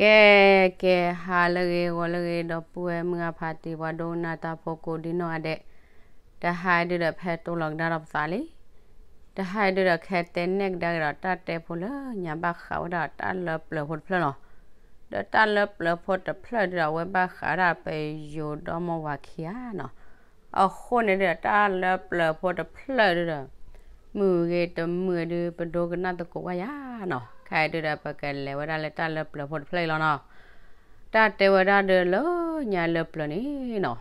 ကဲ ကဲ ဟါလၢအဂ့ၤ ဂီၤလၢအဂ့ၤ ဒီပုၢ်ဝဲၢ်မုၢ်အဖါတံၢ် ပှၤဒိကနၣ်တၢ်ဖိကိးဒ်နီၢ်ဂၤဒဲး, တဟါအံၤဒုဒီး ဖဲတိၢ်လီၤကဒါဒီးပသးလံ. တဟါအံၤဒုဒီး ကဟဲတဲနဲၣ်ကဒါက့ၤဒီး တၢ်တဲဖိလၢညါ ဘၣ်ဃးဝဲဒၣ်တၢ်လၢပျၢၤဖိတဖျၢၣ်နီၤ. ဒီးတၢ်လၢပျၢၤဖိတဖျၢၣ်ဒုဒီး အဝဲဘၣ်ဃးဝဲဒၣ်ပယိၤဒီမါဝၤခံဂၤနီၤ. အဃိန့ၣ်ဒုဒီး တၢ်လၢပျၢၤဖိတဖျၢၣ်ဒုဒီး မုာ်ဂ့ၤတမုာ်ဒု ပဒိကနၣ်သကိးကွၢ်ယၤနီၤ. ခဲအံၤဒုဒီး ပကလဲၤဝဲဒၣ်လၢတၢ်လၢပျၢၤဖိတဖျၢၣ်အံၤလီၤနီၤ. တၢ်တဲဝဲဒၣ်ဒုလၢညါလၢပျၢၤန့ၣ်နီၤ,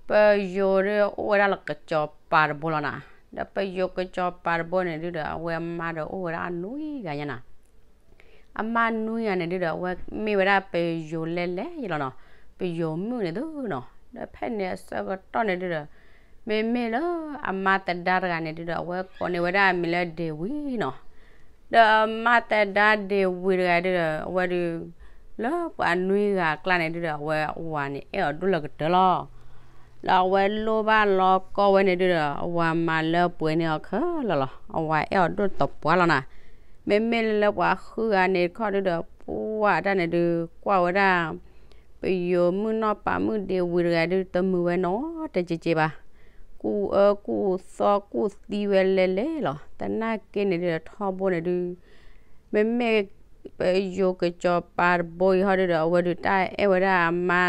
ပယိၤဒုအိၣ်ဝဲဒၣ်လၢကစီၤပၤတဘိလီၤနီၤ. ဒီးပယိၤကစီၤပၤတဘိန့ၣ်ဒုဒီး အဝဲအမါဒီးအိၣ်ဝဲဒၣ်အနွံဂၤညါနီၤ. အမါနွံဂၤန့ၣ်ဒုဒီး အဝဲမ့ၢ်ဝဲဒၣ်ပယိၤလဲၣ်လဲၣ်ယလီၤနီၤ, ပယိၤမုၣ်န့ၣ်သုနီၤ. ဒီးဖဲန့ၣ်အဆၢကတီၢ်န့ၣ်ဒုဒီး မ့မ့ၢ်လၢအမါသဒါတဂၤန့ၣ်ဒုဒီး အဝဲကိးန့ၢ်ဝဲဒၣ်အမံၤလၢဒ့ၣ်ဝံၤနီၤ. ဒီးအမါသဒါဒ့ၣ်ဝံၤတဂၤဒုဒီး အဝဲဒု လၢပှၤနွံဂၤအကျါန့ၣ်ဒုဒီး အဝဲအဝၤန့ၣ်အဲၣ်အီၤဒိၣ်လၢကတၢၢ်လီၤ. ဒီးအဝဲလိၣ်ဘၣ်လီၤကီဝဲန့ၣ်ဒုဒီး အဝၤမၤလၢပှဲၤန့ၢ်အီၤခဲလၢာ်လီၤ. အဝၤအဲၣ်အီၤဒိၣ်တပှၢ်လီၤနီၤ. မ့မ့ၢ်လၢပှၤဃုဂၤန့ၣ်တခီဒုဒီး ပှၢ်တၢ်န့ၣ်ဒု ကွၢ်ဝဲဒၣ် ပယိၤမုၣ်နီၢ်ပၤမုၣ်ဒ့ၣ်ဝံၤတဂၤဒု တမုာ်ဝဲနီတက့က့ဘၣ်. ကူၣ်အၢကူၣ်သီကူၣ်သံဝဲလဲၣ်လဲၣ်လီၤ. သနာ်က့န့ၣ်ဒုဒီး ထီဘိန့ၣ်ဒု မ့မ့ၢ် ပယိၤကစီၤပၤတဘိအံၤဟီဒုဒီး အဝဲဒုတၢ်အဲၣ်ဝဲဒၣ်အမါ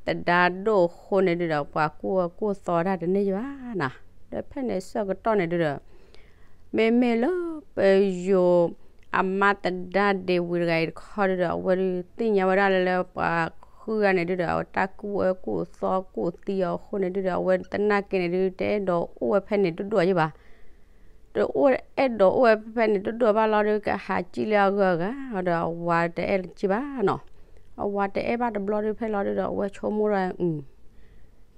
သဒါဒိၣ်အဃိန့ၣ်ဒုဒီး ပှၤကူၣ်အၢကူၣ်သီတၢ်တန့ၢ်ယဘၣ်နီၤ. ဒီးဖဲန့ၣ်ဆၢကတီၢ်န့ၣ်ဒုဒီး မ့မ့ၢ်လၢပယိၤအမါသဒါဒ့ၣ်ဝံၤတဂၤအံၤတခီဒုဒီး အဝဲဒုသ့ၣ်ညါဝဲဒၣ်လၢ လၢပှၤဃုဂၤန့ၣ်ဒုဒီး အဝဲတၢ်ကူၣ်အၢကူၣ်သီကူၣ်သံအီၤအဃိန့ၣ်ဒုဒီး အဝဲသနာ်က့န့ၣ်ဒု တအဲၣ်ဒိးအိၣ်ဝဲဖဲန့ၣ်တဒိၣ်ယဘၣ်. တအိၣ်အဲၣ်ဒိးအိၣ်ဝဲဖဲန့ၣ်တဒိၣ်ဘၣ်လီၤဒု ကဟးစံၣ်လၢအဂုၤအဂၤဒီး အဝၤတအဲၣ်က့ဘၣ်နီၤ. အဝၤတအဲၣ်ဘၣ်တဘျီဒု ဖဲလီၤဒုဒီး အဝဲဆိကမိၣ်ဒီး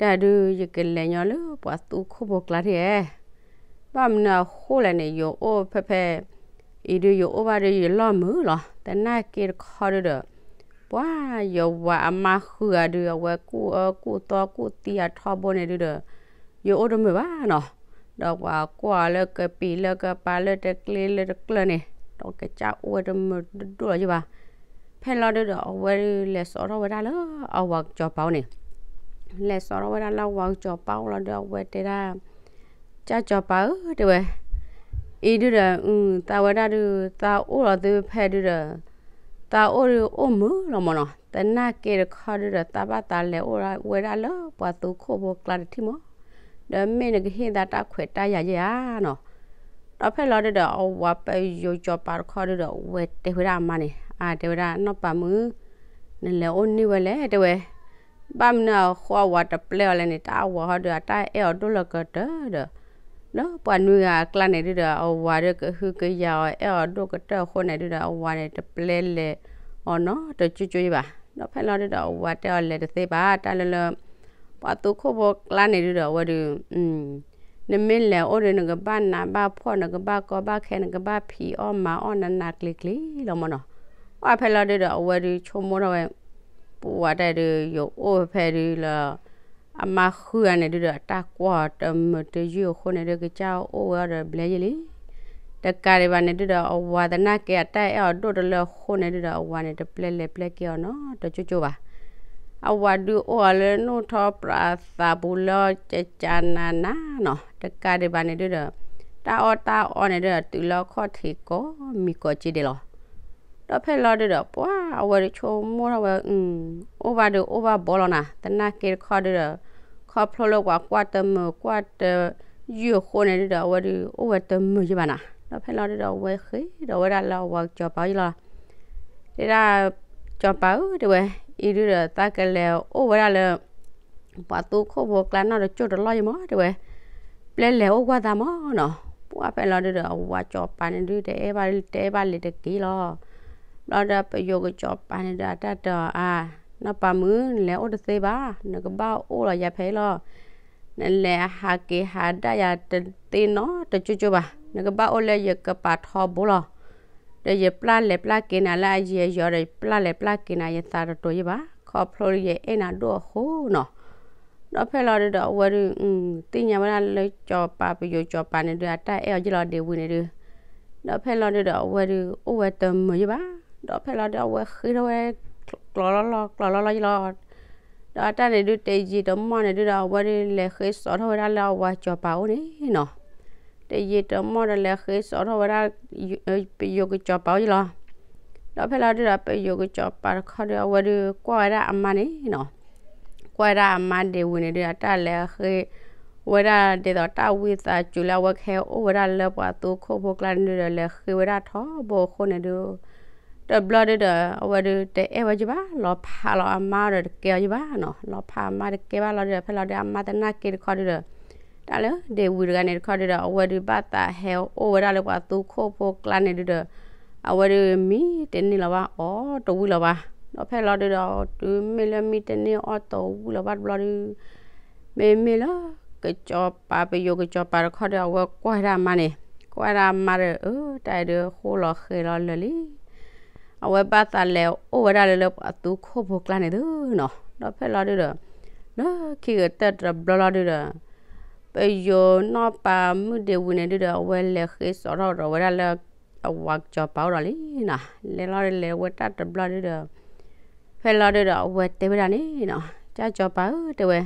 တၢ်ဒု ယကလဲၤညီလၢပှၤသူခိၣ်ဖိကျါထံၣ်ဧါ. ဘၣ်မနုၤအဃိလဲၣ်န့ၣ် ယအိၣ်ဖဲဖဲအံၤဒု ယအိၣ်ဘၣ်ဒု ယလီၢ်မုာ်လီၤ. သနာ်က့တခီဒုဒီး ပှၤယဝၤအမါဃုဂၤဒု အဝဲကူၣ်အၢကူၣ်သီကူၣ်သံအထီဘိန့ၣ်ဒုဒီး ယအိၣ်တမုာ်ဘၣ်နီၤ. ဒီးပှၤကွၢ်အီၤလၢကပံာ်လၢကပၤလၢတကျ့လၢတကျၢၢ်န့ၣ် ဒီးကစၢ်အိၣ်ဝဲတမုာ်တဒိၣ်လီၤယဘၣ်. ဖဲလီၤဒုဒီး အဝဲဒုလဲၤစိာ်ထီၣ်ဝဲဒၣ်လၢအဝၤကစီၤပၤအိၣ်န့ၣ်, လဲၤစိာ်ထီၣ်ဝဲဒၣ်လၢအဝၤကစီၤပၤအိၣ်လီၤဒု အဝဲတဲဒၣ် ကၢ်စီၤပၤဧၢ တဲဝဲ, အံၤဒုဒီး သးဝဲဒၣ်ဒု သးအိၣ်လီၤသုဖဲဒုဒီး သးအိၣ်ဒုအိၣ်မုာ်လီၤမၢ်နီၤ. သနာ်က့တခီဒုဒီး သးဘၣ်သးလဲၤအိၣ်ဝဲဒၣ်လၢပှၤသူခိၣ်ဖိကျါတထံၣ်မၢ်, ဒီးမ့ၢ်နကဟ့ၣ်သးတၢ်ခွဲးတၢ်ယာ်ယဲဧါနီၤ. ဒီးဖဲလီၤဒုဒီး အဝၤပယိၤစီၤပၤတခီဒုဒီး အဝဲတဲဝဲဒၣ်အမါန့ၣ်, အတဲဝဲဒၣ် နီၢ်ပၤမုၣ်, နလဲၤအိၣ်န့ၢ်ဝဲလဲၣ် တဲဝဲ. ဘၣ်မနုၤအဃိအဝၤတပျဲအီၤလဲၣ်န့ၣ် တၢ်အဝၤဟီဒု အတၢ်အဲၣ်အီၤဒိၣ်လၢကတၢၢ်ဒီး လၢပှၤနွံဂၤအကျါန့ၣ်ဒုဒီး အဝၤဒုကဟုကယာ်အီၤ အဲၣ်အီၤဒိၣ်ကတၢၢ်အဃိန့ၣ်ဒုဒီး အဝၤန့ၣ်တပျဲလဲၤအီၤနီတကၠိကၠိယဘၣ်. ဒီးဖဲလီၤဒုဒီး အဝၤတဲအီၤလဲၤတသ့ဘၣ် တၢ်လၢလၢ ပှၤသူခိၣ်ဖိကျါန့ၣ်ဒုဒီး အဝဲဒု နမ့ၢ်လဲၤအိၣ်ဒီး နကဘၣ်နးဘၣ်ဖှီၣ် နကဘၣ်ကီဘၣ်ခဲ နကဘၣ်ဖံးအီၣ်မၤအီၣ်နးနးကျံၤကျံၤလီၤမၢ်နီၤ. အဖဲလီၤဒုဒီး အဝဲဒုဆိကမိၣ်ထီၣ်ဝဲ, ပှၤတၢ်ဒု ယအိၣ်ဖဲဒုလၢ အမါဃုဂၤန့ၣ်ဒုဒီး အတၢ်ကွၢ်တမုာ်တယုၢ်အဃိန့ၣ်ဒု ကစၢ်အိၣ်ဝဲအီၤဒီးဘျဲယဲလံ. တကးဒံးဘၣ်န့ၣ်ဒုဒီး အဝၤသနာ်က့အတၢ်အဲၣ်အီၤဒိၣ်တလၢအဃိန့ၣ်ဒုဒီး အဝၤန့ၣ်တပျဲလဲၤပျဲက့ၤအီၤနီတကၠိကၠိဘၣ်. အဝၤဒုအိၣ်အီၤလၢနိၣ်ထီပြးသးပူၤလၢကကနးနးနီၤ. တကးဒံးဘၣ်န့ၣ်ဒုဒီး တၢ်အီၣ်တၢ်အီန့ၣ်ဒုဒီး တုၤလၢအခီၣ်ထံးကိးမံၤကိးက့ဒဲးလီၤ. ဒီးဖဲလီၤဒုဒီး ပှၤအဝဲဒုဆိကမိၣ်ထီၣ်ဝဲ, အိၣ်ဘၣ်ဒုးအိၣ်ဘၣ်ဘီလီၤနၤ. သနာ်က့တခီဒုဒီး ခီဖျိလၢပှၤကွၢ်တမုာ်ကွၢ်တယုၢ်အဃိန့ၣ်ဒုဒီး အဝဲဒုးအိၣ်ဝဲတမုာ်ယဘၣ်နၤ. ဒီးဖဲလီၤဒုဒီး အဝဲဃ့ဒီးဝဲဒၣ်လၢအဝၤကစီၤပၤအအိၣ်လီၤ. တဲဒၣ်, စီၤပၤဧၢ တဲဝဲ, အံၤဒုဒီး သးကလဲၤအိၣ်ဝဲဒၣ်လၢ ပှၤသူခိၣ်ဖိကျါနီတကၠိတလီၢ်ယမၢ် တဲဝဲ, ပျဲလဲၤအိၣ်ကွၢ်သးမၢ်နီၤ. ပှၤဖဲလီၤဒုဒီး အဝၤစီၤပၤန့ၣ်ဒု တအဲၣ်ဘၣ်လၢတအဲၣ်ဘၣ်လံၤတက့ၢ်လီၤ. ဘျီဒီးပယိၤကစီၤပၤန့ၣ်ဒီး အတၢ်တဲအီၤ, နီၢ်ပၤမုၣ် နလဲၤအိၣ်တသ့ဘၣ်, နကဘၣ်အိၣ်လီၤယၤဖဲအံၤလီၤ. နလဲၤဟးက့ၤဟးဒၣ်ယၤတသ့နီတကၠိကၠိဘၣ်. နကဘၣ်အိၣ်လၢယကပၤထီဘိလီၤ. ဒီးယပျၢ်လဲၤပျၢ်က့ၤနၤလၢအယံၤအယီၤဒီး ယပျၢ်လဲၤပျၢ်က့ၤနၤ ယသးတတိၤယဘၣ်, ခီဖျိလၢယအဲၣ်နၤဒိၣ်အဃိနီၤ. ဒီးဖဲလီၤဒုဒီး အဝဲဒု သ့ၣ်ညါဝဲဒၣ်လၢစီၤပၤ ပယိၤစီၤပၤန့ၣ်ဒု အတၢ်အဲၣ်အီၤယ့ၢ်လီၤဒ့ၣ်ဝံၤန့ၣ်ဒု, ဒီးဖဲလီၤဒုဒီး အဝဲဒု အိၣ်ဝဲတမုာ်ယဘၣ်. ဒီးဖဲလီၤဒု အဝဲဃ့ထီၣ်ဝဲ ကျီလီၤလီၤ ကျီလီၤလီၤယလီၤ. ဒီးအတၢ်န့ၣ်ဒုး တယံာ်တမီၢ်န့ၣ်ဒုးဒီး အဝဲဒုးလဲၤဃ့စိာ်ထီၣ်ဝဲဒၣ်လၢအဝၤစီၤပၤအိၣ်န့ၣ်နီၤ. တယံာ်တမီၢ်ဒီးလဲၤဃ့စိာ်ထီၣ်ဝဲဒၣ် ပယိၤကစီၤပၤအိၣ်ယလီၤ. ဒီးဖဲလီၤဒုးဒီး ပယိၤကစီၤပၤတခီဒုး အဝဲဒုးကွၢ်ဝဲဒၣ်အမါန့ၣ်နီၤ. ကွၢ်ဝဲဒၣ်အမါဒ့ဝံၤန့ၣ်ဒုး အတၢ်လဲၤဃ့ဝဲဒၣ်ဒ်သိးတၢ်ဝံသးစူၤလၢအဝဲကဟဲအိၣ်ဝဲဒၣ်လၢပှၤသူခိၣ်ဖိကျါန့ၣ်ဒုးဒီး လဲၤဃ့ဝဲဒၣ်ထီဘိအဃိန့ၣ်ဒုး တဘျီဒုးဒီး အဝဲဒုးတအဲၣ်ဝဲယဘၣ် လီၤဖးလီၤအမါဒီးတကဲအီၤယဘၣ်နီၤ. လီၤဖးအမါတကဲဘၣ်လီၤဒုးဒီး ဖဲလီၤဒုးအမါသနာ်က့တခီဒုးဒီး တၢ်လၢဒ့ဝံၤတဂၤန့ၣ်တခီဒုးဒီး အဝဲဒုးဘၣ်သးဟဲအိၣ်ဝဲဒၣ်လၢပှၤသူခိၣ်ဖိကျါန့ၣ်ဒုးဒီး အဝဲဒုးမံတန့ၢ်လီၤဘၣ် အီၣ်တဝံၣ်လီၤဘၣ်. ဒီးဖဲလီၤဒုးဒီး တုၤမ့ၢ်လၢမံတန့ၢ်အီၣ်တဝံၣ်လီၤဘၣ်တဘျီဒုး မ့မ့ၢ်လၢ ကစီၤပၤ ပယိၤကစီၤပၤတခီဒီး အဝဲကွၢ်ဝဲဒၣ်အမါန့ၣ်, ကွၢ်ဝဲဒၣ်အမါဒီး အၢ တၢ်အံၤဒုးဃိလီၤဃဲၤလီၤလၢာ်လံ. အဝဲဘၣ်သးလဲၤအိၣ်ဝဲဒၣ်လၢ လၢပှၤသူခိၣ်ဖိကျါန့ၣ်သုနီၤ. ဒီးဖဲလီၤဒုးဒီး လၢခံကတၢၢ်တဘျီလီၤဒုးဒီး ပယိၤနီၢ်ပၤမုၣ်ဒ့ဝံၤန့ၣ်ဒုးဒီး အဝဲလဲၤဃ့စိာ်ထီၣ်ဒီးဝဲဒၣ်လၢ အဝၤစီၤပၤအိၣ်ဒီးလံနီၤ. လဲၤလီၤလဲၤဝဲတၢ်တဘျီဒုးဒီး ဖဲလီၤဒုးဒီး အဝဲတဲဝဲဒၣ်န့ၣ်နီၤ, ကၢ်စီၤပၤဧၢ တဲဝဲ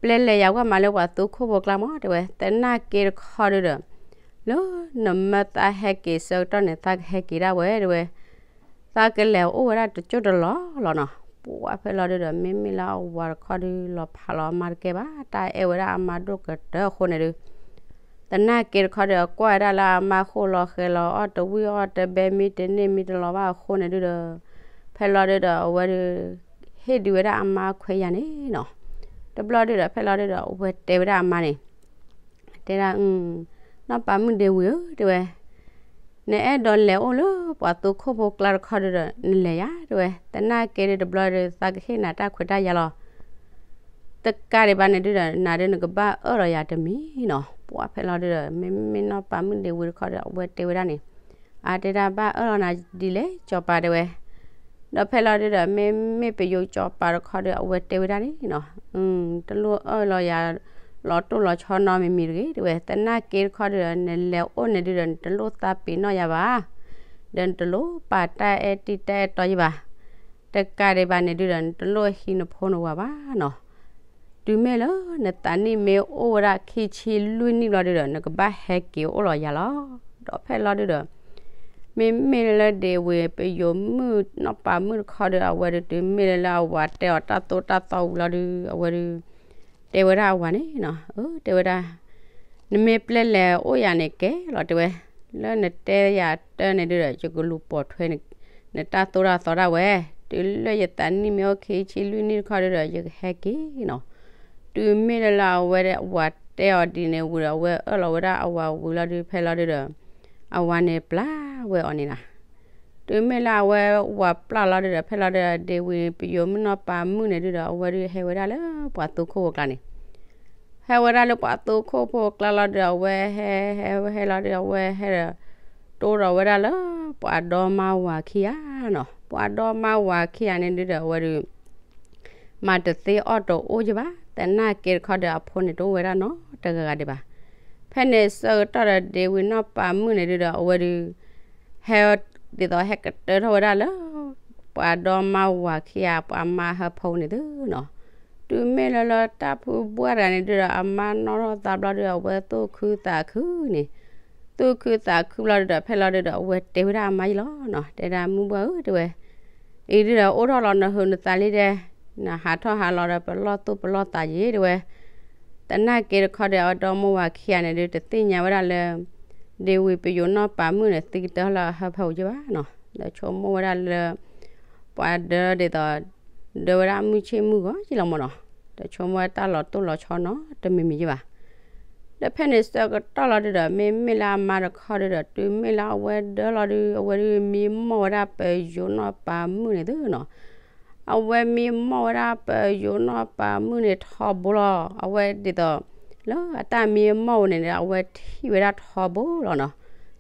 ပျဲလဲၤယၤကွၢ်မးလၢပှၤသူခိၣ်ဖိကျါမး တဲဝဲ, သနာ်က့တခီဒုးဒီး လၢနမၢသးဟဲက့ၤဆၢကတီၢ်န့ၣ် သးကဟဲက့ၤဒၣ်ဝဲ တဲဝဲ, သးကလဲၤအိၣ်ဝဲဒၣ်တကၠိၢ်တလီၢ်လီၤနီၤ. ပှၤဖဲလီၤဒုးဒီး မ့မ့ၢ်လၢအဝၤတခီဒုး လီၤဖးလီၤအမါတကဲဘၣ်, တၢ်အဲၣ်ဝဲဒၣ်အမါဒိၣ်ကတၢၢ်အဃိန့ၣ်ဒုး သနာ်က့တခီဒီး ကွၢ်ဝဲဒၣ်လၢအမါဃိလီၤဃဲၤလီၤ အီၣ်တဝံၣ်အီၣ်တဘဲ မံတန့ၢ်မံတလီၤဘၣ်အဃိန့ၣ်ဒုးဒီး ဖဲလီၤဒုးဒီး အဝဲဒုး ဟ့ၣ်ဒုးဝဲဒၣ်အမါခွဲးယာ်န့ၣ်နီၤ. တဘျီဒုးဒီး ဖဲလီၤဒုးဒီး အဝဲတဲဝဲဒၣ်အမါန့ၣ် တဲဒၣ် နီၢ်ပၤမုၣ်ဒ့ဝံၤဧၢ တဲဝဲ, နအဲၣ်ဒိးလဲၤအိၣ်လၢပှၤသူခိၣ်ဖိကျါတခီဒုးဒီး နလဲၤယၤ တဲဝဲ, သနာ်က့ဒုးတဘျီဒုး သးကဟ့ၣ်နၤတၢ်ခွဲးတၢ်ယာ်လီၤ. တကးဒံးဘၣ်န့ၣ်ဒုးဒီး နၤဒုးနကဘၣ်အၢၣ်လီၤယၤတမံၤနီၤ. ပှၤဖဲလီၤဒုးဒီး မ့မ့ၢ်နီၢ်ပၤမုၣ်ဒ့ဝံၤတခီဒီး အဝဲတဲဝဲဒၣ်န့ၣ်, အတဲဒၣ်ဘၣ်အၢၣ်လီၤနၤဒ်လဲၣ် စီၤပၤ တဲဝဲ. ဒီးဖဲလီၤဒုးဒီး မ့မ့ၢ်ပယိၤစီၤပၤတခီဒီး အဝဲတဲဝဲဒၣ်န့ၣ်နီၤ, တလိၣ်အၢၣ်လီၤယၤ လီၤတိၢ်လီၤဆီနီတမံၤမံၤတဂ့ၤ တဲဝဲ, သနာ်က့တခီဒုးဒီး နလဲၤအိၣ်န့ၣ်ဒုးဒီး နတလိၣ်သးပ့ၤနီၣ်ယၤဘၣ်, ဒီးနတလိၣ်ပာ်တၢ်အဲၣ်တံၢ်တၢ်အဲၣ်တီယဘၣ်. တကးဒံးဘၣ်န့ၣ်ဒုးဒီး နတလိၣ်ဟံးနဖိနဝၤဘၣ်နီၤ. တုၤမ့ၢ်လၢနသးနံၣ်မ့ၢ်အိၣ်ဝဲဒၣ်ခံဆံလွံၢ်နံၣ်ဘျီဒုးဒီး နကဘၣ်ဟဲက့ၤအိၣ်လီၤယၤလီၤ. ဒီးဖဲလီၤဒုးဒီး မ့မ့ၢ်လၢဒ့ဝံၤ ပယိၤမုၣ်နီၢ်ပၤမုၣ်တခီဒီး အဝဲဒုးတုၤမ့ၢ်လၢလၢအဝၤတဲအီၤတၢ်သိၣ်တၢ်သီဝံၤလီၤဒုး အဝဲဒုး တဲဝဲဒၣ်အဝၤန့ၣ်နီၤ, အၢ တဲဝဲဒၣ် နမ့ၢ်ပျဲလဲၤအိၣ်ယၤန့ၣ်ကဲလီၤ တဲဝဲ, လၢနတဲယၤတၢ်န့ၣ်ဒုးဒီး ယကလူၤပိာ်ထွဲ နတၢ်သိၣ်တၢ်သီဒၣ်ဝဲ, တုၤလၢယသးနံၣ်မ့ၢ်အိၣ်ခံဆံလွံၢ်နံၣ်တခီဒုးဒီး ယကဟဲက့ၤနီၤ. တုၤမ့ၢ်လၢလၢအဝဲအဝၤတဲအီၤဒ်န့ၣ်ဝံၤဒီး အဝဲအၢၣ်လီၤဝဲဒၣ်အဝၤဝံၤလီၤဒုး ဖဲလီၤဒုးဒီး အဝၤန့ၣ်ပျၢ်ဝဲအီၤန့ၣ်နီၤ. တုၤမ့ၢ်လၢအဝဲဝၤပျၢ်လီၤဒုးဒီး ဖဲလီၤဒုးဒီး ဒ့ဝံၤ ပယိၤမုၣ်နီၢ်ပၤမုၣ်န့ၣ်ဒုးဒီး အဝဲဒုးဟဲဝဲဒၣ်လၢပှၤသူခိၣ်ဖိကျါန့ၣ် ဟဲဝဲဒၣ်လၢပှၤသူခိၣ်ဖိကျါလီၤဒုးဒီး အဝဲဟဲ ဟဲ ဟဲလီၤဒုးဒီး အဝဲဟဲဒီး တိၢ်ဒီးဝဲဒၣ်လၢ ပှၤဒီမါဝၤခံဂၤနီၤ. ပှၤဒီမါဝၤခံဂၤန့ၣ်ဒုးဒီး အဝဲဒုး မၤတသ့အီၣ်တအိၣ်ယဘၣ်, သနာ်က့တခီဒီး အဖိန့ၣ်တအိၣ်ဝဲဒၣ်နီတဂၤဂၤဒံးဘၣ်. ဖဲန့ၣ်ဆၢကတီၢ်ဒီး ဒ့ဝံၤနီၢ်ပၤမုၣ်န့ၣ်ဒုးဒီး အဝဲဒုး ဟဲ ဒ်သိးဟဲကတၢၢ်ထီၣ်ဝဲဒၣ်လၢ ပှၤဒီမါဝၤခံဂၤ ပှၤမါဟၢဖီန့ၣ်သုနီၤ. တုၤမ့ၢ်လၢလၢတၢ်ဖုဘှၢ်တဂၤန့ၣ်ဒုးဒီး အမါနီၣ်ထီၣ်သးဘျီဒုးဒီး အဝဲသူၣ်ခုသးခုန့ၣ်, သူၣ်ခုသးခုဘျီဒုးဒီး ဖဲလီၤဒုးဒီး အဝဲတဲဝဲဒၣ်အမါယလီၤနီၤ, တဲဒၣ်မုၢ်ဘှၢ်ဧၢ တဲဝဲ အံၤဒုးဒီး အိၣ်ထီၣ်လီၤနဟုးနသးလံဒီး နဟးထီၣ်ဟးလီၤဒီး ပလီၢ်သူၣ်ပလီၢ်သးယံၤ တဲဝဲ. သနာ်က့တခီဒီး အဒီမါဝၤခံဂၤန့ၣ်ဒုး တသ့ၣ်ညါဝဲဒၣ်လၢ ဒ့ဝံၤပယိၤနီၢ်ပၤမုၣ်န့ၣ် သံကတၢၢ်လၢအဟၢဖၢပူၤယဘၣ်နီၤ, ဒီးဆိကမိၣ်ဝဲဒၣ်လၢ ပှၤဒၢဒ်သိး ဒၢဝဲဒၣ်မုၢ်ဆ့ၣ်မုၢ်ဂီၤယလီၤမၢ်နီၤ, ဒီးဆိကမိၣ်ဝဲတၢ်လီၤတိၢ်လီၤဆီနီတမံၤမံၤယဘၣ်. ဒီးဖဲန့ၣ်ဆၢကတီၢ်လီၤဒုးဒီး မ့မ့ၢ်လၢအမါတခီဒုးဒီး တုၤမ့ၢ်လၢအဝဲဒၢလီၤဒုး အဝဲဒုးမံမီၢ်ဝဲဒၣ်ပယိၤနီၢ်ပၤမုၣ်န့ၣ်သုနီၤ. အဝဲမံမီၢ်ဝဲဒၣ်ပယိၤနီၢ်ပၤမုၣ်န့ၣ်ထီဘိလီၤ. အဝဲဒ်သိး လၢအတၢ်မံမီၢ်ဝဲန့ၣ်ဒီး အဝဲထံၣ်ဝဲဒၣ်ထီဘိလီၤနီၤ.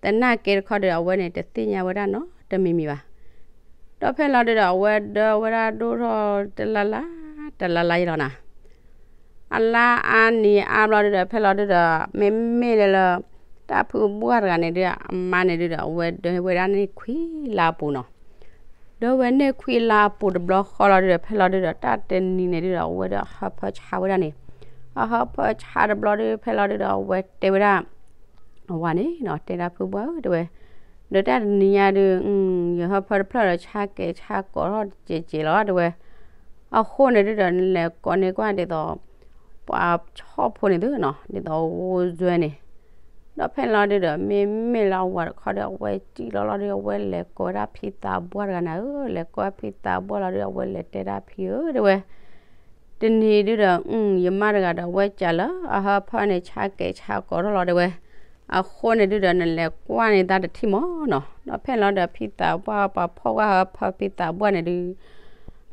သနာ်က့တခီဒီး အဝဲန့ၣ်တသ့ၣ်ညါဝဲဒၣ်နီတမံၤမံၤဘၣ်. ဒီးဖဲလီၤဒုးဒီး အဝဲဒၢဝဲဒၣ်ဒိၣ်ထီၣ်တလါလါ တလါလါယလီၤနီၤ. အလါအါနံၤအါဘျီဒုးဒီး ဖဲလီၤဒုးဒီး မ့မ့ၢ်လၢလၢ တၢ်ဖုဘှၢ်တဂၤန့ၣ်ဒုး အမါန့ၣ်ဒုးဒီး အဝဲဒၢဝဲဒၣ်န့ၣ်ခွံလါပူၤနီၤ. ဒီးဝဲန့ၣ်ခွံလါအပူၤတဘျီဃီလီၤဒုဒီး ဖဲလီၤဒုဒီး တၢ်တနံၤန့ၣ်ဒုဒီး အဝဲဒီးအဟၢဖၢဆါဝဲဒၣ်န့ၣ်, အဟၢဖၢဆါတဘျီဒု ဖဲလီၤဒုဒီး အဝဲတဲဝဲဒၣ် အဝၤန့ၣ်နီၤ, တဲဒၣ်ဖုဘှၢ်ဧၢ တဲဝဲ, ဒီးတၢ်တနံၤညါဒု ယဟၢဖၢတဖျၢၣ်ဒီး ဆါကဲၤဆါကိးထီၣ်တစဲးစဲးလီၤ တဲဝဲ, အဃိန့ၣ်ဒုဒီး နလဲၤကိးန့ၢ်ကွၢ်ဒ်သိး ပှၤဆီၣ်ဖိန့ၣ်သုနီၤ, ဒ်သိးဂိၢ်စွဲန့ၣ်, ဒီးဖဲလီၤဒုဒီး မ့မ့ၢ်လၢအဝၤတခီဒီး အဝဲစံၣ်လီၤလီၤဒု အဝဲလဲၤကိးဝဲဒၣ်ဖံသးပှၢ်တဂၤန့ၣ်ဧၢ, လဲၤကိးဖံသးပှၢ်လီၤဒု အဝဲလဲၤတဲဒၣ်ဖံဧၢ တဲဝဲ, တနံၤဒုဒီး ယမါတဂၤဒီး အဝဲကးလၢအဟၢဖၢန့ၣ် ဆါကဲၤဆါကိးထီၣ်လီၤ တဲဝဲ, အဃိန့ၣ်ဒုဒီး နလဲၤကွၢ်န့ၢ်သးတထံၣ်မၢ်နီၤ, ဒီးဖဲလီၤဒီး ဖံသးပှၢ်ပှၤဖီၣ်ကွၢ်ဟၢဖၢဖံသးပှၢ်န့ၣ်ဒု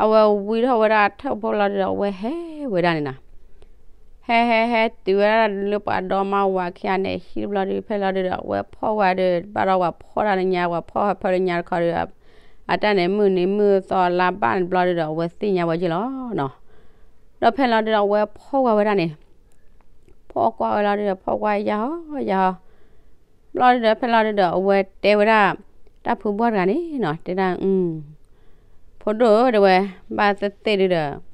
အဝဲဝံထီၣ်ဝဲဒၣ်အထၢၣ်ဖိလီၤဒုဒီး အဝဲဟဲဝဲဒၣ်န့ၣ်နီၤ ဟဲဟဲဟဲတုၤဝဲဒၣ်လၢပှၤဒီမါဝၤခံဂၤန့ၣ် ဟံၣ်တဘျီဒု ဖဲလီၤဒုဒီး အဝဲဖီၣ်ဝဲဒု ဘၣ်ဒီးပှၤဖီၣ်တၢ်လၢညါ ပှၤဖီၣ်ဟၢဖၢလၢညါတခီဒု အတၢ်န့ၣ် မုၢ်နံၤမုၢ်သီလါဘၣ်န့ၣ်တဘျီဒုဒီး အဝဲသ့ၣ်ညါဝဲက့ၢ်လီၤနီၤ, ဒီးဖဲလီၤဒုဒီး အဝဲဖီၣ်ကွၢ်ဝဲဒၣ်န့ၣ် ဖီၣ်ကွၢ်ဝဲလီၤဒုဒီး ဖီၣ်ကွၢ်ယၢ်ဟီယၢ်ဟီ ဘျီဒုဒီး ဖဲလီၤဒုဒီး အဝဲတဲဝဲဒၣ် တၢ်ဖုဘှၢ်တဂၤန့ၣ်နီၤ တဲဒၣ် ဖိဒိၣ်ဧၢ တဲဝဲ, ဘၣ်သ့ၣ်သ့ၣ်ဒုဒီး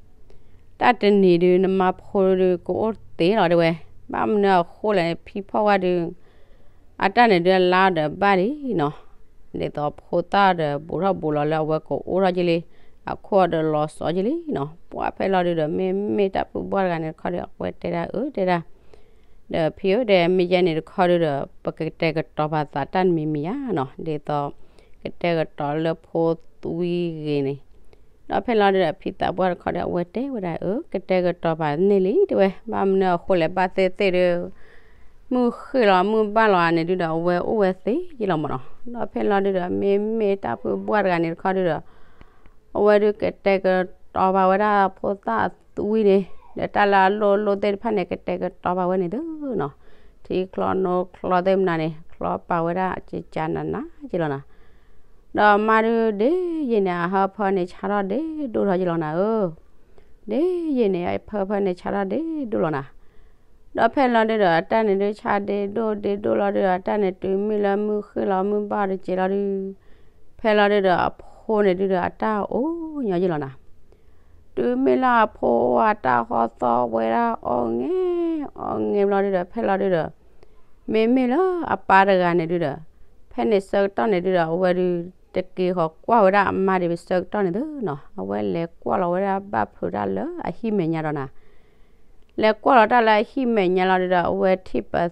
တၢ်တနံၤဒု နမါဖိဒု ကအိၣ်သ့လီၤ တဲဝဲ, ဘၣ်မနုၤအဃိလဲၣ် ဖံဖီၣ်ဝဲဒု အတၢ်န့ၣ်ဒု အလါဒီးဘၣ်လံနီၤ, ဒ်သိးဖိသၣ်ဒီးဘူးထီၣ်ဘူးလီၤလၢအဝဲကအိၣ်ထီၣ်က့ၤလံ, အခိၣ်ဒီးလီၤစီၤက့ၤလံနီၤ, ပှၤဖဲလီၤဒုဒီး မ့မ့ၢ်တၢ်ဖုဘှၢ်တဂၤန့ၣ်တခီဒီး အဝဲတဲဒၣ်အၢ တဲဒၣ် ဒီးဖံဧၢ တဲ မ့ၢ်ယဲန့ၣ်တခီဒုဒီး ပကတဲာ်ကတီၤပာ်သးတၢ်တမံၤမံၤဧါနီၤ, ဒ်သိး ကတဲာ်ကတီၤလၢဖိသွံဂ့ၤန့ၣ်, ဒီးဖဲလီၤဒုဒီး ဖံသးပှၢ်တခီဒီး အဝဲတဲဝဲဒၣ်အၢ ကတဲာ်ကတီၤပာ်န့ၢ်လံ တဲဝဲ, ဘၣ်မနုၤအဃိလဲၣ် ဘၣ်သ့ၣ်သ့ၣ်ဒု မုၢ်ဃ့ၢ်လီၤမုၢ်ဘၣ်လီၤဧါန့ၣ်ဒုဒီး အဝဲအိၣ်ဝဲသ့ယ့ၢ်လီၤမၢ်နီၤ, ဒီးဖဲလီၤဒုဒီး မ့မ့ၢ်တၢ်ဖုဘှၢ်တဂၤန့ၣ်တခီဒုဒီး အဝဲဒုကတဲာ်ကတီၤပာ်ဝဲဒၣ်ဖိသၣ်သွံန့ၣ်, ဒီးတၢ်လၢအလိၣ်လိၣ်သ့ၣ်တဖၣ်န့ၣ် ကတဲာ်ကတီၤပာ်ဝဲန့ၣ်သုနီၤ, ထံချီနိချီသ့ၣ်မနုၤန့ၣ် ချီပာ်ဝဲဒၣ်ကကနနက့ၢ်လီၤနၤ, ဒီးမါဒုဒ်ယံာ်န့ၣ် အဟၢဖၢန့ၣ်ဆါထီၣ်ဒ့ဒိၣ်ထီၣ်က့ၢ်လီၤနၤဧၢ, ဒ်ယံာ်န့ၣ် အဟၢဖၢန့ၣ်ဆါထီၣ်ဒ့ဒိၣ်လီၤနၤ ဒီးဖဲလီၤဒုဒီး အတၢ်န့ၣ်ဒု ဆါဒ့ဒိၣ်ဒ့ဒိၣ်လီၤဒုဒီး အတၢ်န့ၣ်တုၤမ့ၢ်လၢမုၢ်ဃ့ၢ်လီၤမုၢ်ဘၣ်တက့ၢ်လီၤဒု, ဖဲလီၤဒုဒီး အဖိန့ၣ်ဒုဒီး အတၢ်အိၣ်ညီယ့ၢ်လီၤနၤ, တုၤမ့ၢ်လၢအဖိအိၣ်အတၢ်ဟီၣ်သီၣ်ဝဲဒၣ်အီၣ်ငဲၤအီၣ်ငဲၤဘျီဒုဒီး ဖဲလီၤဒုဒီး မ့မ့ၢ်လၢအပၢ်တဂၤန့ၣ်ဒုဒီး ဖဲန့ၣ်ဆၢကတီၢ်န့ၣ်ဒုဒီး အဝဲဒု တက့ၤဃီၤကွၢ်ဝဲဒၣ်အမါဒံးဆၢကတီၢ်န့ၣ်သုနီၤ, အဝဲလဲၤကွၢ်လီၤဝဲဒၣ်ဘၣ်ဖုးတၢ်လၢအဟံၣ်မဲာ်ညါဒီးနၤ လဲၤကွၢ်လီၤတၢ်လၢအဟံၣ်မဲာ်ညါလီၤဒုဒီး အဝဲထံၣ်ပသ့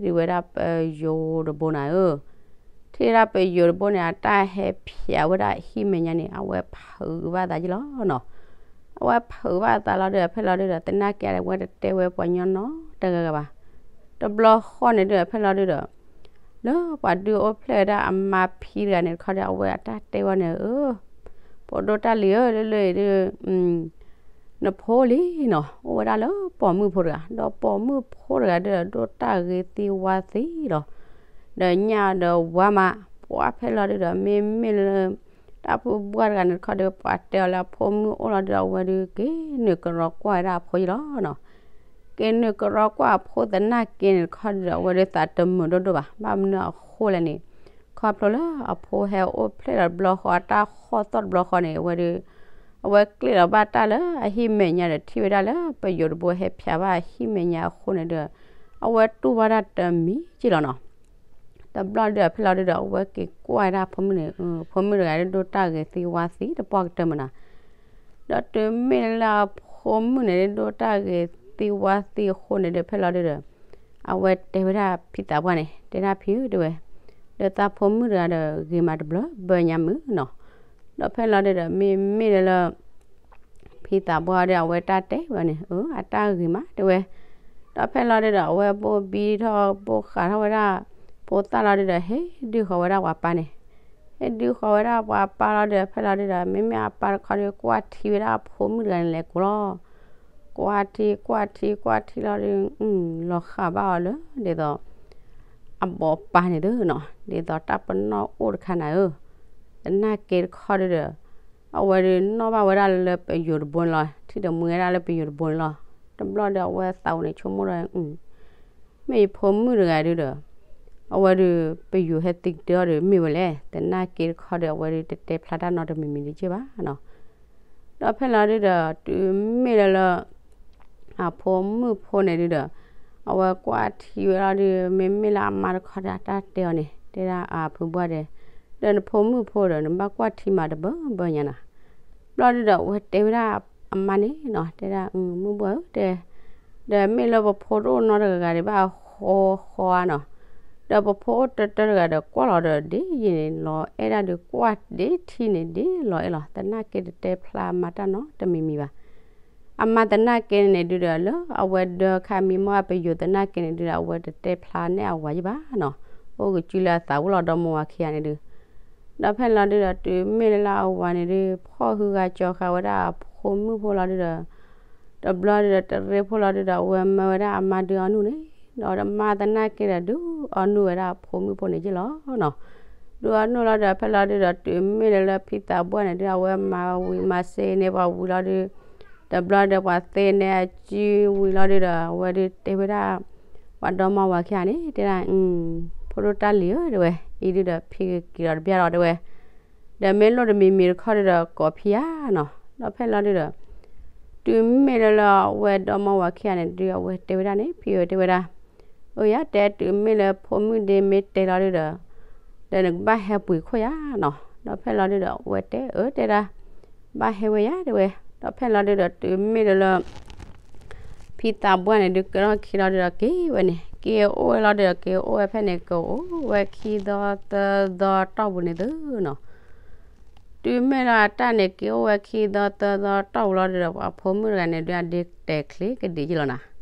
ဒုးဝဲဒၣ်ပယိၤတဘိနၤဧၢ, ထံၣ်ဝဲဒၣ်ပယိၤတဘိန့ၣ် အတၢ်ဟဲဖျိးဝဲဒၣ်ဟံၣ်မဲာ်ညါန့ၣ် အဝဲဖုးဘၣ်သးယ့ၢ်လီၤနီၤ, အဝဲဖုးဘၣ်သးလီၤဒုဒီး ဖဲလီၤဒုဒီး သနာ်က့ဒီး အဝဲတတဲဝဲပှၤညီနီတဂၤဂၤဘၣ်, တဘျီဃီန့ၣ်ဒုဒီး ဖဲလီၤဒုဒီး လၢပှၤဒုးအိၣ်ဖျဲၣ်ဝဲဒၣ်အမါဖံတဂၤန့ၣ်တခီဒီး အဝဲအတၢ်တဲဝဲန့ၣ်ဧၢ, ဖိဒိၣ်တၢ်လံၤဧၢ လၢလၢအံၤဒု နဖိလံနီၤ အိၣ်ဝဲဒၣ်လၢပိာ်မုၣ်ဖိတဂၤ ဒီးပိာ်မုၣ်ဖိတဂၤဒုဒီး ဒိၣ်တၢ်ဂ့ၤသံဝါသံလီၤ, ဒီးညၣ်ဒီးဝါမး ပှၤဖဲလီၤဒုဒီး မ့မ့ၢ်လၢ တၢ်ဖုဘှၢ်တဂၤန့ၣ်တခီဒီး ပှၤတဲအီၤလၢအဖိမုၣ်အိၣ်လီၤဒုဒီး အဝဲဒုက့ၤနုာ်ကရီကွၢ်ဝဲဒၣ်အဖိယ့ၢ်လီၤနီၤ, က့ၤနုာ်ကရီကွၢ်အဖိသနာ်က့န့ၣ်တခီဒီး အဝဲဒုသးတမုာ်ဒိၣ်ဒိၣ်ဘၣ်, ဘၣ်မနုၤအဃိလဲၣ်န့ၣ် ခီဖျိလၢအဖိဟဲအိၣ်ဖျဲၣ်ဒီးတဘျီဃီ အတၢ်ဟီၣ်သီၣ်တဘျီဃီန့ၣ် အဝဲဒု အဝဲကျ့ၣ်လီၤဘၣ်တၢ်လၢအဟံၣ်မဲာ်ညါဒီး ထံၣ်ဝဲဒၣ်လၢပယိၤတဘိဟဲဖျိးဘၣ်အဟံၣ်မဲာ်ညါအဃိန့ၣ်ဒီး အဝဲတူၢ်ဘၣ်တၢ်တမံၤက့ၢ်လီၤနီၤ, တဘျီဒုဒီး ဖဲလီၤဒုဒီး အဝဲက့ၤကွၢ်ဝဲဒၣ်အဖိမုၣ်န့ၣ် ဖိမုၣ်တဂၤဒုဒိၣ်တၢ်ဂ့ၤသံဝါသံတပှၢ်ကတၢၢ်မးနီၤ, ဒီးတုၤမ့ၢ်လၢအဖိမုၣ်န့ၣ်ဒုဒိၣ်တၢ်ဂ့ၤသံဝါသံအဃိန့ၣ်ဒီး ဖဲလီၤဒုဒီး အဝဲတဲဝဲဒၣ်ဖံသးပှၢ်န့ၣ် တဲဒၣ်ဖံဧၢ တဲဝဲ, ဒီးသးဖိမုၣ်တဂၤဒီးဂ့ၤမးတဘျီဘၢညါမုၢ်နီၤ, ဒီးဖဲလီၤဒုဒီး မ့မ့ၢ်လၢ ဖံသးပှၢ်ဒီး အဝဲတၢ်တဲဝဲန့ၣ် အၢ အတၢ်ဂ့ၤမး တဲဝဲ, ဒီးဖဲလီၤဒုဒီး အဝဲဘိၣ်ဘံထီၣ်ဘိၣ်ဃးထီၣ်ဝဲဒၣ် ဖိသၣ်လီၤဒုဒီး ဟ့ၣ်ဒုဃီၤဝဲဒၣ်ပှၤပၢ်န့ၣ်, ဟ့ၣ်ဒုဃီၤဝဲဒၣ်ပှၤပၢ်လီၤဒုဒီး ဖဲလီၤဒုဒီး မ့မ့ၢ်အပၢ်တခီဒီး ကွၢ်ထံဝဲဒၣ်အဖိမုၣ်တဂၤန့ၣ်လဲၤကိးလီၤ, ကွၢ်ထံကွၢ်ထံကွၢ်ထံလီၤဒု လီၤဃးဘၣ်အီၤလၢ ဒ်သိး အဘီပၢ်န့ၣ်သ့နီၤ, ဒ်သိးတၢ်ပနီၣ်အိၣ်တခါနၤဧၢ, သနာ်က့တခီဒုဒီး အဝဲဒုနီၣ်ဘၣ်ဝဲဒၣ်လၢပယိၤတဘိန့ၣ်လီၤ, ထံၣ်ဒီးမှံဝဲဒၣ်လၢပယိၤတဘိန့ၣ်လီၤ, တဘျီဒီးအဝဲသးအိၣ်န့ၣ်ဆိကမိၣ်ဒီး မ့ၢ်ယဖိမုၣ်တဂၤဒုဒီး အဝဲဒုး ပယိၤဟဲသံကတၢၢ်အီၤဒီးမ့ၢ်ဝဲလဲၣ်, သနာ်က့တခီဒီး အဝဲဒုးတတဲဖျါတၢ်နီတမံၤမံၤဒံးက့ၢ်ဘၣ်နီၤ. ဒီးဖဲလီၤဒုးဒီး တုၤမ့ၢ်လၢလၢ အဖိမုၣ်ဖိန့ၣ်ဒုးဒီး အဝဲကွၢ်ထံဝဲလီၤဒုး မ့မ့ၢ်လၢအမါတခီဒီး အတၢ်တဲအီၤန့ၣ် တဲဒၣ်အဖုဘှၢ်ဒီး ဒီးနဖိမုၣ်ဖိဒီး နဘၣ်ကွၢ်ထံမးတဘၢဘၢညါနီၤ. ဘျီဒုးဒီး အဝဲတဲဝဲဒၣ်အမါန့ၣ်နီၤ, တဲဒၣ် မုၣ်ဘှၢ်ဧၢ တဲ ဒီးမ့ၢ်လၢပဖိတအိၣ်နီတဂၤဂၤဒံးဘၣ်ဃီဃီဧါနီၤ, ဒီးပဖိအိၣ်တၢတၢတဂၤဒီး ကွၢ်လီၤဒီးဒ်ယံာ်န့ၣ် လီၤအဲၣ်ဒၣ်ဒုး ကွၢ်ဒ်ထံန့ၣ်ဒ်လီၤအဲၣ်လီၤ, သနာ်က့တတဲဖျါအမါတၢ်နီတမံၤမံၤဘၣ်. အမါသနာ်က့န့ၣ်ဒုးဒီး လၢအဝဲဒၢခါမံမီၢ်အပယိၤသနာ်က့န့ၣ်ဒုးဒီး အဝဲတတဲဖျါနဲၣ်အဝၤယံၣ်ဘၣ်နီၤ, အိၣ်ကစုလၢအသးဝံၤလီၤဒီမါဝၤခံဂၤန့ၣ်ဒုး ဒီးဖဲလီၤဒုးဒီး တုၤမ့ၢ်လၢလၢအဝၤန့ၣ်ဒုး ဖီၣ်ဟုဂၤကၠီၤဃာ်ဝဲဒၣ်အဖိမုၣ်ဖိလီၤဒုးဒီး တဘျီဒုးဒီး တရ့ဖိလီၤဒုးဒီး အဝဲမၢဝဲဒၣ်အမါဒုးအီနုၢ်န့ၣ်, ဒီးအမါသနာ်က့ဒီးဒုးအီနုၢ်ဝဲဒၣ်အဖိမုၣ်ဖိန့ၣ်ယံၣ်လီၤနီၤ. ဒုးအီနုၢ်လီၤဒီး ဖဲလီၤဒုးဒီး တုၤမ့ၢ်လၢလၢဖံသးပှၢ်န့ၣ်ဒုး အဝဲမၤဝံၤမၤစ့န့ၢ်ပှၤဝံၤလီၤဒုး တဘျီဒီးပှၤသ့န့ၢ်အစုဝံၤလီၤဒုးဒီး အဝဲဒုးတဲဝဲဒၣ် ပှၤဒီမါဝၤခံဂၤန့ၣ် တဲဒၣ် ဖိဒိၣ်တၢ်လံၤဧၢ တဲဝဲ, အံၤဒုးဒီး ဖံကက့ၤဒီးတဘျီဒီး တဲဝဲ, ဒီးမ့ၢ်လိၣ်တမံၤမံၤတခီဒုးဒီး ကိးဖံဧါနီၤ. ဒီးဖဲလီၤဒုးဒီး တုၤမ့ၢ်လၢလၢအဝဲဒီမါဝၤခံဂၤန့ၣ်ဒုး အဝဲတဲဝဲဒၣ်န့ၣ် ဖံဧၢ တဲဝဲဒၣ်, အိၣ်ယၤ တဲတုၤမ့ၢ်လၢဖိမုၣ်ဒ့မ့ၢ်တဲလီၤဒုးဒီး ဒီးနကဘၣ်ဟဲပှ့ၤခိၣ်ယၤနီၤ. ဒီးဖဲလီၤဒုးဒီး အဝဲတဲအၢ တဲဒၣ် ဘၣ်ဟဲဝဲယၤ တဲဝဲ. ဒီးဖဲလီၤဒုးဒီး တုၤမ့ၢ်လၢလၢ ဖံသးပှၢ်န့ၣ်ဒုး ကထီၣ်ခံလီၤဒုးဒီး က့ၤဝဲန့ၣ် က့ၤအိၣ်ဝဲလီၤဒုးဒီး က့ၤအိၣ်ဝဲဖဲန့ၣ် ကအိၣ်ဝဲခံသီသၢသီတီၢ်ပူၤန့ၣ်သုနီၤ. တုၤမ့ၢ်လၢအတၢ်န့ၣ် က့ၤအိၣ်ဝဲခံသီသၢသီတီၢ်ပူၤလီၤဒုးဒီး ပှၤဖိမုၣ်တဂၤန့ၣ်ဒုး အဒ့တဲာ်ချ့ကဒံးယံၣ်လီၤနီၤ.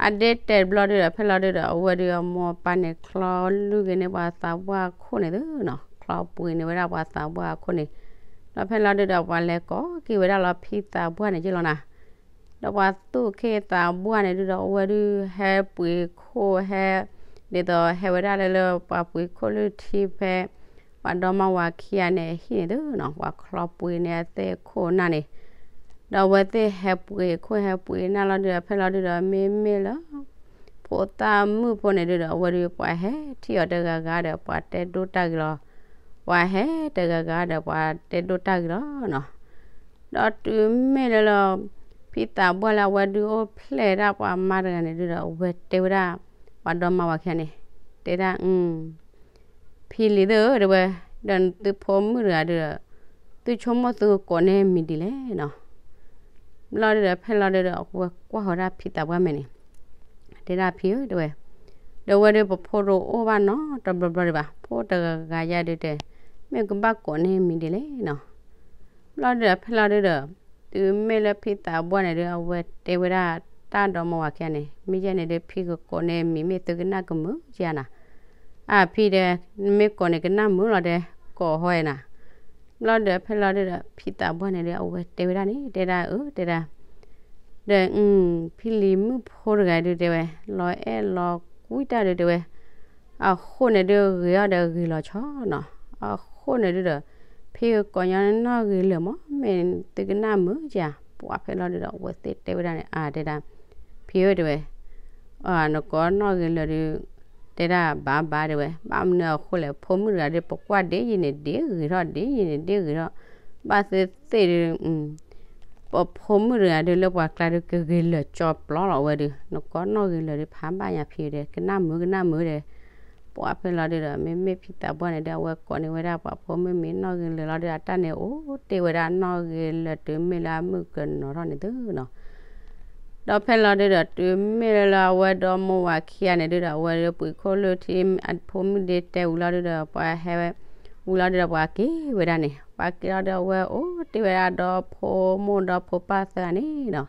အဒ့တဲာ်တဘျီဒုးဒီး ဖဲလီၤဒုးဒီး အဝဲဒုးအမိၢ်အပၢ်န့ၣ် ချီလုၢ်က့ၤန့ၢ်ပှၤသးပှၢ်အခိၣ်န့ၣ်သုနီၤ, ချီပှ့ၤန့ၢ်ဝဲဒၣ်ပှၤသးပှၢ်အခိၣ်န့ၣ်. ဒီးဖဲလီၤဒုးဒီး ပှၤလဲၤကိးက့ၤဝဲဒၣ်လီၤဖံသးပှၢ်န့ၣ်ယံၣ်လီၤနီၤ. ဒီးပှၤသူၣ်က့သးပှၢ်န့ၣ်ဒုးဒီး အဝဲဒုးဟဲပှ့ၤခိၣ်ဟဲ ဒ်သိးဟဲဝဲဒၣ်လၢလၢပှၤပှ့ၤခိၣ်လုၢ်ထံဖဲ ပှၤဒီမါဝၤခံဂၤန့ၣ်အဟံၣ်န့ၣ်သုနီၤ, ပှၤချီပှ့ၤန့ၢ်အသ့ၣ်ခိၣ်နၢ်န့ၣ်. ဒီးအဝဲသ့ၣ်ဟဲပှ့ၤခိၣ်ဟဲပှ့ၤနၢ်လီၤဒုးဒီး ဖဲလီၤဒုးဒီး မ့မ့ၢ်လၢ ဖိသၣ်မုၣ်ဖိန့ၣ်ဒုးဒီး အဝဲဒုးပှၤဟဲထံၣ်အီၤတဂၤဂၤဒီး ပှၤတဲဒိတၢ်ဂ့ၤလီၤ. ပှၤဟဲတဂၤဂၤဒီး ပှၤတဲဒိတၢ်ဂ့ၤလီၤနီၤ. ဒီးတုၤမ့ၢ်လၢလၢ ဖံသးပှၢ်လၢအဝဲဒုးအိၣ်ဖျဲၣ်ဒၣ်ပှၤမါတဂၤန့ၣ်ဒုးဒီး အဝဲတဲဝဲဒၣ် ပှၤဒီမါဝၤခံဂၤန့ၣ် တဲဒၣ် ဖံလံၤသၢဧၢ တဲဝဲ, ဒီးနသုဖိမုၣ်တဂၤဒုးဒီး သုဆိကမိၣ်သုကကိးန့ၢ်မံၤဒ်လဲၣ်နီၤ. ဘျီဒုးဒီး ဖဲလီၤဒုးဒီး အဝဲကွၢ်ဃီၤဒၣ်ဖံသးပှၢ်မဲာ်န့ၣ် တဲဒၣ်ဖံဧၢ တဲဝဲ, ဒီးဝဲဒုးပဖိတအိၣ်ဘၣ်နီတဘျီဘျီဒံးဘၣ်, ဖိတဂၤဂၤယၤဒုးတဲ မ့ၢ်ကဘၣ်ကိးန့ၢ်မံၤဒ်လဲၣ်နီၤ. ဘျီဒုးဒီး ဖဲလီၤဒုးဒီး တုၤမ့ၢ်လၢဖံသးပှၢ်န့ၣ်ဒုး အဝဲတဲဝဲဒၣ်တၢ်ဒီမါဝၤခံဂၤန့ၣ် မ့ၢ်ယဲန့ၣ်ဒုး ဖံကကိးန့ၢ်မံၤ မ့ၢ်သုကနၣ်ကမုာ်ကဧါနီၤ. အဖံတဲ နမ့ၢ်ကိးန့ၣ်ကနၣ်မုာ်လီၤတဲ ကိးဟီဝဲနၤ. ဘျီဒုးဒီး ဖဲလီၤဒုးဒီး ဖံသးပှၢ်န့ၣ်ဒုး အဝဲတဲဝဲဒၣ်န့ၣ် တဲဒၣ်အၢ တဲဒၣ် ဒီး ဖံလံၤမုၣ်ဖိတဂၤဒုးတဲဝဲ လီၤအဲၣ်လီၤကွံတၢ်ဒုးတဲဝဲ, အဃိန့ၣ်ဒုးဂ့ၤအီၤဒီးဂ့ၤလီၤဆီနီၤ. အဃိန့ၣ်ဒုးဒီး ဖံကကိးညီနီၢ်ဂ့ၤလၢာ်မး မ့ၢ်သုကနၣ်မုာ်ဧါ. ပှၤဖဲလီၤဒုးဒီး အဝဲသ့ၣ်တဲဝဲဒၣ်န့ၣ် အါ တဲဒၣ် ဖံဧၢ တဲဝဲ နကိးနီၢ်ဂ့ၤလၢာ်ဒုး တဲဒၣ်ဘၣ်ဘၣ်တဲဝဲ, ဘၣ်မနုၤအဃိလဲၣ် ဖိမုၣ်တဂၤဒုး ပကွၢ်ဒ်ယံာ်န့ၣ်ဒ်ဂ့ၤထီၣ် ဒ်ယံာ်န့ၣ်ဒ်ဂ့ၤထီၣ်, ဘၣ်သ့ၣ်သ့ၣ်ဒုး ပဖိမုၣ်တဂၤဒုးလၢပှၤကျါဒုး ကဂ့ၤလၢာ်ကၠီပျီလီၤဝဲဒုး, နကိးနီၢ်ဂ့ၤလၢာ်ဒုး ဖးဘၣ်ညါဖံတဲ ကနၣ်မုာ်ကနၣ်မုာ်တဲ, ပှၤဖဲလီၤဒုးဒီး မ့မ့ၢ်ဖံသးပှၢ်န့ၣ်ဒုး အဝဲကိးန့ၢ်ဝဲဒၣ်ပှၤဖိမုၣ်မံၤနီၢ်ဂ့ၤလၢာ်လီၤဒုး အတၢ်န့ၣ်အိၣ်တ့ၢ်ဝဲဒၣ်နီၢ်ဂ့ၤလၢာ်တုၤမ့ၢ်လၢအမုၢ်ကနီၤထီၣ်န့ၣ်သုနီၤ. ဒီးဖဲလီၤဒုးဒီး တုၤမ့ၢ်လၢလၢအဝဲဒီမါဝၤခံဂၤန့ၣ်ဒုးဒီး အဝဲဒုးပှ့ၤခိၣ်လၢထံ အဖိမုၣ်ဒ့တဲဝံၤလီၤဒုးဒီး ပှၤဟဲဝဲ ဝံၤလီၤဒုးဒီးပှၤက့ၤဝဲဒၣ်န့ၣ် ပှၤက့ၤလီၤဒုး အဝဲအိၣ်တ့ၢ်ဝဲဒၣ်ဒီဖိမိၢ်ဒီဖိပၢ်သၢဂၤန့ၣ်နီၤ.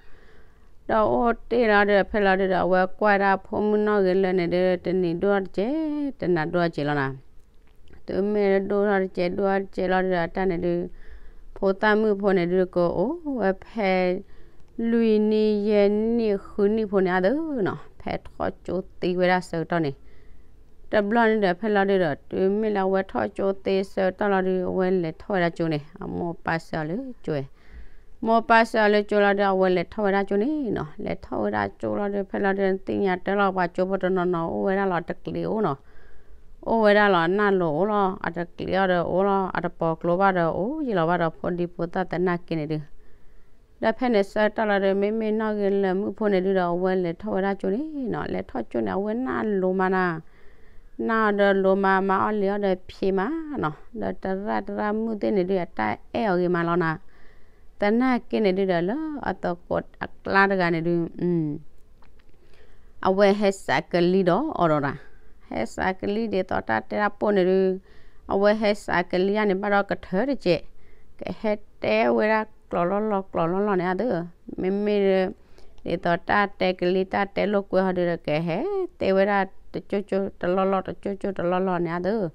ဒီးအိၣ်တ့ၢ်လီၤဒုးဒီး ဖဲလီၤဒုးဒီး အဝဲကွၢ်ဒၣ်ဖိမုၣ်နီၢ်ဂ့ၤလၢာ်န့ၣ်ဒုး တနံၤဒိၣ်တကဲး တနၤဒိၣ်တကဲးလီၤနီၤ. တုၤမ့ၢ်ဒိၣ်ထီၣ်တကဲးဒိၣ်ထီၣ်တကဲးလီၤဒုးဒီး အတၢ်န့ၣ်ဒုး ဖိသၣ်မုၣ်ဖိန့ၣ်ဒုးကအိၣ်ဝဲဖဲ လွံၢ်နံၣ်ယဲၢ်နံၣ်ဃုနံၣ်ဖိန့ၣ်အသိးနီၤ ဖဲထီၣ်ကၠိသ့ဝဲဒၣ်ဆၢကတီၢ်န့ၣ် တဘျီန့ၣ်ဒီး ဖဲလီၤဒုးဒီး တုၤမ့ၢ်လၢအဝဲထီၣ်ကၠိသ့ဆၢကတီၢ်လီၤဒုး အဝဲလဲၤထီၣ်ဝဲဒၣ်ကၠိန့ၣ် အမိၢ်ပၢ်ဆှၢအီၤလၢကၠိဝဲ, မိၢ်ပၢ်ဆှၢအီၤလၢကၠိလီၤဒုး အဝဲလဲၤထီၣ်ဝဲဒၣ်ကၠိန့ၣ်နီၤ လဲၤထီၣ်ဝဲဒၣ်ကၠိလီၤဒုး ဖဲလီၤဒုး သ့ၣ်ညါတၢ်လီၤ ပှၤကၠိဖိတနီၤနီၤ အိၣ်ဝဲဒၣ်လီၤတကျ့ၤအိၣ်နီၤ. အိၣ်ဝဲဒၣ်လီၤ အနၢ်လိၤအိၣ်လီၤ အတကျ့အီၤဒီးအိၣ်လီၤ အတပိာ်ကျိဘၣ်ဒီးအိၣ်ယံာ်လီၤဘၣ်ဒီး ဖိဒံဖိသၣ်သနာ်က့န့ၣ်ဒုး ဒီးဖဲန့ၣ်ဆၢကတီၢ်လီၤဒီး မ့မ့ၢ်နီၣ်ဂ့ၤလၢာ်မုၣ်ဖိန့ၣ်ဒုးဒီး အဝဲလဲၤထီၣ်ဝဲဒၣ်ကၠိန့ၣ်နီၤ လဲၤထီၣ်ကၠိန့ၣ် အဝဲနၢ်လိၤမးနၤ နၢ်အီၤဒီးလိၤမး မၤအီၣ်လံအီၤဒီးဖံးမးနီၤ ဒီးတရၣ်တရၣ်မုၣ်သ့ၣ်န့ၣ်ဒုး အတၢ်အဲၣ်အီၤဂ့ၤမးလီၤနၤ သနာ်က့န့ၣ်ဒုးဒီး လၢအသကိးအကျါတဂၤန့ၣ်ဒုး အဝဲဟဲစးကလံၤဒီးအီၤဒီးနၤ, ဟဲစးကလံၤဒ်သိးတၢ်တဲတၢ်ပိၢ်န့ၣ်ဒုး, အဝဲဟဲစးကလံၤယါန့ၣ် ဘၣ်ဒီးကထၢတကဲး, ကဟဲတဲဝဲဒၣ်ကျိးလီၢ်လီၢ်ကျိးလီၢ်လီၢ်န့ၣ်အသိး, မ့မ့ၢ် ဒ်သိးတၢ်တဲကလံၤတၢ်တဲလိာ်ကွဲဟီဒုးဒီး ကဟဲတဲဝဲဒၣ်တကၠိကၠိတလီၢ်လီၢ် တကၠိကၠိတလီၢ်လီၢ်န့ၣ်အသိး,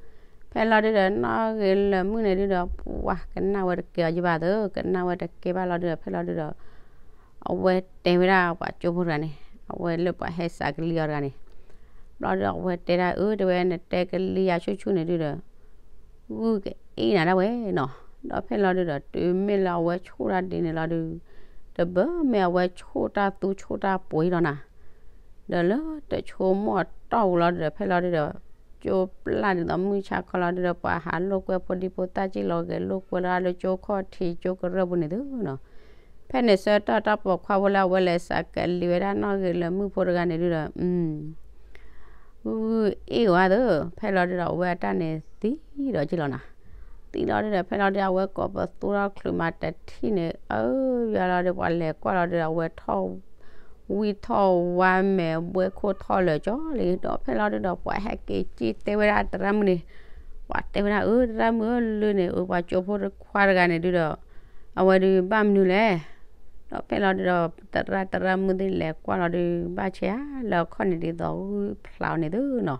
ဖဲလီၤဒုးဒီး နီၣ်ဂ့ၤလၢာ်မုၣ်န့ၣ်ဒုးဒီး ပှၤကနၣ်ဝဲတကဲအီၤယဘၣ်အသိး, ကနၣ်ဝဲတကဲဘၣ်လီၤဒုးဒီး ဖဲလီၤဒုးဒီး အဝဲတဲဝဲဒၣ်ပှၤကၠိဖိတဂၤန့ၣ်, အဝဲလၢပှၤဟဲစးကလံၤအီၤတဂၤန့ၣ်, ဘျီဒီးအဝဲတဲဒၣ်အၢ တဲဝဲ နတဲကလံၤယါဆူၣ်ဆူၣ်န့ၣ်ဒုးဒီး, ဂုၢ်ကအ့ၣ်နၤဒၣ်ဝဲနီၤ, ဒီးဖဲလီၤဒုးဒီး တုၤမ့ၢ်လၢအဝဲဆိၣ်တၢ်ဒ်န့ၣ်လီၤဒုး, တဘၢမ့ၢ်အဝဲဆိၣ်တၢ်သူဆိၣ်တၢ်ပှ့ၤဒီးနၤ, ဒီးလၢတဆိကမိၣ်အတီၢ်ပူၤလီၤဒုးဒီး ဖဲလီၤဒုးဒီး ကၠိပျၢ်ဒ်သိးမုၢ်ဆါခီလီၤဒုးဒီး ပှၤဟးလိာ်ကွဲဖိဒံဖိသၣ်စ့ၢ်ကီးဂဲၤလိာ်ကွဲလၢအလၢကၠိခီၣ်ထံးကၠိကရၢၢ်ပူၤန့ၣ်သုနီၤ, ဖဲန့ၣ်ဆၢကတီၢ်တၢ်ပိာ်ခွါဖိလၢအဝဲလဲၤစးကလံၤဝဲဒၣ်နီၣ်ဂ့ၤလၢာ်မုၣ်ဖိတဂၤန့ၣ်ဒုးဒီး ဂုၢ်အ့ၣ်ဝဲအသိး, ဖဲလီၤဒုးဒီး အဝဲအတၢ်န့ၣ်သံဒီးက့ၤလီၤနၤ, သံလီၤဒုးဒီး ဖဲလီၤဒုး အဝဲကိးပသူထီၣ်ချုးမးတထံၣ်န့ၣ် အၢ ယွၤလီၤဒုး ပှၤလဲၤကွၢ်လီၤဒုးဒီး အဝဲထီၣ် ဝံထီၣ်ဝါမဲာ်ဘှဲခိၣ်ထီၣ်လၢာ်ကၠီလံ, ဒီးဖဲလီၤဒုးဒီး ပှၤဟဲက့ၤက့ၤတဲဝဲဒၣ်သရၣ်မုၣ်န့ၣ်, ပှၤတဲဝဲဒၣ် အၢ သရၣ်မုၣ်ဧၢ လၢန့ၣ် အၢ ပှၤကၠိဖိတခွါတဂၤန့ၣ်ဒုးဒီး အဝဲဒုးဘၣ်မနုၤလဲၣ်, ဒီးဖဲလီၤဒုးဒီး သရၣ်သရၣ်မုၣ်သ့ၣ်လဲၤကွၢ်လီၤဒုး ဘၣ်ဆဲးဧါ လၢအခီၣ်န့ၣ်ဒ်သိးဂုၢ်ဖျးအီၤန့ၣ်သုနီၤ,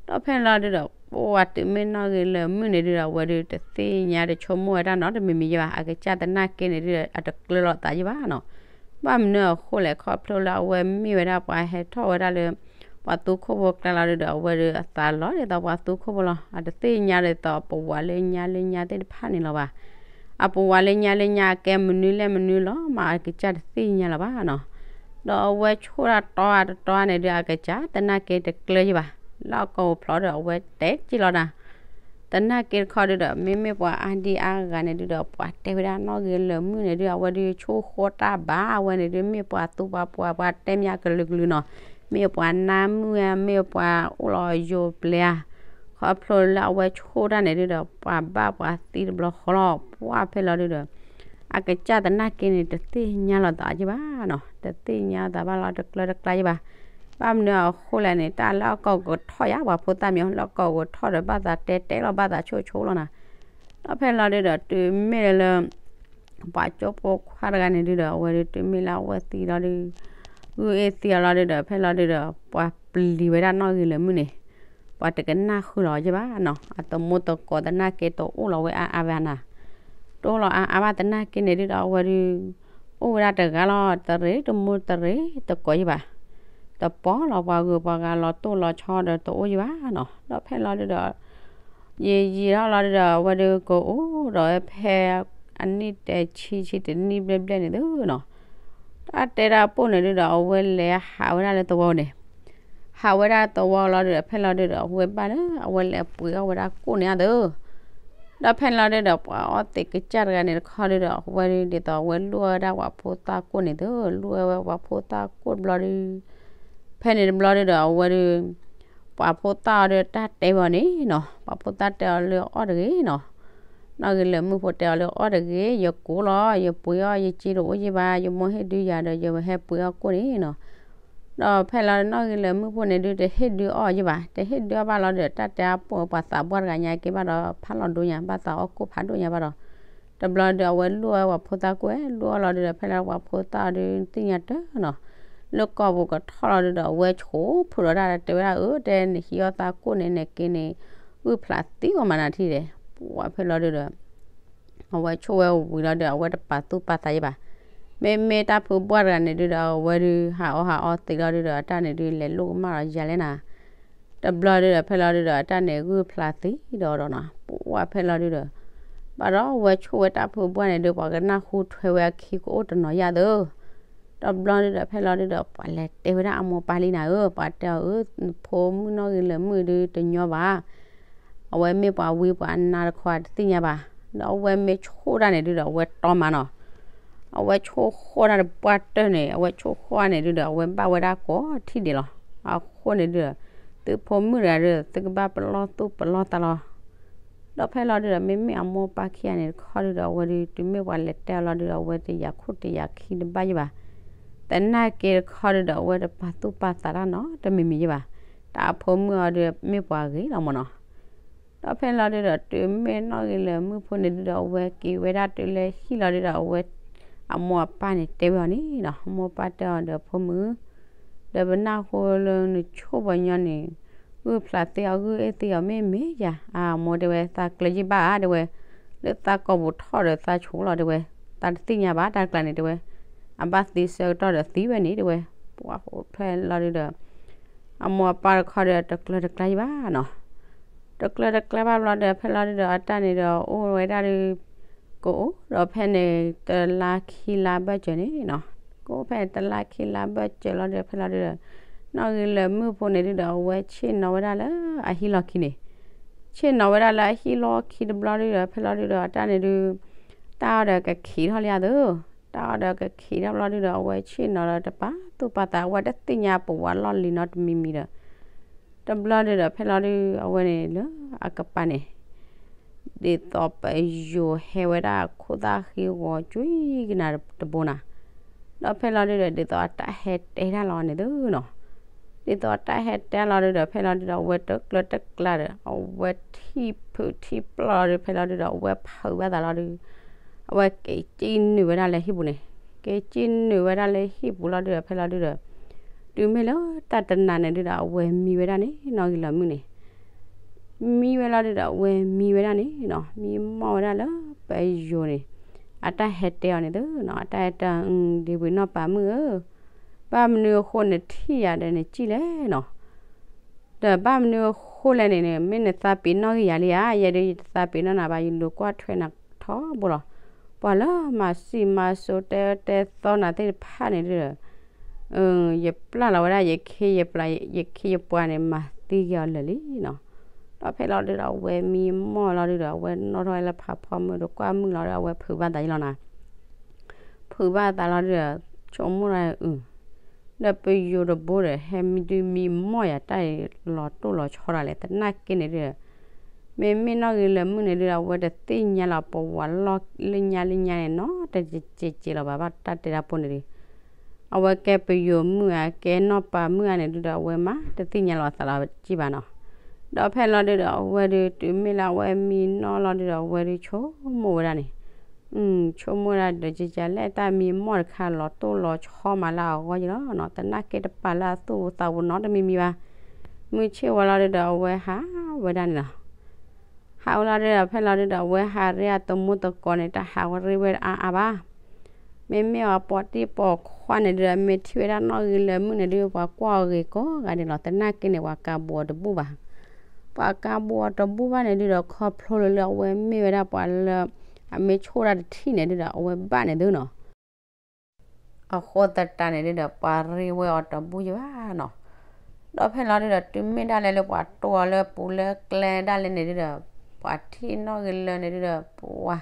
ဒီးဖဲလီၤဒုးဒီး ပှၤတုၤမ့ၢ်နီၣ်ဂ့ၤလၢာ်မုၣ်န့ၣ်ဒုးဒီး အဝဲဒုးတသ့ၣ်ညါတဆိကမိၣ်ဝဲဒၣ်နီတမံၤမံၤယဘၣ်, အကစၢ်သနာ်က့န့ၣ်ဒုးဒီး အတကျၢၤလီၤသးယဘၣ်နီၤ, ဘၣ်မနုၤအဃိလဲၣ် ခီဖျိလၢအဝဲမ့ၢ်ဝဲဒၣ်ပှၤဟဲထီၣ်ဝဲဒၣ်လၢ ပှၤသူခိၣ်ဖိကျါလီၤဒုးဒီး အဝဲဒုးအသးလီၤဒ်သိးပှၤသူခိၣ်ဖိလီၤ, အတသ့ၣ်ညါဒ်သိးပဝးလၢညါလၢညါသ့ၣ်တဖၣ်န့ၣ်လီၤဘၣ်, အပဝးလၢညါလၢညါအကဲမနုၤလဲၣ်မနုၤလီၤ မ့ၢ်အကစၢ်တသ့ၣ်ညါလီၤဘၣ်နီၤ, ဒီးအဝဲဆိၣ်တၢ်တီအတတီန့ၣ်ဒုး အကစၢ်သနာ်က့တကျၢၤယဘၣ်, လၢအကီၢ်အိၣ်ဖျိးဒီး အဝဲတဲက့ၤလီၤနၤ, သနာ်က့တခီဒုးဒီး မ့မ့ၢ်ပှၤအါဒံအါဂၤန့ၣ်ဒုးဒီး ပှၤတဲဝဲဒၣ်နီၣ်ဂ့ၤလၢာ်မုၣ်န့ၣ်ဒုး အဝဲဒုးဆိၣ်ဃီတၢ်ဘၣ် အဝဲန့ၣ်ဒုး မ့ၢ်ပှၤသူပှၤပှၢ် ပှၤတဲမ့ၢ်ကလုာ်ကလုာ်နီၤ, မ့ၢ်ပှၤနါမုၣ်ဧါ မ့ၢ်ပှၤအိၣ်လီၤယိၤပျဲဧါ, ခီဖျိလၢအဝဲဆိၣ်တၢ်န့ၣ်ဒုးဒီး ပှၤဘၣ်ပှၤသံတဘျီဃီလီၤ, ပှၤဖဲလီၤဒုးဒီး အကစၢ်သနာ်က့န့ၣ် တသ့ၣ်ညါလီၤသးယဘၣ်နီၤ, တသ့ၣ်ညါသးဘၣ်လီၤ တကျၢၤတကျါယဘၣ်, ဘၣ်မနုၤအဃိလဲၣ်န့ၣ် တၢ်လၢအကီၢ်ကထီၣ်ယါ ပှၤဖိသၣ်မံၤ လၢအကီၢ်ကထီၣ်ဒီး ဘၣ်သးတဲတဲလီၤ ဘၣ်သးဆိၣ်ဆိၣ်လီၤနၤ, ဒီးဖဲလီၤဒုးဒီး တုၤမ့ၢ်လၢ ပှၤကၠိဖိခွါတဂၤန့ၣ်ဒုးဒီး အဝဲဒုးတုၤမ့ၢ်လၢအဝဲသံလီၤဒုး ဂုၢ်အ့ၣ်သံအီၤလီၤဒုးဒီး ဖဲလီၤဒုးဒီး ပှၤပျံၤဝဲဒၣ်နီၣ်ဂ့ၤလၢာ်မုၣ်န့ၣ်, ပှၤတကနၣ်ဃုာ်လီၤယဘၣ်နီၤ, အသမူသကိးသနာ်က့တအိၣ်လီၤဝဲအါအါဘၣ်နၤ, တအိၣ်လီၤအါအါဘၣ်သနာ်က့န့ၣ်ဒုးဒီး အဝဲဒုး အိၣ်ဝဲဒၣ်တဂၤလီၤ တရ့တမူတရ့တကိးယဘၣ်, တပီၢ်လီၤပှၤဂုၤပှၤဂၤလီၤတိၢ်လီၤဆီဒီးတအိၣ်ယဘၣ်နီၤ, ဒီးဖဲလီၤဒုးဒီး ယံာ်ယံာ်ထီၣ်လီၤဒုးဒီး အဝဲဒုးကအိၣ်ဒီးဝဲဖဲ အနံၣ်တဲဆံဆံတနံၣ်ဘျဲၣ်ဘျဲၣ်န့ၣ်သုနီၤ, တၢ်တဲတၢ်ပိၢ်န့ၣ်ဒုးဒီး အဝဲလဲၤဟးဝဲဒၣ်လၢသဝီန့ၣ်, ဟးဝဲဒၣ်သဝီလီၤဒုးဒီး ဖဲလီၤဒုးဒီး အဝဲဘၣ်လၢ အဝဲလဲၤပှ့ၤအီၣ်ဝဲဒၣ်ကိၣ်န့ၣ်အသိး, ဒီးဖဲလီၤဒုးဒီး ပှၤအီသံးကစၢ်တဂၤန့ၣ်တခီဒုးဒီး အဝဲဒုးဒ်သိးအဝဲလိၣ်ဝဲဒၣ်ပှၤဖိသၣ်ကိၣ်န့ၣ်သု, လိၣ်ဝဲပှၤဖိသၣ်ကိၣ်တဘျီဒုး ဖဲန့ၣ်တဘျီဒုးဒီး အဝဲဒုး ပှၤဖိသၣ်အီၤဒုးတၢ်တဲဝဲအီၤန့ၣ်နီၤ, ပှၤဖိသၣ်တဲအီၤလၢအီၣ်တဂ့ၤနီၤ, နီၣ်ဂ့ၤလၢာ်မုၣ်ဖိတဲအီၤလၢအီၣ်တဂ့ၤ, ယကိၢ်လီၤ ယပှ့ၤအီၣ် ယစ့တအိၣ်ယဘၣ် ယမိၢ်ဟ့ၣ်ဒုးယၤဒီး ယဟဲပှ့ၤအီၣ်ကိၣ်န့ၣ်နီၤ, ဒီးဖဲလီၤနီၣ်ဂ့ၤလၢာ်မုၣ်ဖိန့ၣ်ဒုး တဟ့ၣ်ဒုးအီၣ်ယဘၣ်, တဟ့ၣ်ဒုးအီၣ်ဘၣ်လီၤဒုးဒီး တၢ်တဲအပိၢ်ပှၤသးပှၢ်တဂၤညါက့ၤဘၣ်ဒီး ဖးလီၤဒိညါ ဘၣ်သးအီၣ်ကိၣ်ဖးဒိၣ်ညါဘၣ်ဒီး တဘျီဒုးအဝဲလိၣ်ဝဲပှၤဖိသၣ်ကိၣ်ဝဲ လိၣ်အီၤလီၤဒုးဒီး ဖဲလီၤပှၤဖိသၣ်အီၤဒုးသ့ၣ်ညါတၢ်နီၤ, လၢကီၢ်ပူၤကထီၣ်လီၤဒုးဒီး အဝဲဆိးဖုးဒီးတၢ်တဲဝဲဒၣ် အၢ တဲနဟံးအီၣ်သးကိၣ်န့ၣ် နက့ၤန့ၣ် ဂုၢ်ဖျးသံအီၤမးနၤထံၣ်ဒဲး, ပှၤဖဲလီၤဒုးဒီး အဝဲဆိၣ်ဝဲဝံၤလီၤဒုး အဝဲတပာ်သူၣ်ပာ်သးယဘၣ်, မ့မ့ၢ်တၢ်ဖုဘှၢ်တဂၤန့ၣ်ဒုးဒီး အဝဲဒုးဟးအီၣ်ဟးအီသံးလီၤဒုးဒီး အတၢ်န့ၣ်ဒုးလဲၤလိၣ်ကမၣ်လီၤယၤလဲၣ်နၤ တဘျီဒုးဒီး ဖဲလီၤဒုးဒီး အတၢ်န့ၣ်ဂုၢ်ဖျးသံဒီးဒီးနီၤ, ပှၤဖဲလီၤဒုးဒီး ဘၣ်ဒီးအဝဲဆိၣ်ဝဲတၢ်ဖုဘှၢ်န့ၣ်ဒုး ပှၤကနၢ်ဟူထွဲဝဲအခံကအိၣ်တနီၤယၤသၢ တဘျီဒုဒီး ဖဲလီၤဒုဒီး ပှၤလဲၤတဲဝဲဒၣ်အမိၢ်ပၢ်လံနၤဧၢ, ပှၤတဲအီၤဧၢ, ဖိမုၣ်နီၣ်ဂံၢ်လၢာ်မုၣ်ဒုတညီဘၣ်, အဝဲမ့ၢ်ပှၤဝံပှၤနါတခီတသ့ၣ်ညါဘၣ်, ဒီးအဝဲမ့ၢ်ဆိၣ်တၢ်န့ၣ်ဒုဒီး အဝဲတီမးနီၤ, အဝဲဆိၣ်ဃီၣ်တၢ်တပှၢ်တၢၢ်န့ၣ် အဝဲဆိၣ်ဃီၣ်န့ၣ်ဒုဒီး အဝဲဘၣ်ဝဲဒၣ်ကိးထံၣ်ဒံးလီၤ. အဃိန့ၣ်ဒုဒီး သုဖိမုၣ်တဂၤဒုဒီး သုကဘၣ်ပလီၢ်သူၣ်ပလီၢ်သးလီၤ. ဒီးဖဲလီၤဒုဒီး မ့မ့ၢ်အမိၢ်ပၢ်ခံဂၤန့ၣ်တခီဒုဒီး အဝဲဒု တုၤမ့ၢ်ပှၤလဲၤတဲအီၤလီၤဒုဒီး အဝဲတယာ်ခိၣ်တယာ်ခံတဘၣ်ယဘၣ်, သနာ်က့တခီဒုဒီး အဝဲတပာ်သူၣ်ပာ်သးတၢ်နီတမံၤမံၤယဘၣ်, တၢ်အဖိမုၣ်အီၤဒု မ့ၢ်ပှၤဂ့ၤလီၤမးနီၤ. ဒီးဖဲလီၤဒုဒီး တုၤမ့ၢ်နီၣ်ဂံၢ်လၢာ်မုၣ်ဖိန့ၣ်ဒုဒီး အဝဲက့ၤဝဲဒၣ်တုၤလၢဟံၣ်လီၤဒုဒီး အဝဲ အမိၢ်အပၢ်န့ၣ်တဲဝဲအီၤန့ၣ်နီၤ, အမိၢ်ပၢ်တဲအီၤဒီး ဖိမုၣ်, ဒီးပနၢ်ဟူလၢနဆိၣ်ပှၤညီန့ၣ် ဂုၢ်ဖျးသ့အီၤ ဂုၢ်အ့ၣ်သ့အီၤ မ့ၢ်မ့ၢ်ယၤ, အမိၢ်တဲဝဲ သးကျၢၤယံၢ်ဘၣ်ဧါ တဲဝဲ, လၢသးကိာ်ပူၤထီၣ်ဒီးသးဆိးလီၤတဲဝဲ, သးတသ့ၣ်ညါဘၣ်တၢ်ကျါန့ၣ်တဲဝဲ, အဘၣ်သံဆၢကတီၢ်ဒီးသံဝဲန့ၣ်တဲဝဲ, ပှၤဖဲလီၤဒုဒီး အမိၢ်အပၢ်တခီဒီး တကျၢၤတကျါယံၢ်ဘၣ်နီၤ. တကျၢၤတကျါဘၣ်ဘျီဒီး ဖဲလီၤဒုဒီး အတၢ်န့ၣ်ဒီး အိၣ်ဝဲဒၣ်ဒု ကအိၣ်ဒီးဖဲန့ၣ် တလါခံလါဘၢၣ်စၢၤန့ၣ်နီၤ, ကအိၣ်ဖဲန့ၣ် တလါခံလါဘၢၣ်စၢၤလီၤဒီး ဖဲလီၤဒုဒီး နီၣ်ဂံၢ်လၢာ်မုၣ်ဖိန့ၣ်ဒုဒီး အဝဲဆ့ၣ်နီၤဝဲဒၣ်လၢအဟံၣ်လီၢ်ခံန့ၣ်, ဆ့ၣ်နီၤဝဲဒၣ်လၢအဟံၣ်လီၢ်ခံတဘျီဒုဒီး ဖဲလီၤဒုဒီး အတၢ်န့ၣ်ဒု တၢ်အီၣ်ဒီးကခံးထီၣ်လံဧါသၢ, တၢ်အီၣ်ဒီးကခံးထီၣ်ဘျီဒုဒီး အဝဲဆ့ၣ်နီၤဒီးတပာ်သူၣ်ပာ်သး အဝဲတသ့ၣ်ညါပဝးလီၢ်လံၤနီတမံၤမံၤဒီး တဘျီဒုဒီး ဖဲလီၤဒု အဝဲန့ၣ်လၢအကပၤန့ၣ် ဒ်သိးပယိၤဟဲဝဲဒၣ်ခိၣ်သၣ်ဃံဂီၤကွံကနၤတဘိနၤ, ဒီးဖဲလီၤဒုဒီး ဒ်သိးအတၢ်ဟဲတဲတၢ်လီၤန့ၣ်သၢနီၤ, ဒ်သိးအတၢ်ဟဲတဲလီၤဒုဒီး ဖဲလီၤဒုဒီး အဝဲတကျၢၤတကျါဒီး အဝဲထံၣ်ဖုးထံၣ်ပျီၢ်လီၤဒု ဖဲလီၤဒုဒီး အဝဲဖုးဘၣ်သးလီၤဒု အဝဲက့ၤစံၣ်နုာ်ဝဲဒၣ်လၢဟံၣ်ပူၤန့ၣ်, က့ၤစံၣ်နုာ်ဝဲဒၣ်လၢဟံၣ်ပူၤလီၤဒုဒီး ဖဲလီၤဒုဒီး တုၤမ့ၢ်လၢတၢ်တနၤန့ၣ်ဒုဒီး အဝဲမံဝဲဒၣ်န့ၣ် နီၣ်ဂံၢ်လၢာ်မုၣ်န့ၣ် မံဝဲလီၤဒုဒီး အဝဲမံဝဲဒၣ်န့ၣ်နီၤ, မံမီၢ်ဝဲဒၣ်လၢပယိၤန့ၣ် အတၢ်ဟဲတဲအီၤန့ၣ်သၢနီၤ, အတၢ်ဟဲတဲ ဒ့ဝံၤနီၢ်ပၤမုၣ်ဧၢ, ဘၣ်မနုၤအဃိနထံၣ်ယၤဒီးနစံၣ်လဲၣ်နီၤ, ဒီးဘၣ်မနုၤအဃိလဲၣ်န့ၣ်န့ၣ် မ့ၢ်နသးပ့ၤနီၣ်ဂ့ၤယၤလံဧါ, ယဲဒုးယတသးပ့ၤနီၣ်နၤဘၣ်, ယလူၤကွၢ်ထွဲနၤထီဘိလီၤ. ပှၤလၢမၤစံးမၤစိတဲတဲသီနၤသ့ၣ်တဖၣ်န့ၣ်ဒုဒီး ယပျၢ်လီၤဝဲဒၣ် ယခ့ယပှၤ ယခ့ယပှၤန့ၣ် မၤသံက့ၤအီၤလၢာ်လံနီၤ. ဒီးဖဲလီၤဒုဒီး အဝဲမံမီၢ်လီၤဒုဒီး အဝဲနီၣ်ထီၣ်ဝဲလၢဖးဖီမုၢ်ဒီးကွၢ်မုၢ်လီၤဒီး အဝဲဖုးဘၣ်သးယံၤလီၤနၤ. ဖုးဘၣ်သးလီၤဒုဒီး ဆိကမိၣ်လီၤအု ဒီးပယိၤတဘိဒီး ဟဲမံဒုးမံမီၢ်ယၤတၢ်လီၤတိၢ်လီၤဆီဒၣ်လဲာ် သနာ်က့န့ၣ်ဒုဒီး မ့မ့ၢ်နီၣ်ဂံၢ်လၢာ်မုၣ်န့ၣ်ဒုဒီး အဝဲတသ့ၣ်ညါလီၤ ပဝးလီၢ်လၢညါလၢညါန့ၣ် နီတက့ၤက့ၤလီၤဘၣ် ဘၣ်တၢ်တဲတၢ်ဖိန့ၣ်ဒု အဝဲကဲပယိၤမုၣ်ဧါ ကဲနီၢ်ပၤမုၣ်ဧါန့ၣ်ဒုဒီး အဝဲမၤတသ့ၣ်ညါလီၤအသးလီၤကံၢ်ဘၣ်နီၤ. ဒီးဖဲလီၤဒုဒီး အဝဲဒု တုၤမ့ၢ်လၢအဝဲမံနီၣ်လီၤဒုဒီး အဝဲဒုဆိကမိၣ်ဝဲဒၣ်န့ၣ် ဆိကမိၣ်ဝဲဒၣ်ဒီး ကကလဲၣ်တၢ်မံမီၢ်တခါလီၤတိၢ်လီၤဆီမးလၢအဂီၢ်ယံၤလီၤနီၤ. သနာ်က့တပာ်လၢအသူၣ်အသးပူၤနီတမံၤမံၤဘၣ်. မုၢ်ဆ့ၣ်ဝဲလီၤဒုဒီး အဝဲဟးဝဲဒၣ်န့ၣ်လီၤ. ဟးဝဲလီၤဒုဒီး ဖဲလီၤဒုဒီး အဝဲဟးရ့အတမူသကိးန့ၣ် တၢ်ဟးဝဲရ့ဝဲအါအါဘၣ်. မ့မ့ၢ်အပိာ်တံၢ်ပိာ်ခွါန့ၣ်ဒုဒီး မ့ၢ်ထံၣ်ဝဲဒၣ်နီၣ်ဂံၢ်လၢာ်မုၣ်န့ၣ်ဒု ပှၤကွၢ်အီၤဂ့ၤကိးဂၤဒဲးလီၤ. သနာ်က့န့ၣ် ပှၤကါဘိးအီၤတဘူၣ်ဘၣ်. ပှၤကါဘိးအီၤတဘူၣ်ဘၣ်န့ၣ်ဒုဒီး ခီဖျိလၢလၢအဝဲမ့ၢ်ဝဲဒၣ်ပှၤလၢ အမ့ၢ်ဆိၣ်တၢ်တထံၣ်န့ၣ်ဒုဒီး အဝဲဘၣ်န့ၣ်သုနီၤ. အဃိသတးန့ၣ်ဒုဒီး ပှၤရ့ဝဲအီၤတဘူၣ်ယဘၣ်နီၤ. ဒီးဖဲလီၤဒုဒီး တုၤမ့ၢ်ဒၣ်လဲာ်လၢပှၤတိၢ်အီၤလၢပူၤလၢကျဲဒၣ်လဲာ်န့ၣ်ဒုဒီး ပှၤထံၣ်နီၣ်ဂံၢ်လၢာ်န့ၣ်ဒုဒီး ပှၤ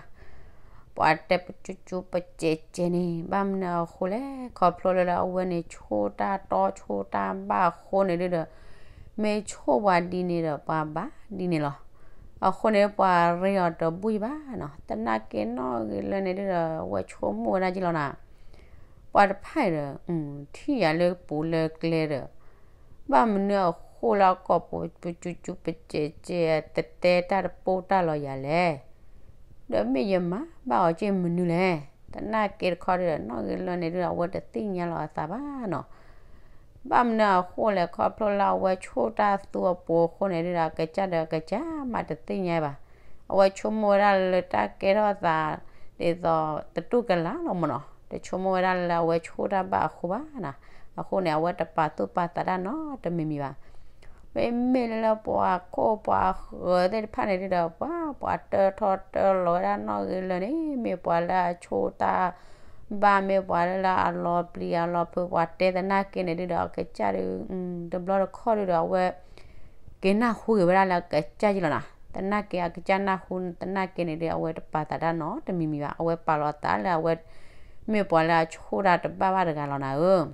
ပှၤတဲပကၠူကၠူပကဲးကဲးန့ၣ် ဘၣ်မနုၤအဃိလဲၣ်. ခီဖျိလၢလၢအဝဲန့ၣ် ဆိၣ်တၢ်တီဆိၣ်တၢ်ဘၣ်အဃိန့ၣ်ဒုဒီး မ့ၢ်ဆိၣ်ပှၤဒ်န့ၣ်ဒီး ပှၤဘၣ်ဒ်န့ၣ်လီၤ. အဃိန့ၣ် ပှၤရ့အီၤတဘူၣ်ယဘၣ်နီၤ. သနာ်က့နီၣ်ဂံၢ်လၢာ်န့ၣ်ဒုဒီး အဝဲဆိကမိၣ်ဝဲဒၣ်က့လီၤနၤ. ပှၤတဖၣ်အံၤဒီး ထံၣ်ယၤလၢပူၤလၢကျဲဒီး ဘၣ်မနုၤအဃိလၢအကိာ်ပူၤ ပကၠူကၠူပကဲးကဲး တတဲတၢ်တပိၢ်တၢ်လီၤယၤလဲၣ်. ဒီးမ့ၢ်ယမၤဘၣ်အီၤက့မနုၤလဲၣ်. သနာ်က့တခီဒုဒီး နီၣ်ဂံၢ်လၢာ်န့ၣ်ဒုဒီး အဝဲတသ့ၣ်ညါလီၤအသးဘၣ်နီၤ. ဘၣ်မနုၤအဃိလဲၣ် ခီဖျိလၢအဝဲဆိၣ်တၢ်သူအပူၤအဃိန့ၣ်ဒုဒီး အကစၢ်ဒီးအကစၢ်မးတသ့ၣ်ညါဘၣ်. အဝဲဆိကမိၣ်ဝဲဒၣ်လၢတၢ်ကဲထီၣ်အသး ဒ်သိးသတူၢ်ကလာ်လီၤမးနီၤ. တဆိကမိၣ်ဝဲဒၣ်လၢအဝဲဆိၣ်တၢ်ဘၣ်အဃိဘၣ်နီၤ. အဃိန့ၣ် အဝဲတပာ်သူၣ်ပာ်သးတၢ်နီတမံၤမံၤဘၣ်. မ့မ့ၢ်လၢပှၤခိၣ်ပှၤဃၢၤသ့ၣ်တဖၣ်န့ၣ်ဒုဒီး ပှၤ ပှၤတၢထီၣ်တၢလီၤဝဲဒၣ်နီၣ်ဂံၢ်လၢာ်န့ၣ် မ့ၢ်ပှၤလၢအဆိၣ်တၢ် ဘၣ်မ့ၢ်ပှၤလၢအလီၤပျံၤအလီၤဖုး ပှၤတဲသနာ်က့န့ၣ်ဒုဒီး အကစၢ်ဒု တဘျီတခီၣ်ဒုဒီး အဝဲ က့ၤနၢ်ဟူက့ၤဝဲဒၣ်လၢအကစၢ်ယံလီၤနီၤ. သနာ်က့အကစၢ်နၢ်ဟူသနာ်က့န့ၣ်ဒု အဝဲတပာ်သးတၢ်နီတမံၤမံၤဘၣ်. အဝဲပာ်လီၤသးလၢအဝဲ မ့ၢ်ပှၤလၢအဆိၣ်တၢ်တဘၣ်ဘၣ်တဂၤလီၤနၤဧၢ.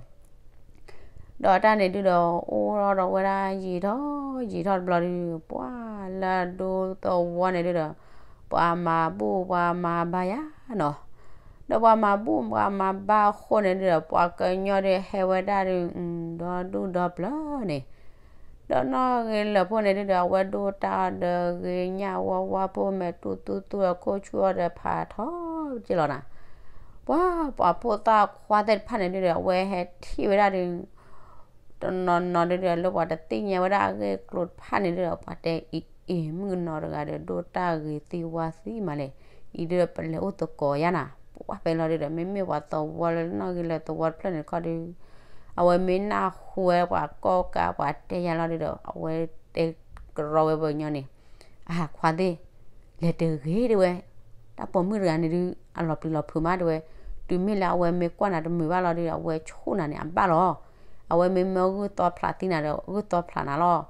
ဒီးတၢ်န့ၣ်ဒုဒီး အိၣ်ထီၣ်ဒီးဝဲဒၣ်ယံာ်ထီၣ်ယံာ်ထီၣ်တဘျီဒု ပှၤလၢအဒိသဝီန့ၣ်ဒုဒီး ပှၤမၤဘူၣ်ပှၤမၤဘါယါနီၤ. ဒီးပှၤမၤဘူၣ်ပှၤမၤဘါအဃိန့ၣ်ဒုဒီး ပှၤကညီဒုဟဲဝဲဒၣ်ဒု ဒီဒူၣ်ဒီပျၢၤန့ၣ် ဒီးနီၣ်ဂ့ၤလၢာ်ဖိန့ၣ်ဒုဒီး အဝဲဒိၣ်တၢ်ဒီးဂ့ၤညၣ်ဝါဝါဖိမဲာ်တူၢ်သူသူအခိၣ်ဆူၣ်အီၤဒီးဖးထီက့လီၤနၤ. ပှၤပှၤဖိသၣ်ခွါသ့ၣ်တဖၣ်န့ၣ်ဒုဒီး အဝဲဟဲထံၣ်ဝဲဒၣ်ဒု တနီၤနီၤဒုဒီး လၢပှၤတသ့ၣ်ညါဝဲဒၣ်အဂ့ၢ်အကျိၤတဖၣ်န့ၣ်ဒုဒီး ပှၤတဲအံၤ အ့ၣ် မုၣ်ကနီၤတဂၤဒီး ဒိၣ်တၢ်ဂ့ၤသံဝါသံမးလဲၣ်, အံၤဒုဒီးပလဲၤအိၣ်သကိးယါနၤ. ပှၤဖဲလီၤဒုဒီး မ့မ့ၢ်ပှၤသဝီလၢနီၣ်ဂံၢ်လၢာ်သဝီတဖျၢၣ်န့ၣ်တခီဒု အဝဲမ့ၢ်နၢ်ဟူဝဲပှၤကိးကးပှၤတဲယါလီၤဒုဒီး အဝဲတဲကရီဝဲပှၤကညီန့ၣ် အဟးခွါသ့ၣ် လဲၤတဂ့ၤတဲဝဲ, တၢ်ပိာ်မုၣ်တဂၤန့ၣ်ဒု အလီၤပျံၤလီၤဖုးမးတဲဝဲ, တုၤမ့ၢ်လၢအဝဲမ့ၢ်ကွၢ်နၤတမုာ်ဘၣ်လီၤဒု အဝဲဆိၣ်နၤန့ၣ် အဘၣ်လီၤ. အဝဲမ့ၢ်မၢဂုၢ်သီဖျးသံနၤဒီး ဂုၢ်သီဖျးနၤလီၤ.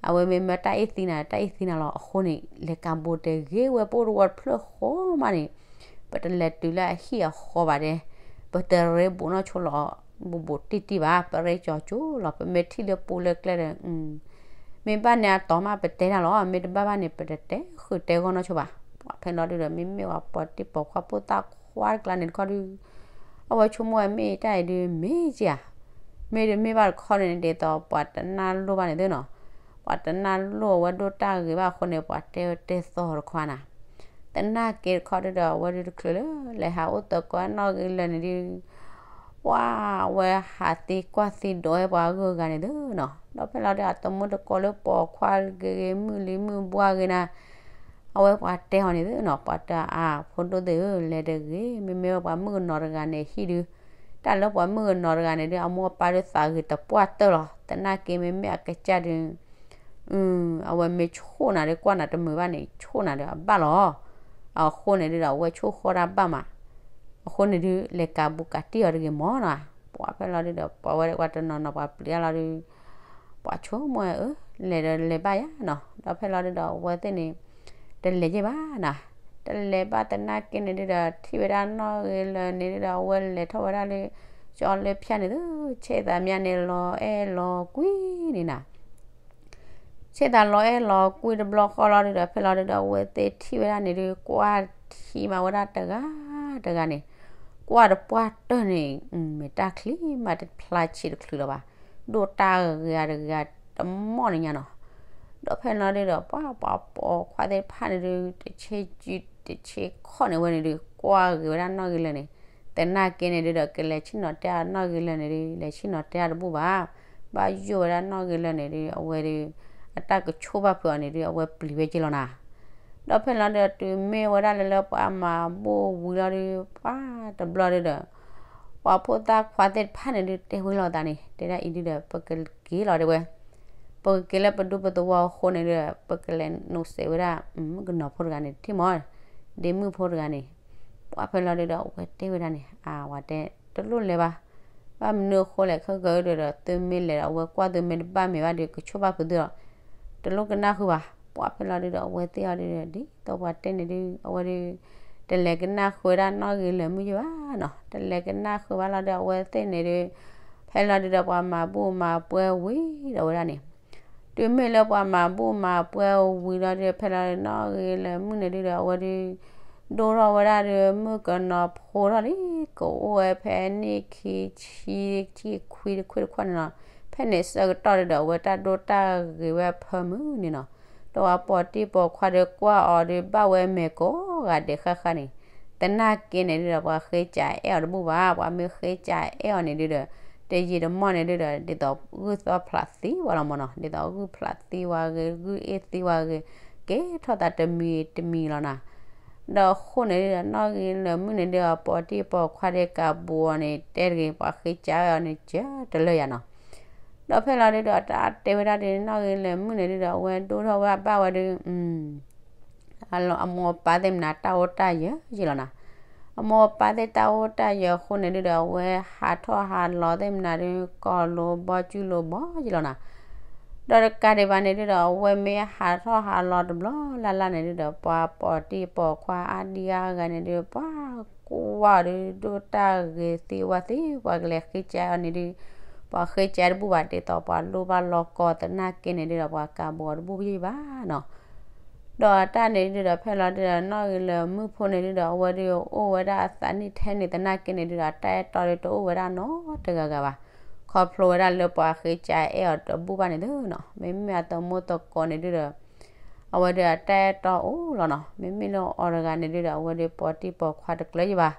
အဝဲမ့ၢ်မၢတၢ်အ့ၣ်သံနၤ တၢ်အ့ၣ်သံနၤလီၤ. အဃိန့ၣ် လဲၤကးဘူးတဂ့ၤဝဲ ပအိၣ်တဝီတဖျၢၣ်ဃီမးန့ၣ် ပတလဲၤတုၤလၢအဟံၣ်အဃီဘၣ်ဒဲ, ပတရ့ဘူးနီၢ်ဆိလီၤ ဘူးဘူးတံၢ်တံၢ်ဘၣ်, ပရ့ကၠီၤကၠိလီၤ. ပမ့ၢ်ထံၣ်လၢပူၤလၢကျဲဒီး မ့ၢ်ဘၣ်န့ၣ်အတီၤမးပတဲတၢ်လီၤ, မ့ၢ်တဘၣ်ဘၣ်န့ၣ် ပတတဲဃုာ်တဲဂီၢ်နီၢ်ဆိဘၣ်. ပှၤဖဲလီၤဒုဒီး မ့မ့ၢ်ပှၤပိာ်တံၢ်ပိာ်ခွါဖိသၣ်ခွါတကျါန့ၣ်တခီဒု အဝဲဆိကမိၣ်ဝဲမ့ၢ်တၢ်အံၤဒု မ့ၢ်က့ဧါ, မ့ၢ်တမ့ၢ်ဘၣ်တခီန့ၣ် ဒ်သိးပှၤတနၢ်လိၣ်ဘၣ်န့ၣ်သ့နီၤ, ပှၤတနၢ်လိၣ်အဝဲဒိၣ်တၢ်ဂ့ၤဘၣ်အဃိန့ၣ် ပှၤတဲတဲသီတခီနၤ. သနာ်က့တခီဒုဒီး အဝဲဒုတချုးလၢ လဲၤဟးအိၣ်သကိးနီၣ်ဂံၢ်လၢာ်န့ၣ်ဒု ပှၤအဝဲဟးသံကွၢ်သံဒိးဝဲပှၤဂုၤဂၤန့ၣ်သ့နီၤ. ဒီးဖဲလီၤဒု အတမူတကိးလၢပိာ်ခွါဂ့ၤဂ့ၤ မုၣ်လံမုၣ်ဘှါဂ့ၤနၤ အဝဲပှၤတဲအီၤန့ၣ်သ့နီၤ, ပှၤတဲအါ ဖိဒိၣ်သ့ၣ်ဧၢ လဲၤတဂ့ၤ, မ့မ့ၢ်ဝဲပှၤမုၣ်ကနီၤတဂၤန့ၣ်ဟံၣ်ဒု တၢ်လၢပှၤမုၣ်ကနီၤတဂၤန့ၣ်ဒု အမိၢ်အပၢ်ဒုသးဂ့ၤတပှၢ်တၢၢ်လီၤ. သနာ်က့မ့မ့ၢ်အကစၢ်ဒု အဝဲမ့ၢ်ဆိၣ်နၤဒု ကွၢ်နၤတမုာ်ဘၣ်န့ၣ် ဆိၣ်နၤဒီးအဘၣ်လီၤ. အဃိန့ၣ်ဒုဒီး အဝဲဆိၣ်ဃီတၢ်ဘၣ်မး, အဃိန့ၣ်ဒု လဲၤကးဘူးကးတံၢ်အီၤတဂ့ၤမၢ်နီၤ. ပှၤဖဲလီၤဒုဒီး ပှၤဝဲဒၣ်ပှၤတနီၤနီၤ ပှၤပျံၤအါလီၤဒု ပှၤဆိကမိၣ်ဝဲအၢ လဲၤဒီးလဲၤဘၣ်ယါနီၤ. ဒီးဖဲလီၤဒုဒီး အဝဲသ့ၣ်န့ၣ် တလဲၤယဲၢ်ဘၣ်နၤ, တလဲၤဘၣ်သနာ်က့န့ၣ်ဒုဒီး ထံၣ်ဝဲဒၣ်နီၣ်ဂံၢ်လၢာ်န့ၣ်ဒုဒီး အဝဲလဲၤထီၣ်ဝဲဒၣ်လၢ ကၠီလၢဖၠၣ်န့ၣ်သ့, ဆ့သးမၠါန့ၣ်လီၤအဲၣ်လီၤကွံန့ၣ်နၤ ဆ့သးလီၤအဲၣ်လီၤကွံတဘျီဃီလီၤဒုဒီး ဖဲလီၤဒုဒီး အဝဲသ့ၣ်ထံၣ်ဝဲဒၣ်န့ၣ်ဒု ကွၢ်ထံမးဝဲဒၣ်တဂၤတဂၤန့ၣ်, ကွၢ်တပှၢ်တၢၢ်န့ၣ် မ့ၢ်တၢ်ချံမးတဖျါဆံးတချုးလီၤဘၣ်, ဒိၣ်တၢ်ဂ့ၤဂ့ၤတဂၤတမီၢ်န့ၣ်ညါနီၤ. ဒီးဖဲလီၤဒုဒီး ပှၤပှၤပိာ်ခွါသ့ၣ်တဖၣ်န့ၣ်ဒု တဆ့ကၠံတဆ့ခီၣ်န့ၣ်ဝဲန့ၣ်ဒု ကွၢ်ဂ့ၤဝဲဒၣ်နီၣ်ဂံၢ်လၢာ်န့ၣ်, သနာ်က့န့ၣ်ဒုဒီး ကလဲၤဆ့ၣ်နီၤတဲအီၤနီၣ်ဂံၢ်လၢာ်န့ၣ်ဒု လဲၤဆ့ၣ်နီၤတဲအီၤတဘူၣ်ဘၣ်, ဘၣ်ယိၣ်ဝဲဒၣ်နီၣ်ဂံၢ်လၢာ်န့ၣ်ဒု အဝဲဒု အတၢ်ကဆိၣ်ဘၣ်ဖုးအီၤန့ၣ်ဒု အဝဲပျံၤဝဲက့လီၤနၤ. ဒီးဖဲလီၤဒုဒီး တုၤမ့ၢ်ဝဲဒၣ်လၢလၢပှၤမၤဘူၣ်ဝံၤလီၤဒု ပှၤတဘျီဒုဒီး ပှၤဖိသၣ်ခွါသ့ၣ်တဖၣ်န့ၣ်ဒု တဲဝဲလိာ်သးန့ၣ် တဲဒၣ်အံၤဒုဒီး ပကက့ၤလီၤတဲဝဲ, ပကက့ၤလၢပဒူပသဝီအဃိန့ၣ်ဒုဒီး ပကလဲၤနိးစဲးဝဲဒၣ် မုၣ်ကနီၤဖိတဂၤန့ၣ် တထံၣ်မီၢ်, ဒ့မုၣ်ဖိတဂၤန့ၣ်, ပှၤဖဲလီၤဒုဒီး အဝဲတဲဝဲဒၣ်န့ၣ် အဝဲတဲ တလိၣ်လဲၤဘၣ်, ဘၣ်မနုၤအဃိလဲၣ် ခဲကၢဒုဒီး သုမ့ၢ်လဲၤဒီး အဝဲကွၢ်သုမ့ၢ်တဘၣ်မ့ၢ်ဘၣ်ဒု ကဆိၣ်ဘၣ်ဖုးသုလီၤ, တလိၣ်ကနၣ်ဃုာ်ဘၣ်. ပှၤဖဲလီၤဒုဒီး အဝဲသ့ၣ်အီၤဒုဒီး ဒ်သိးပှၤတဲန့ၣ်ဒု အဝဲဒု တလဲၤကနၣ်ဃုာ်ဝဲဒၣ်နီၣ်ဂံၢ်လၢာ်မုၣ်ယဲၢ်ဘၣ်နီၤ, တလဲၤကနၣ်ဃုာ်ဘၣ်လီၤဒု အဝဲသ့ၣ်န့ၣ်ဒု ဖဲလီၤဒုဒီး ပှၤမၤဘူၣ်မၤပှဲၤဝံၤဒီးဝဲဒၣ်န့ၣ်, တုၤမ့ၢ်လၢပှၤမၤဘူၣ်မၤပှဲၤဝံၤလီၤဒု ဖဲလီၤဒု နီၣ်ဂံၢ်လၢာ်မုၣ်န့ၣ်ဒုဒီး အဝဲဒု ဒိၣ်ထီၣ်ဝဲဒၣ်ဒု မုၣ်ကနီၤဖိထီၣ်လံ, ကအိၣ်ဝဲဖဲနံၣ်ခံဆံ ခံခွံတခွံတခွီန့ၣ်နီၤ, ဖဲန့ၣ်ဆၢကတီၢ်ဒုဒီး အဝဲတၢ်ဒိၣ်တၢ်ဂ့ၤဝဲဖၢမုၢ်န့ၣ်နီၤ, ဒီးပှၤပိာ်တံၢ်ပိာ်ခွါဒုကွၢ်အီၤဒု ဘၣ်ဝဲမဲာ်ကိးဂၤဒဲးဃၣ်ဃၣ်န့ၣ်, သနာ်က့န့ၣ်ဒုဒီး ပှၤဃ့စးအဲၣ်အီၤတဘူၣ်ဘၣ်, ပှၤမ့ၢ်ဃ့စးအဲၣ်အီၤန့ၣ်ဒုဒီး တယံာ်တမီၢ်န့ၣ်ဒုဒီး ဒ်သိးဂုၢ်သီဖျးသံဝဲလီၤမၢ်နီၤ, ဒ်သိးဂုၢ်ဖျးသံဝဲဂ့ၤ ဂုၢ်အ့ၣ်သံဝဲဂ့ၤ ကဲထီၣ်သးတမံၤတမံၤလီၤနၤ. ဒီးအဃိန့ၣ်ဒုဒီး နီၣ်ဂံၢ်လၢာ်မုၣ်န့ၣ်ဒုဒီး ပိာ်တံၢ်ပိာ်ခွါဒုကးဘူးအီၤန့ၣ် တဲတဂ့ၤ ပှၤဃ့စးအဲၣ်အီၤန့ၣ် ကတလၢယၤနီၤ. ဒီးဖဲလီၤဒုဒီး တၢ်တဲဝဲဒၣ်ဒု နီၣ်ဂံၢ်လၢာ်မုၣ်န့ၣ်ဒုဒီး အဝဲဒိၣ်ထီၣ်ဝဲဘၣ်ဝဲဒု အမိၢ်အပၢ်သ့ၣ်မနုၤ တၢ်အိၣ်တၢ်ယၢၤယဲၢ်လီၤနၤ. အမိၢ်အပၢ်သ့ၣ်တၢ်အိၣ်တၢ်ယၢၤအဃိန့ၣ်ဒုဒီး အဝဲဟးထီၣ်ဟးလီၤသ့ၣ်မနၤဒု ကီၢ်လိၤဘီကူလိၤဘီယံၤလီၤနီၤ. ဒီးတကးဒံးဘၣ်န့ၣ်ဒုဒီး အဝဲမ့ၢ်ဟးထီၣ်ဟးလီၤတဘျီလၢ်လၢ်န့ၣ်ဒုဒီး ပှၤပိာ်တံၢ်ပိာ်ခွါအါဒံအါဂၤန့ၣ်ဒု ပှၤကွၢ်အီၤဒု ဒိၣ်တၢ်ဂ့ၤသံဝါသံ ပှၤကလဲၤဃ့ကၠါအီၤန့ၣ်ဒု ပှၤဃ့ကၠါတဘူၣ်ဘၣ် ဒ်သိးပှၤလိၣ်ဘၣ်လီၤကီသနာ်က့န့ၣ်ဒုဒီး ပှၤကးဘိးတဘူၣ်ယံၤဘၣ်နီၤ. ဒီးတၢ်န့ၣ်ဒုဒီး ဖဲလီၤဒုဒီး နီၣ်ဂံၢ်လၢာ်မုၣ်ဖိန့ၣ်ဒုဒီး အဝဲဒုအိၣ်ဝဲဒၣ်အသးနံၣ်ထဲန့ၣ်သနာ်က့န့ၣ်ဒုဒီး အတၢ်အဲၣ်တီဒုတအိၣ်ဝဲဒၣ်နီတဂၤဂၤဘၣ်. ခီဖျိဝဲဒၣ်လၢပှၤဃ့ကၠါအဲၣ်အီၤတဘူၣ်ဘၣ်န့ၣ်သုနီၤ. မ့မ့ၢ်အသမူသကိးန့ၣ်ဒုဒီး အဝဲဒုအတၢ်အဲၣ်တီအိၣ်လီၤနီၤ. မ့မ့ၢ်လၢအီၤတဂၤန့ၣ်ဒုဒီး အဝဲဒုပိာ်တံၢ်ပိာ်ခွါတကျၢၤယံၤဘၣ်.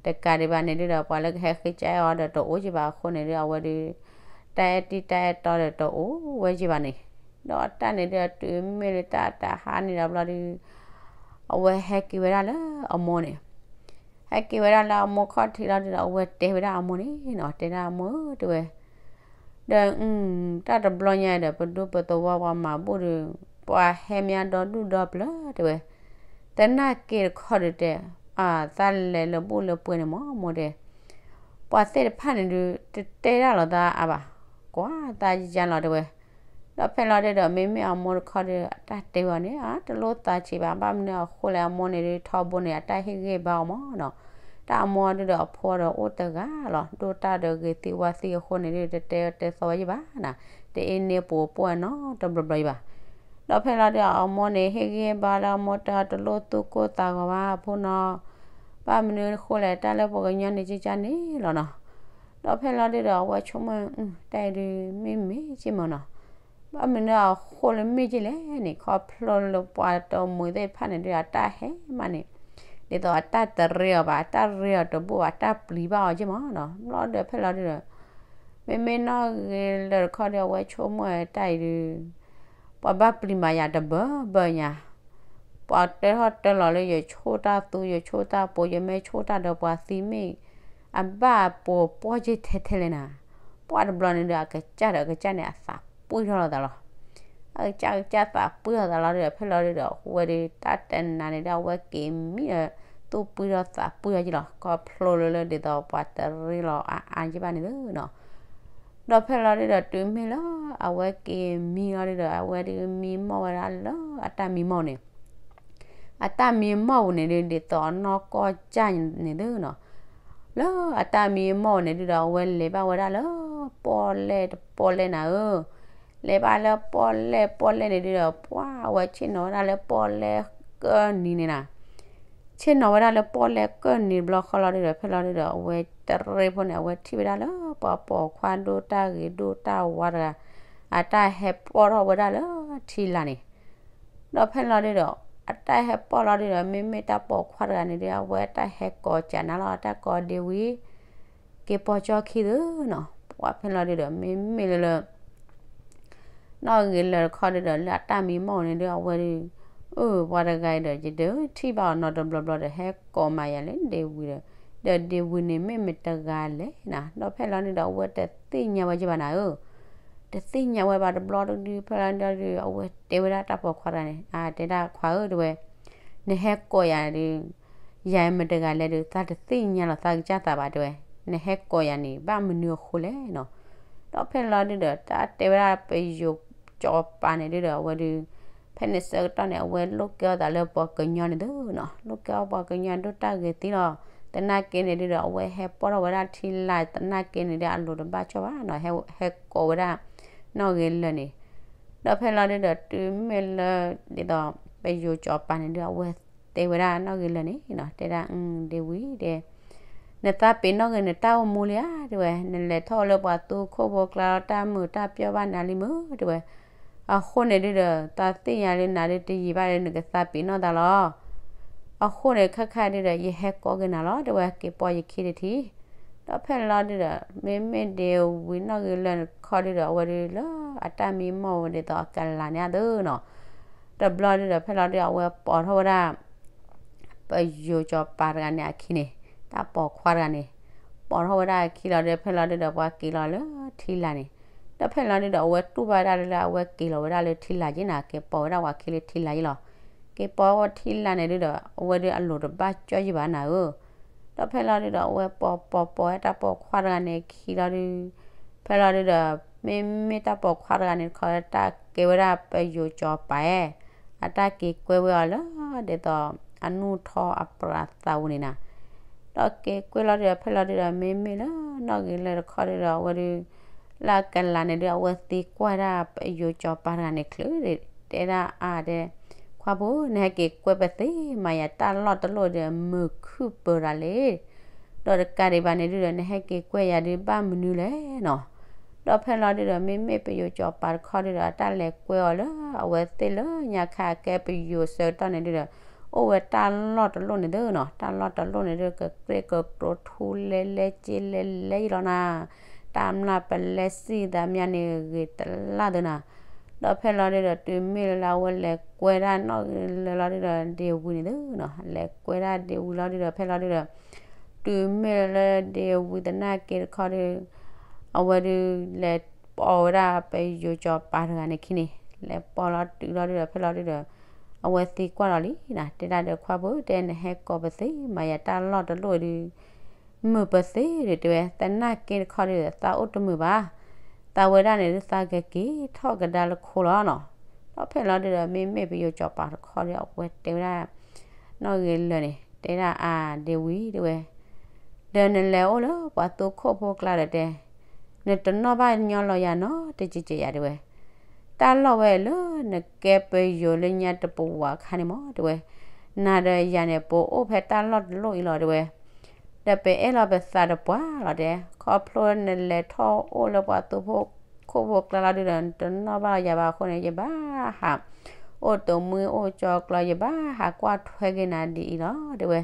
တကးဒံးဘၣ်န့ၣ်ဒုဒီး ပှၤလၢကဟဲဃ့ကၠါအဲၣ်အီၤဒီးတအိၣ်ယံၤဘၣ်အဃိန့ၣ်ဒု အဝဲဒု တၢ်အဲၣ်တံၢ်တၢ်အဲၣ်တီဒီးတအိၣ်ဝဲယံၤဘၣ်န့ၣ်. ဒီးတၢ်န့ၣ်ဒုဒီး တုၤမ့ၢ်လၢတၢ်တဟါန့ၣ်ဒီးဘျီဒု အဝဲဟဲက့ၤဝဲဒၣ်လၢအမိၢ်န့ၣ် ဟဲက့ၤဝဲဒၣ်လၢအမိၢ်ခီၣ်ထံးလီၤဒုဒီး အဝဲတဲဝဲဒၣ်အမိၢ်န့ၣ်နီၤ, တဲဒၣ်အမိၢ်ဧၢ တဲဝဲ, ဒီး တၢ်တဘျီညါဒီး ပဒူပသဝီပှၤမၤဘူၣ်ဒီး ပှၤဟဲမ့ၢ်အဒီဒူၣ်ဒီပျၢၤ တဲဝဲ, သနာ်က့တခီဒုတဲ, အသးလဲၤလၢဘူၣ်လၢပှဲၤန့ၣ်မ့ၢ်မိၢ်တဲ, ပှၤသ့ၣ်တဖၣ်န့ၣ်ဒု တတဲဒၣ်လီၤသးအါဘၣ်, ကွၢ်သးယါလီၤတဲဝဲ. ဒီးဖဲလီၤဒုဒီး မ့မ့ၢ်အမိၢ်တခီဒု အတၢ်တဲဝဲန့ၣ် အတလိၣ်သးဆံးဘၣ်, ဘၣ်မနုၤအဃိလဲၣ် အမိၢ်န့ၣ်ဒု ထီဘိန့ၣ် အတၢ်ဟ့ၣ်ဂံၢ်ဘါအီၤမ့ၢ်နီၤ, တၢ်အမိၢ်ဒုဒီးအဖိဒီးအိၣ်တဂၤလီၤ, ဒိၣ်တၢ်ဒီးဂ့ၤသံဝါသံအဃိန့ၣ်ဒု တတဲတဲသီဝဲယံၤဘၣ်နီၤ, တအ့န့ၢ်ပူၤပှဲၤနီတဘျီဘျီယံၤဘၣ်. ဒီးဖဲလီၤဒုဒီး အမိၢ်န့ၣ် ဟ့ၣ်ဂံၢ်ဘါလၢအမိၢ်တၢ်တလိၣ်သူၣ်ကိၢ်သးဂီၤဘၣ်အဖိနီၤ, ဘၣ်မနုၤအဃိလဲၣ် တၢ်လၢပှၤကညီန့ၣ်ကကန့ၣ်လီၤနီၤ. ဒီးဖဲလီၤဒုဒီး အဝဲဆိကမိၣ် တၢ်အံၤဒု မ့ၢ်မ့ၢ်က့မ့ၢ်နီၤ, ဘၣ်မနုၤအဃိလၢမ့ၢ်က့လဲၣ်န့ၣ် ခီဖျိလၢပှၤတမှံၤသ့ၣ်တဖၣ်န့ၣ်ဒု အတၢ်ဟဲမးန့ၣ် ဒ်သိးအတၢ်တရ့အီၤဘၣ်, အတၢ်ရ့အီၤတဘူၣ်ဘၣ်, အတၢ်ပျံၤဘၣ်အီၤက့မ့ၢ်နီၤ. ဘျီဒီးဖဲလီၤဒုဒီး မ့မ့ၢ်နီၣ်ဂ့ၤလၢာ်တခီဒီး အဝဲဆိကမိၣ်တၢ်အံၤဒု ပှၤဘၣ်ပျံၤမးယၤတဘၢဘၢညါ, ပှၤတၢထီၣ်တၢလီၤလၢယဆိၣ်တၢ်သူ ယဆိၣ်တၢ်ပိာ် ယမ့ၢ်ဆိၣ်တၢ်ဒီးပှၤသံမ့ၢ် အဘၣ်ပိာ်ပှီၢ်က့ထဲထဲလဲၣ်နၤ, ပှၤတဘျီန့ၣ်ဒီး အကစၢ်ဒီးအကစၢ်န့ၣ် အသးပှံၢ်ထီၣ်လီၤသးလီၤ. အကစၢ်ကစၢ်သးပှံၢ်ထီၣ်သးလီၤဒီး ဖဲလီၤဒုဒီး အဝဲဒု တၢ်တနၤန့ၣ်ဒီး အဝဲက့ၤမံဒီး သူၣ်ပှံၢ်ထီၣ်သးပှံၢ်ထီၣ်က့လီၤ. ခီဖျိလၢလၢဒ်သိးပှၤတရ့လီၤအါအါက့ဘၣ်န့ၣ်လီၤနီၤ. ဒီးဖဲလီၤဒုဒီး တုၤမ့ၢ်လၢအဝဲက့ၤမံလီၤဒုဒီး အဝဲဒုမံမီၢ်ဝဲဒၣ်လၢအတၢ်မံမီၢ်န့ၣ် အတၢ်မံမီၢ်ပူၤန့ၣ်ဒု ဒ်သိးအနီၢ်ကီၢ်ကၢ်န့ၣ်သုနီၤ. လၢအတၢ်မံမီၢ်ပူၤန့ၣ်ဒုဒီး အဝဲလဲၤဘၣ်ဝဲဒၣ်လၢ ပီၣ်လဲၣ်တပီၣ်လဲၣ်နၤဧၢ, လဲၤဘၣ်လၢပီၣ်လဲၣ်ပီၣ်လဲၣ်န့ၣ်ဒုဒီး ပှၤအဝဲဆ့ၣ်နီၤဝဲဒၣ်လၢပီၣ်လဲၣ်ကၢၢ်နံၤန့ၣ်နၤ ဆ့ၣ်နီၤဝဲဒၣ်လၢပီၣ်လဲၣ်ကၢၢ်နံၤတဘျီဃီလီၤဒုဒီး ဖဲလီၤဒုဒီး အဝဲတရ့ဖိန့ၣ် အဝဲထံၣ်ဝဲဒၣ်လၢပှၤပိာ်ခွါဒိၣ်တၢ်ဂ့ၤဒိၣ်တၢ်ဝါတဂၤ အတၢ်ဟဲပီၣ်ထီၣ်ဝဲဒၣ်လၢထံလာ်န့ၣ် ဒီးဖဲလီၤဒုဒီး အတၢ်ဟဲပီၣ်လီၤဒုဒီး မ့မ့ၢ်တၢ်ပိာ်ခွါတဂၤန့ၣ်ဒု အဝဲတၢ်ဟဲကိးကနၤလီၤ တၢ်ကိးဒ့ဝံၤ က့ၤပိာ်ကၠီခံသုနီၤ ပှၤဖဲလီၤဒုဒီး မ့မ့ၢ်လၢလၢ နီၣ်ဂ့ၤလၢာ်တခီဒုဒီး လၢအတၢ်မံမီၢ်ပူၤန့ၣ်ဒု အဝဲဒု အၢ ပှၤတဂၤအံၤဒီး ယတထံၣ်ဘၣ်အီၤနီတဘျီဘျီဒီး ဟဲကိးမၤယၤလၢဒ့ဝံၤဒီး ဒီးဒ့ဝံၤန့ၣ်မ့ၢ်မတဂၤလဲၣ်နၤ ဒီးဖဲလီၤဒုဒီး အဝဲတသ့ၣ်ညါဝဲက့ဘၣ်နၤဧၢ တသ့ၣ်ညါဝဲဘၣ်တဘျီဒု ဖဲလီၤဒုဒီး အဝဲတဲဝဲဒၣ်တၢ်ပိာ်ခွါတဂၤန့ၣ် အတဲဒၣ်ခွါဧၢ တဲဝဲ နဟဲကိးယၤဒု ယၤမတဂၤလဲၣ်ဒု သးတသ့ၣ်ညါလီၤသးကစၢ်သးဘၣ်တဲဝဲ နဟဲကိးယၤန့ၣ် ဘၣ်မနုၤအဃိလဲၣ်နီၤ ဒီးဖဲလီၤဒုဒီး တၢ်တဲဝဲဒၣ်ပယိၤကၠီၤပၤန့ၣ်ဒုဒီး အဝဲဒု ဖဲန့ၣ်ဆၢကတီၢ်န့ၣ် အဝဲလိၣ်ကဲအီၣ်သးလၢပှၤကညီန့ၣ်သုနီၤ လိၣ်ကဲအီၣ်ပှၤကညီဒိၣ်တၢ်ဂ့ၤသံလီၤ သနာ်က့န့ၣ်ဒုဒီး အဝဲဟဲပီၣ်ထီၣ်ဝဲဒၣ်ထံလာ်သနာ်က့န့ၣ်ဒု အလိၤတဘၣ်ကၠီၣ်ဘၣ်နီၤ ဟဲကိးဝဲဒၣ် နီၣ်ဂ့ၤလၢာ်န့ၣ် ဒီးဖဲလီၤဒုဒီး တုၤမ့ၢ်လၢ ဒ်သိး ပယိၤကၠီၤပၤန့ၣ်ဒု အဝဲတဲဝဲဒၣ်နီၣ်ဂ့ၤလၢာ်န့ၣ်နီၤ တဲဒၣ် ဒ့ဝံၤဒဲ နသးပ့ၤနီၣ်ဂ့ၤနတၢ်အိၣ်မူလံဧါ တဲဝဲ နလဲၤထီၣ်လၢပှၤသူခိၣ်ဖိကျါလီၤ တၢ်မုာ်တၢ်ပျီၢ်ဘၣ်နၤလံမုၢ် တဲဝဲ အဃိန့ၣ်ဒုဒီး သးသ့ၣ်ညါလၢနၤဒုတယံာ်ဘၣ်ဒီး နကသးပ့ၤနီၣ်သးလီၤ အဃိန့ၣ် ခဲခါဒုဒီး ယဟဲကိးက့ၤနၤလီၤ တဲဝဲ က့ၤပိာ်ယခံတထံၣ် ဒီးဖဲလီၤဒုဒီး မ့မ့ၢ်ဒ့ဝံၤနီၣ်ဂ့ၤလၢာ်တခီဒုဒီး အဝဲဒုလၢအတၢ်မံမီၢ်ဝဲဒ်သိးအကလၤန့ၣ်အသိးနီၤ တဘျီဒုဒီး ဖဲလီၤဒု အဝဲပိာ်ထီၣ်ဝဲဒၣ် ပယိၤကၠီၤပၤတဂၤန့ၣ်အခံန့ၣ် တၢ်ပိာ်ခွါတဂၤန့ၣ် ပိာ်ထီၣ်ဝဲဒၣ်အခံလီၤဒီး ဖဲလီၤဒုဒီး ပှၤက့ၤလီၤလၢထံလာ်န့ၣ် ဒီးဖဲလီၤဒုဒီး အဝဲတူၢ်ဘၣ်ဒၣ်လၢ အဝဲက့ၤလီၤဝဲဒၣ်လၢထံလာ်က့နၤ က့ၤပိာ်ဝဲဒၣ်ပှၤခံလၢထံလာ်က့လီၤ က့ၤပိာ်ဝဲထံလာ်န့ၣ်ဒုဒီး အဝဲဒုအလိၤတဘၣ်ကၠီၣ်ယံၤဘၣ်နၤဧၢ ဒီးဖဲလီၤဒုဒီး အဝဲပိာ်ပိာ်ပိာ်ဝဲတၢ်ပိာ်ခွါတဂၤန့ၣ်ခံလီၤဒု ဖဲလီၤဒုဒီး မ့မ့ၢ်တၢ်ပိာ်ခွါတဂၤန့ၣ်တခီ တၢ်ကဲဝဲဒၣ်ပယိၤစီၤပၤဧၢ, အတၢ်က့ၤကွဲဝဲအီၤလၢ ဒ်သိးအနူၢ်ထီအပြးသးပူၤန့ၣ်နၤ, ဒီးက့ၤကွဲလီၤဒုဒီး ဖဲလီၤဒုဒီး မ့မ့ၢ်လၢနီၣ်ဂံၢ်လၢာ်တခီဒုဒီး အဝဲဒု လၢအကလၤန့ၣ်ဒု အဝဲသံကွၢ်ဒၣ်ပယိၤစီၤပၤတဂၤန့ၣ်ချုး တဲဒၣ်အါတဲ ခွါဖိ နဟဲက့ၤကွဲပသ့မးယၤ တၢ်လီၢ်တလီၢ်ဒီး မုာ်ခုၣ်ပၢၤတၢ်လဲၣ်, ဒီးတကးဒံးဘၣ်န့ၣ်ဒုဒီး နဟဲက့ၤကွဲယၤဒုဘၣ်မနုၤလဲၣ်နီၤ. ဒီးဖဲလီၤဒုဒီး မ့မ့ၢ်ပယိၤစီၤပၤတခီဒုဒီး အတၢ်လဲၤကွဲအီၤလၢအဝဲသ့ၣ်လၢညါခါအကဲပယိၤဆၢကတီၢ်န့ၣ်ဒုဒီး အိၣ်ဝဲတၢ်လီၢ်တလီၢ်န့ၣ်သ့နီၤ, တၢ်လီၢ်တလီၢ်န့ၣ်ဒု ကကြ့ၢ်ကကျိထူလဲလဲက့လဲလဲအံၤလီၤနၤ, တၢ်မျၢ်ပလဲစံၣ်သးမျၢ်န့ၣ်ဂ့ၤတလၢ်သ့နၤ. ဒီးဖဲလီၤဒုဒီး တုၤမ့ၢ်လၢအဝဲလဲၤကွဲဒၣ်နီၣ်ဂံၢ်လၢာ်လီၤဒုဒီး ဒ့ဝံၤန့ၣ်သ့နီၤ, လဲၤကွဲဒၣ်ဒ့ဝံၤလီၤဒုဒီး ဖဲလီၤဒုဒီး တုၤမ့ၢ်လၢဒ့ဝံၤသနာ်က့တခီဒု အဝဲဒု လဲၤပိာ်ဝဲဒၣ်ပယိၤစီၤပၤတဂၤန့ၣ်ခံန့ၣ်, လဲၤပိာ်လီၤတုၤလီၤဒုဒီး ဖဲလီၤဒုဒီး အဝဲသံကွၢ်လီၤလံနၤ, တဲဒၣ်ဒီး ခွါဖိ တဲနဟဲကိးပသ့မးယၤ တၢ်လီၢ်တလီၢ်ဒု မုာ်ပသ့ဒီး တဲဝဲ သနာ်က့တခီဒု သးအိၣ်တမုာ်ဘၣ်, သးဝဲဒၣ်န့ၣ်ဒု သးကက့ၤထီၣ်ကဒါလၢခိလီၤနီၤ. ဒီးဖဲလီၤဒုဒီး မ့မ့ၢ်ပယိၤစီၤပၤတခီဒု အဝဲတဲဝဲဒၣ် နီၣ်ဂံၢ်လၢာ်န့ၣ် တဲဒၣ်အါ ဒ့ဝံၤ တဲဝဲ ဒီးနလဲၤအိၣ်လၢပှၤသူခိၣ်ဖိကျါဒီးတဲ နတနီၣ်ဘၣ်ညီလီၤယၤနီတကဲးကဲးယၤ တဲဝဲ, တၢ်လီၢ်ဝဲလၢနကဲပယိၤလၢညါတပဝာ်ခါန့ၣ်မး တဲဝဲ, နၤဒီးယၤန့ၣ် ပအိၣ်ဖဲတၢ်လီၢ်တလီၢ်အံၤလီၤ တဲဝဲ, ဒီးပအဲၣ်လီၤပသးတပှၢ်လီၤ တဲ, ခီဖျိနလဲၤထီၣ်အိၣ်လၢပှၤသူခိၣ်ဖိကျါလီၤဒုဒီး နတနီၣ်ဘၣ်လီၤယၤဘၣ်အဃိန့ၣ် ယဘၣ်ဟး အိၣ်တမှံအိၣ်ကၠီကျီ ယဘၣ်ဟးကွၢ်ထွဲက့ၤနၤဒ်အံၤလီၤ တဲဝဲ,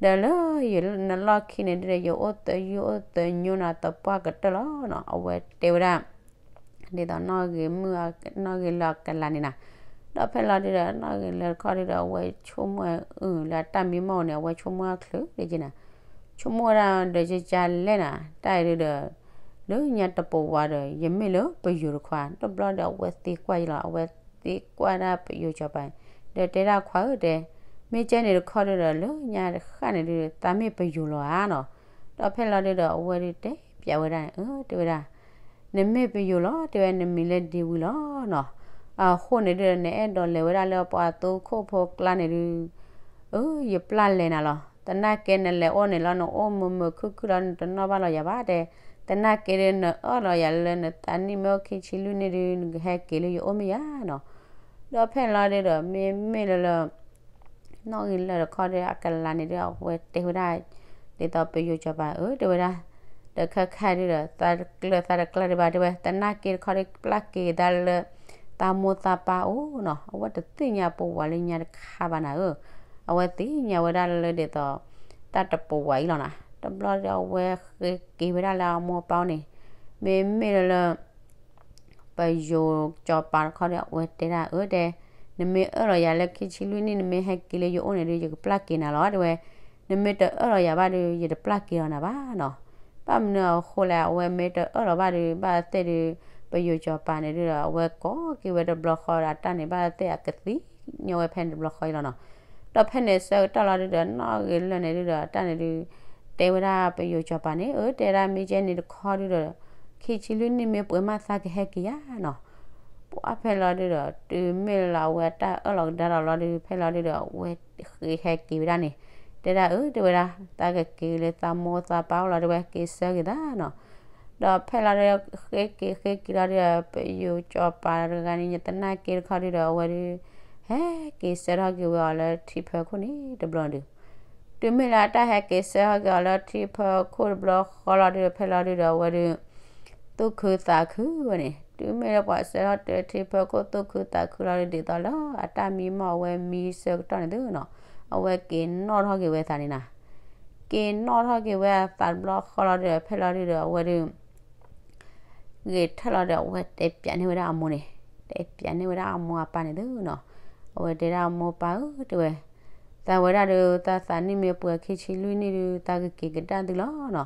ဒီးလၢနလီၢ်ခံန့ၣ်ဒုဒီး ယအိၣ်သယုၢ်အိၣ်သညိနၤသပှၢ်ကတၢၢ်လီၤနီၤ. အဝဲတဲဝဲဒၣ် ဒ်သိးနီၣ်ဂံၢ်မုၣ် နီၣ်ဂံၢ်လၢာ်အကလၤန့ၣ်နၤ, ဒီးဖဲလီၤဒုဒီး နီၣ်ဂံၢ်လၢာ်တခီဒုဒီး အဝဲဆိကမိၣ်အုၣ်လၢအတၢ်မံမီၢ်န့ၣ် အဝဲဆိကမိၣ်အချုးဒ်က့နၤ, ဆိကမိၣ်ဝဲဒၣ်ဒီး ကကလဲၣ်နၤ တၢ်အံၤဒုဒီး လၢညါတပဝာ်ဒီး ယမ့ၢ်လၢပယိၤတခွါ တဘျီဒီး အဝဲသံကွၢ်ယလီၤ အဝဲသံကွၢ်ဒၣ်ပယိၤစီၤပၤ ဒီးတဲဒၣ် ခွါဧၢ တဲ မ့ၢ်ကဲန့ၣ်တခီဒုဒီး လၢညါတဃၣ်န့ၣ်ဒု သးမ့ၢ်ပယိၤလီၤဧါနီၤ. ဒီးဖဲလီၤဒုဒီး အဝဲဒုတဲပျးဝဲဒၣ်န့ၣ် အၢ တဲဝဲဒၣ် နမ့ၢ်ပယိၤလီၤ တဲဝဲ နမံၤလၢဒ့ဝံၤလီၤနီၤ. အဃိန့ၣ်ဒုဒီး နအဲၣ်ဒိးလဲၤဝဲဒၣ်လၢပှၤသူခိၣ်ဖိကျါန့ၣ်ဒု အၢ ယပျၢ်လဲၤနၤလီၤ. သနာ်က့နလဲၤအိၣ်န့ၣ်လီၤ နအိၣ်မုာ်မုာ်ခုၣ်ခုၣ်လီၤ နတနီၣ်ဘၣ်လီၤယၤဘၣ် တဲ, သနာ်က့ဒု နအၢၣ်လီၤယၤလၢနသးနံၣ်မ့ၢ်အိၣ်ခံဆံလွံၢ်နံၣ်ဒု နကဟဲက့ၤလၢယအိၣ်မ့ၢ်ယါနီၤ. ဒီးဖဲလီၤဒုဒီး မ့မ့ၢ်လၢလၢ နီၣ်ဂံၢ်လၢာ်တခီဒီး အကလၤန့ၣ်ဒု အဝဲတဲဝဲဒၣ် ဒ်သိးပယိၤစီၤပၤ အၢ တဲဝဲဒၣ် ဒီးခဲခါဒုဒီး သးတကျၢၤသးတကျၢၤဒံးဘၣ် တဲဝဲ သနာ်က့တခီဒီး ပျၢ်က့ၤကဒါလၢ သးမိၢ်သးပၢ်အိၣ်နီၤ. အဝဲတသ့ၣ်ညါပဝာ်လၢညါတခါဘၣ်နၤဧၢ, အဝဲသ့ၣ်ညါဝဲဒၣ်လၢဒ်သိး တၢ်တပဝာ်အံၤလီၤနၤ. တဘျီဒီး အဝဲဃ့က့ၤဝဲဒၣ်လၢအမိၢ်အပၢ်အိၣ်န့ၣ် မ့မ့ၢ်လၢလၢ ပယိၤစီၤပၤတခီဒီး အဝဲတဲဒၣ် အၢ တဲ, နမ့ၢ်အၢၣ်လီၤယၤလၢခံဆံလွံၢ်နံၣ် နမ့ၢ်ဟဲက့ၤလၢယအိၣ်န့ၣ်ဒု ယကပျၢ်က့ၤနၤလီၤ တဲဝဲ, နမ့ၢ်တအၢၣ်လီၤယၤဘၣ်ဒု ယတပျၢ်က့ၤလီၤနၤဘၣ်နီၤ. ဘၣ်မနုၤအဃိလဲၣ် အဝဲမ့ၢ်တအၢၣ်လီၤဘၣ်ဒု ဘၣ်သ့ၣ်ဒု ပယိၤစီၤပၤန့ၣ်ဒုဒီး အဝဲကိးက့ၤဝဲတဘျီဃီဒီး အတၢ်န့ၣ်ဘၣ်သ့ၣ်အကသံညီဝဲဖဲန့ၣ်တဘျီဃီအံၤလီၤနီၤ. ဒီးဖဲန့ၣ်ဆၢကတီၢ်လီၤဒုဒီး နီၣ်ဂံၢ်လၢာ်န့ၣ်ဒုဒီး အတၢ်န့ၣ်ဒု တဲဝဲဒၣ်ပယိၤစီၤပၤန့ၣ် အၢ တဲဒၣ် မ့ၢ်ကဲန့ၣ်တခီဒုဒီး ခံဆံလွံၢ်နံၣ်မ့ၢ်ပှဲၤမး သးကဟဲက့ၤယါနီၤ. ပှၢ်ဖဲလီၤဒုဒီး တုၤမ့ၢ်လၢအဝဲတၢ်အၢၣ်လီၤကဒါဒီးလီၤဒု ဖဲလီၤဒုဒီး အဝဲဃ့ဟဲက့ၤဝဲဒၣ်န့ၣ် တဲဒၣ် အၢ တဲဝဲဒၣ် သးကက့ၤလၢသးမိၢ်သးပၢ်အိၣ်လီၤ တဲဝဲ က့ၤဆၢက့ၤသးနီၤ. ဒီးဖဲလီၤဒု ဃ့က့ၤဃ့က့ၤလီၤဒုဒီး ပယိၤစီၤပၤတဂၤန့ၣ် သနာ်က့တခီဒုဒီး အဝဲဒု ဟဲက့ၤဆၢထီၣ်က့ၤဝဲအီၤလၢထံဖၢခိၣ်န့ၣ်တဘျီဒု တုၤမ့ၢ်လၢအတၢ်ဟဲက့ၤဆၢထီၣ်က့ၤအီၤလၢထံဖၢခိၣ်တဘျီဃီလီၤဒုဒီး ဖဲလီၤဒုဒီး အဝဲဒု သူၣ်ခုသးခုဝဲန့ၣ် တုၤမ့ၢ်လၢပှၤဆၢထီၣ်တုၤထံဖၢခိၣ်သူၣ်ခုသးခုလီၤဒု ဒ်သိးလၢအတၢ်မံမီၢ်အဝဲမံဆၢကတီၢ်န့ၣ်သ့နီၤ အဝဲက့ၤနီၣ်ထီၣ်က့ၤဝဲသးန့ၣ်နၤ. က့ၤနီၣ်ထီၣ်က့ၤဝဲအသးတဘျီဃီလီၤဒုဒီး ဖဲလီၤဒုဒီး အဝဲဒု ဂ့ၤထၢၣ်လီၤဒီး အဝဲတဲပျးန့ၢ်ဝဲဒၣ်အမိၢ်န့ၣ်, တဲပျးန့ၢ်ဝဲဒၣ်အမိၢ်အပၢ်န့ၣ်သ့နီၤ. အဝဲတဲဒၣ်အမိၢ်ပၢ်ဧၢ တဲဝဲ, သးဝဲဒၣ်ဒု သးသးနံၣ်မ့ၢ်ပှဲၤခံဆံလွံၢ်နံၣ်ဒု သးကက့ၤကဒါသုလီၤနီၤ.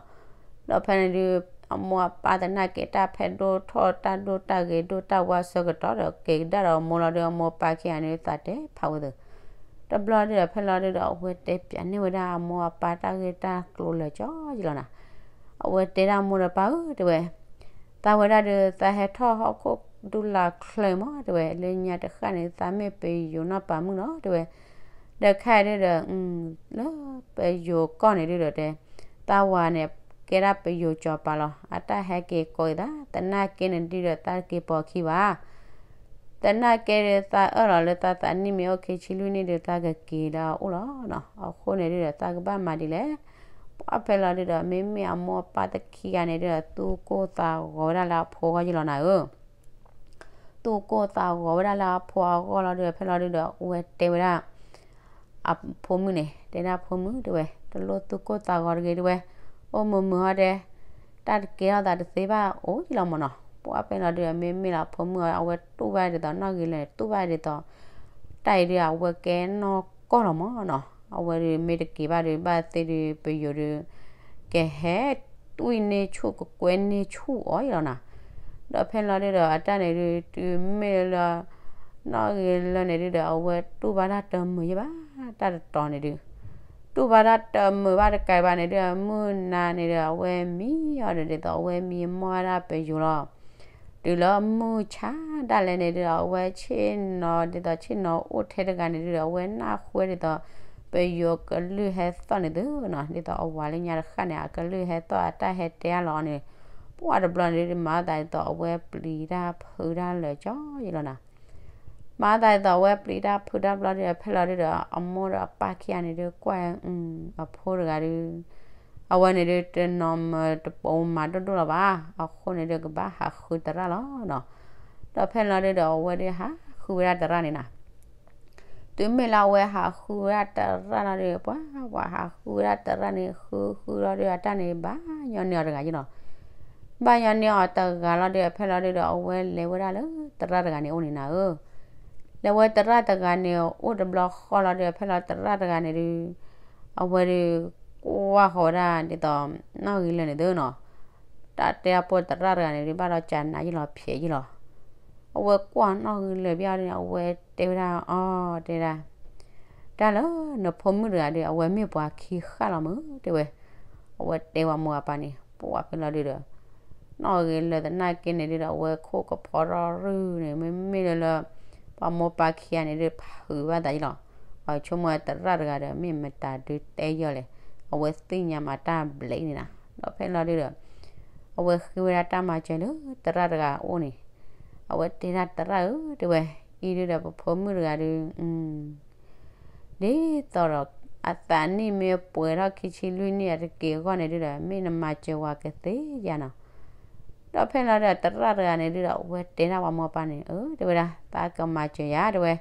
ဒီးဖဲန့ၣ်ဒု အမိၢ်အပၢ်သနာ်က့တၢ်ဖဲဒိၣ်ထီၣ်တၢ်ဒိၣ်တၢ်ဂ့ၤဒိၣ်တၢ်ဝါဆၢကတီၢ်ဒီး က့ၤကဒါဒီးအမိၢ်လီၤဒု အမိၢ်ပၢ်ခံဂၤန့ၣ် သးတဲဖးဝဲသ့ၣ် တဘျီဒုဒီး ဖဲလီၤဒုဒီး အဝဲတဲပၠးန့ၢ်ဝဲဒၣ်အမိၢ်အပၢ်တၢ်ဂ့ၢ်တၢ်ကျိၤလၢာ်ကၠီယလီၤနၤ. အဝဲတဲဒၣ်မိၢ်ဒီးပၢ်ဧၢ တဲဝဲ, သးဝဲဒၣ်ဒီး သးဟဲထီၣ်ဟီၣ်ခိၣ်ဒူလၢ်ချၢမး တဲဝဲ, လၢညါတဃၣ်န့ၣ် သးမ့ၢ်ပယိၤနီၢ်ပၤမုၣ်လီၤ တဲဝဲ. ဒီးခဲအံၤဒုဒီး လၢပယိၤကီၢ်န့ၣ်ဒုဒီးတဲ, သးဝၤန့ၣ် ကဲဒၣ်ပယိၤစီၤပၤလီၤ. အတၢ်ဟဲက့ၤကိးအသး သနာ်က့န့ၣ်ဒုဒီး သးတက့ၤပိာ်ခံဘၣ်. သနာ်က့ဒီး သးအၢၣ်လီၤလၢသးသးနံၣ်မ့ၢ်အိၣ်ခံဆံလွံၢ်နံၣ်ဒီး သးကက့ၤလၢအအိၣ်လီၤနီၤ. အဃိန့ၣ်ဒုဒီး သးကဘၣ်မၤဒ်လဲၣ်. ပှၢ်ဖဲလီၤဒုဒီး မ့မ့ၢ်အမိၢ်အပၢ်တခံဂၤန့ၣ်ဒုဒီး သူၣ်ကိၢ်သးဂီၤဝဲဒၣ်လၢအဖိအဂီၢ်ယလီၤနၤဧၢ. သူၣ်ကိၢ်သးဂီၤဝဲဒၣ်လၢအဖိအဂီၢ်လီၤဒုဒီး ဖဲလီၤဒုဒီး အဝဲတဲဝဲဒၣ် အဖိမုၣ်န့ၣ် တဲဒၣ်ဖိမုၣ် တဲဝဲ, တလိၣ်သူၣ်ကိၢ်သးဂီၤတဂ့ၤ တဲဝဲ, အိၣ်မုာ်မုာ်ဟီဒဲး, တၢ်တကဲထီၣ်သးတသ့ဘၣ်အိၣ်ယလီၤမၢ်နီၤ. ပှၢ်ဖဲလီၤဒုဒီး မ့မ့ၢ်လၢအဖိမုၣ်အီၤ အဝဲတူၢ်ဘၣ်ဒ်သိးနီၣ်ဂံၢ်လၢာ်န့ၣ် တူၢ်ဘၣ်ဒ်သိး တၢ်အံၤဒုဒီး အဝဲကဲနီၢ်ကီၢ်လီၤမၢ်နီၤ. အဝဲဒုးမ့ၢ်တက့ၤဘၣ်ဒုး ဘၣ်သ့ၣ်ဒုး ပယိၤဒုး ကဟဲတွံၢ်န့ၢ်ဆူၣ်ကကွဲန့ၢ်ဆူၣ်အီၤယလီၤနၤ. ဒီးဖဲလီၤဒုဒီး အတၢ်န့ၣ်ဒုး တုၤမ့ၢ်လၢ နီၣ်ဂံၢ်လၢာ်န့ၣ်ဒုဒီး အဝဲတူၢ်ဘၣ်တၢ်တမုာ်ယဲၢ်ဘၣ် တၢ်တတီၤန့ၣ်ဒုး တူၢ်ဘၣ်တၢ်တမုာ်ဘၣ်တကးဘၣ်န့ၣ်ဒုး အမုၢ်နၤန့ၣ်ဒုး အဝဲမံအီၤဒီး ဒ်သိးအဝဲမံမီၢ်ဝဲဒၣ်ပယိၤလီၤ. တုၤလၢမုၢ်ဆါဒၣ်လဲာ်န့ၣ်ဒုး အဝဲဆ့ၣ်နီၤ ဒ်သိးဆ့ၣ်နီၤအိၣ်ထဲတဂၤန့ၣ်ဒုး အဝဲနၢ်ဟူဝဲဒ်သိး ပယိၤကလုၢ်ဟဲသီၣ်န့ၣ်သုနီၤ, ဒ်သိးအဝၤလၢညါတဃၣ်န့ၣ် အကလုၢ်ဟဲသီၣ်အတၢ်ဟဲတဲအါလီၤအီၤန့ၣ်, ပှၢ်တဘျီန့ၣ်ဒုး မၤအသးဒ်သိး အဝဲပျံၤတၢ်ဖုးတၢ်လၢာ်ကၠီယလီၤနၤ. မၤအသးဒ်သိး အဝဲပျံၤတၢ်ဖုးတၢ်ဘျီဒုး ဖဲလီၤဒုဒီး အမိၢ်ဒီးအပၢ်ခံဂၤန့ၣ်ဒုး ကွၢ်အဖိတဂၤဒုး အဝဲန့ၣ်ဒုး တနီၤမၢတပိာ်မၤဒိၣ်ဒိၣ်လီၤဘၣ်. အဃိန့ၣ်ဒုး ကဘၣ်ဟးဃုသရၣ်လီၤနီၤ. ဒီးဖဲလီၤဒုဒီး အဝဲဒုးဟးဃုဝဲဒၣ်သရၣ်န့ၣ်နၤ. တုၤမ့ၢ်လၢအဝဲဟးဃုဝဲဒၣ်သရၣ်လီၤဒုး ပှၤ ပှၤဟးဃုဝဲဒၣ်သရၣ်န့ၣ် ဃုဃုလီၤဒုး အတၢ်န့ၣ်ဘၣ်ညီနုၢ်အီၤတဂၤယလီၤ. ဘၣ်ညီနုၢ်အီၤတဂၤလီၤဒုး ဖဲလီၤဒုဒီး အဝဲလဲၤဝဲဒၣ်လၢသရၣ်တဂၤန့ၣ်အိၣ်န့ၣ်နၤဧၢ. လဲၤဝဲသရၣ်တဂၤန့ၣ်အိၣ်တဘျီဃီလီၤဒုး ဖဲလီၤသရၣ်တဂၤန့ၣ်ဒုး အဝဲဒုး ကွၢ်ဃီၤဝဲဒၣ်ဒ်သိး နီၣ်ဂံၢ်လၢာ်န့ၣ်သုနီၤ. တၢ်တဲအဖိသရၣ်တဂၤန့ၣ်ဒုး ဘၣ်ဒီးကနးယလီၤဖျဲးယလီၤ. အဝဲကွၢ်နီၣ်ဂံၢ်လၢာ်ဘၣ်အီၤဒုး အဝဲတဲဝဲဒၣ်အီၤ တဲဒၣ် တၢ်လၢနဖိမုၣ်တဂၤဒုး အဝဲမ့ၢ်ပှၤခံဃၣ်လီၤမုၢ် တဲဝဲ. အဝဲတဲဝဲမိၢ်အပၢ်န့ၣ် ပှၢ်ဖဲလီၤဒုဒီး နီၣ်ဂံၢ်လၢာ်သနာ်က့န့ၣ်ဒုဒီး အဝဲခိၣ်ကဖီထီၣ်ရုၢ်န့ၣ် မ့မ့ၢ်လၢလၢ ပှၤမိၢ်ပၢ်ခံဂၤန့ၣ်ဒုး ဖုးဘၣ်သးယလီၤ. အဆိကမိၣ်သရၣ်တဂၤဒီး မ့ၢ်မတၤဒုးတဲယီၤလဲၣ်. အဝဲသ့ၣ်ညါမးတၢ်ဘျဲးန့ၣ်နၤ. ဒီးဖဲလီၤဒုဒီး အဝဲဃ့ဝဲဒၣ်တၢ်မၤစၢၤလၢသရၣ်တဂၤအအိၣ်န့ၣ် အဝဲတဲဒၣ်သရၣ်ဧၢ တဲဝဲ, အံၤဒုဒီးပဖိမုၣ်တဂၤဒုး ဒ်သိးဒီး အသးနံၣ်မ့ၢ်ပှဲၤထီၣ်ခံဆံလွံၢ်နံၣ်အတက့ၢ်အဂီၢ်န့ၣ်ဒုဒီး မ့ၢ်နမၤစၢၤဝဲကသ့ဧါနီၤ. ဒီးဖဲလီၤဒုဒီးသရၣ်တဂၤန့ၣ်ဒုဒီး အဝဲတဲဒၣ်ပှၤမိၢ်ပၢ်န့ၣ် အၢ တဲဝဲဒၣ် သးကမၤစၢၤယၤ တဲဝဲ,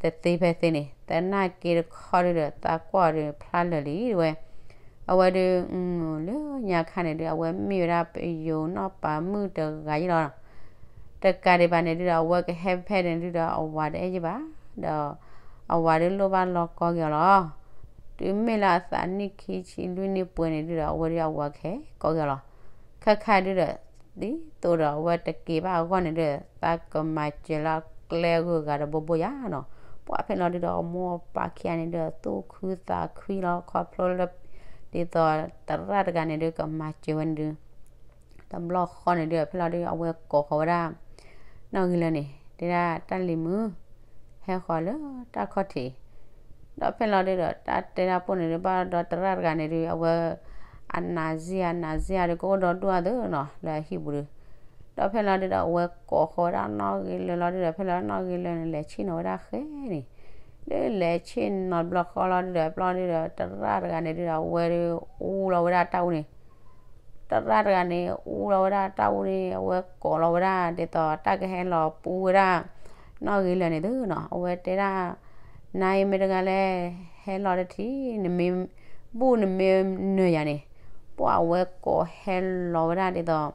တသ့ဖဲသ့န့ၣ် သနာ်က့တခီဒုဒီး သးကွၢ်ဒုးဖျါလၢာ်လံ တဲဝဲ. အဝဲဒုး လၢညါခါန့ၣ်ဒုး အဝဲမ့ၢ်ဝဲဒၣ်ပယိၤနီၢ်ပၤမုၣ်တဂၤယလီၤ. တကးဒံးဘၣ်န့ၣ်ဒုဒီး အဝဲကဟဲဖဲန့ၣ်ဒုဒီး အဝၤတအဲၣ်ယဘၣ်, ဒီး အဝၤဒုးလိၣ်ဘၣ်လီၤကီက့ၤအီၤလီၤ. တုၤမ့ၢ်လၢအသးနံၣ်ခံဆံလွံၢ်နံၣ်ပှဲၤန့ၣ်ဒုဒီး အဝဲဒုးအဝၤကဟဲကီက့ၤအီၤလီၤ. ခဲခါဒုဒီး ဒ်သိးဒီးအဝဲတက့ၤဘၣ်အဂီၢ်န့ၣ် ဒုဒီး သးကမၤစၢၤလၢအကျဲဂုၤဂၤတဘိဘိယါနီၤ. ပှၢ်ဖဲလီၤဒုဒီး အမိၢ်အပၢ်ခံဂၤန့ၣ်ဒုဒီး သူၣ်ခုသးခုလီၤ ခီဖျိလၢ ဒ်သိးသရၣ်တဂၤန့ၣ်ဒုး ကမၤစၢၤဝဲန့ၣ်ဒုး တဘျီဃီန့ၣ်ဒုဒီး ဖဲလီၤဒု အဝဲကိးဃီၤဝဲဒၣ် နီၣ်ဂံၢ်လၢာ်န့ၣ် တဲဒၣ်တၢ်လံၤမုၢ် ဟဲဃီၤလၢတၢ်ခီၣ်ထံး. ဒီးဖဲလီၤဒုဒီး တၢ်တဲတၢ်ပိၢ်န့ၣ်ဒုး ဘၣ်ဒီးသရၣ်တဂၤန့ၣ်ဒုး အဝဲ အနးစ့ၢ်အနးစ့ၢ်အါဒုး ကအိၣ်ဒီဒူၣ်အသိးနီၤ လၢအဟံၣ်ပူၤဒုး. ဒီးဖဲလီၤဒုဒီး အဝဲကိးဃီၤဝဲဒၣ်နီၣ်ဂံၢ်လၢာ်လီၤဒုဒီး ဖဲလီၤနီၣ်ဂံၢ်လၢာ်န့ၣ် လဲၤဆ့ၣ်နီၤဝဲဒၣ်ဃဲန့ၣ် ဒုးလဲၤဆ့ၣ်နီၤတဘျီဃီလီၤဒုဒီး ဖဲလီၤဒုဒီး သရၣ်တဂၤန့ၣ်ဒုဒီး အဝဲဒုးအူလီၤဝဲဒၣ်တၢ်အူန့ၣ် သရၣ်တဂၤန့ၣ် အူလီၤဝဲဒၣ်တၢ်အူန့ၣ် အဝဲကိးလီၤဝဲဒၣ် ဒ်သိးတၢ်ကဟဲလီၤပူဝဲဒၣ် နီၣ်ဂံၢ်လၢာ်န့ၣ်သုနီၤ. အဝဲတဲဒၣ် နၤအံၤမ့ၢ်တဂၤလဲၣ် ဟဲလီၤတထံၣ် နမ့ၢ်ဘူၣ်နမ့ၢ်နၢၤယၤန့ၣ် ပှၢ်အဝဲကိးဟဲလီၤဝဲဒၣ်ဒ်သိး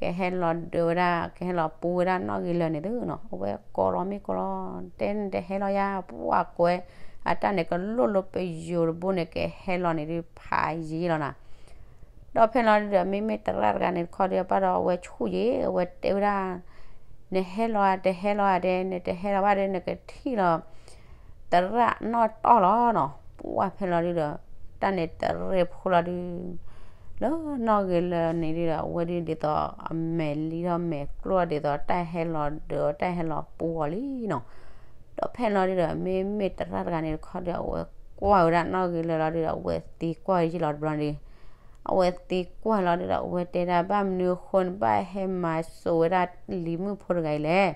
ကဟဲလီၤဒၢဝဲဒၣ် ကဟဲလီၤပူဝဲဒၣ်နီၣ်ဂံၢ်လၢာ်န့ၣ်သုနီၤ. အဝဲကိးလီၤမ့ၢ်ကိးလီၤ တဲနတဟဲလီၤယၤ ပှၢ်ကွဲး အတၢ်န့ၣ်ကလိၣ်လိပယိၤတဘိန့ၣ် ကဟဲလီၤန့ၣ်ဒုးဖးယံာ်လီၤနၤ. ဒီးဖဲလီၤဒုဒီး မ့မ့ၢ်သရၣ်တဂၤန့ၣ်တခီဒုး ဘၣ်ဒီးအဝဲဆူၣ်ယံာ် အဝဲတဲဝဲဒၣ် နဟဲလီၤဧါ တဟဲလီၤဧါဒဲး နတဟဲလီၤဘၣ်ဒဲး နကထံၣ်လီၤ သရၣ်နီၣ်တီၢ်လီၤနီၤ. ပှၢ်ဖဲလီၤဒုဒီး တၢ်န့ၣ်တရံးဖိလီၤဒု လၢနီၣ်ဂံၢ်လၢာ်န့ၣ်ဒုဒီး အဝဲဒုဒ်သိးအမဲာ်လံထီၣ်မဲာ်ကျိၣ်ဒ်သိးတၢ်ဟဲလီၤဒုး တၢ်ဟဲလီၤပူအီၤလံနီၤ. ဒီးဖဲလီၤဒုဒီး မ့မ့ၢ်သရၣ်တဂၤန့ၣ်တခီဒီး အဝဲကွၢ်ဝဲဒၣ်နီၣ်ဂံၢ်လၢာ်လီၤဒုဒီး အဝဲသံကွၢ်ယံၤလီၤတဘျီန့ၣ် အဝဲသံကွၢ်လီၤဒုဒီး အဝဲတဲဒၣ် ဘၣ်မနုၤအဃိန့ၣ် ဘၣ်ဟဲမၤစိာ်ဝဲဒၣ်လံၤမုၣ်ဖိတဂၤအံၤလဲၣ်.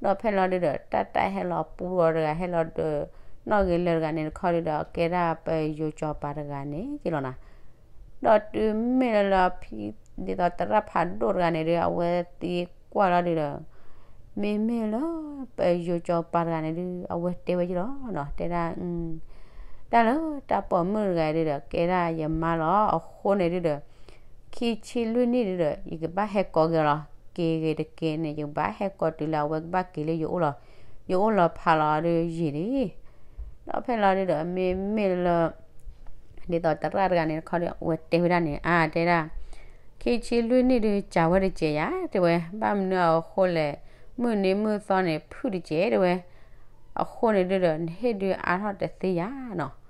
ဒီးဖဲလီၤဒုဒီး တၢ်တၢ်ဟဲလီၤပူအီၤတဂၤ ဟဲလီၤဒုး နီၣ်ဂံၢ်လၢာ်တဂၤန့ၣ်တခီဒုဒီး ကဲဒၣ်ပယိၤစီၤပၤတဂၤန့ၣ်က့လီၤနီၤ. ဒီးတုၤမ့ၢ်လၢလၢ ဒ်သိးသရၣ်ဖးဒိၣ်တဂၤန့ၣ်ဒု အဝဲသံကွၢ်လီၤဒုဒီး မ့မ့ၢ်လၢ ပယိၤစီၤပၤတဂၤန့ၣ်ဒု အဝဲတဲဝဲယံၤလီၤနီၤ တဲဒၣ် တၢ်လၢတၢ်ပိာ်မုၣ်တဂၤဒုဒီး ကဲဒၣ်ယမါလီၤ. အဃိန့ၣ်ဒုဒီး ခံဆံလွံၢ်နံၣ်ဒုဒီး ယကဘၣ်ဟဲကိးက့ၤအီၤလီၤ. က့ၤဂ့ၤတက့ၤန့ၣ် ယကဘၣ်ဟဲကိးတုၤလၢအဝဲကဘၣ်က့ၤလၢယအိၣ်လီၤ. ယအိၣ်လီၤဖးလီၤဒုယံၤလံ. ဒီးဖဲလီၤဒုဒီး မ့မ့ၢ်လၢ ဒ်သိးသရၣ်တဂၤန့ၣ်တခီဒီး အဝဲတဲဝဲဒၣ်န့ၣ် အါ တဲဒၣ် ခံဆံလွံၢ်နံၣ်ဒု စှၤဝဲတစဲးယၤ တဲဝဲ, ဘၣ်မနုၤအဃိလဲၣ်, မုၢ်နံၤမုၢ်သီန့ၣ် ဖုၣ်တစဲး တဲဝဲ, အဃိန့ၣ်ဒုဒီး နဟ့ၣ်ဒုအါထီၣ်တသ့ယၤနီၤ.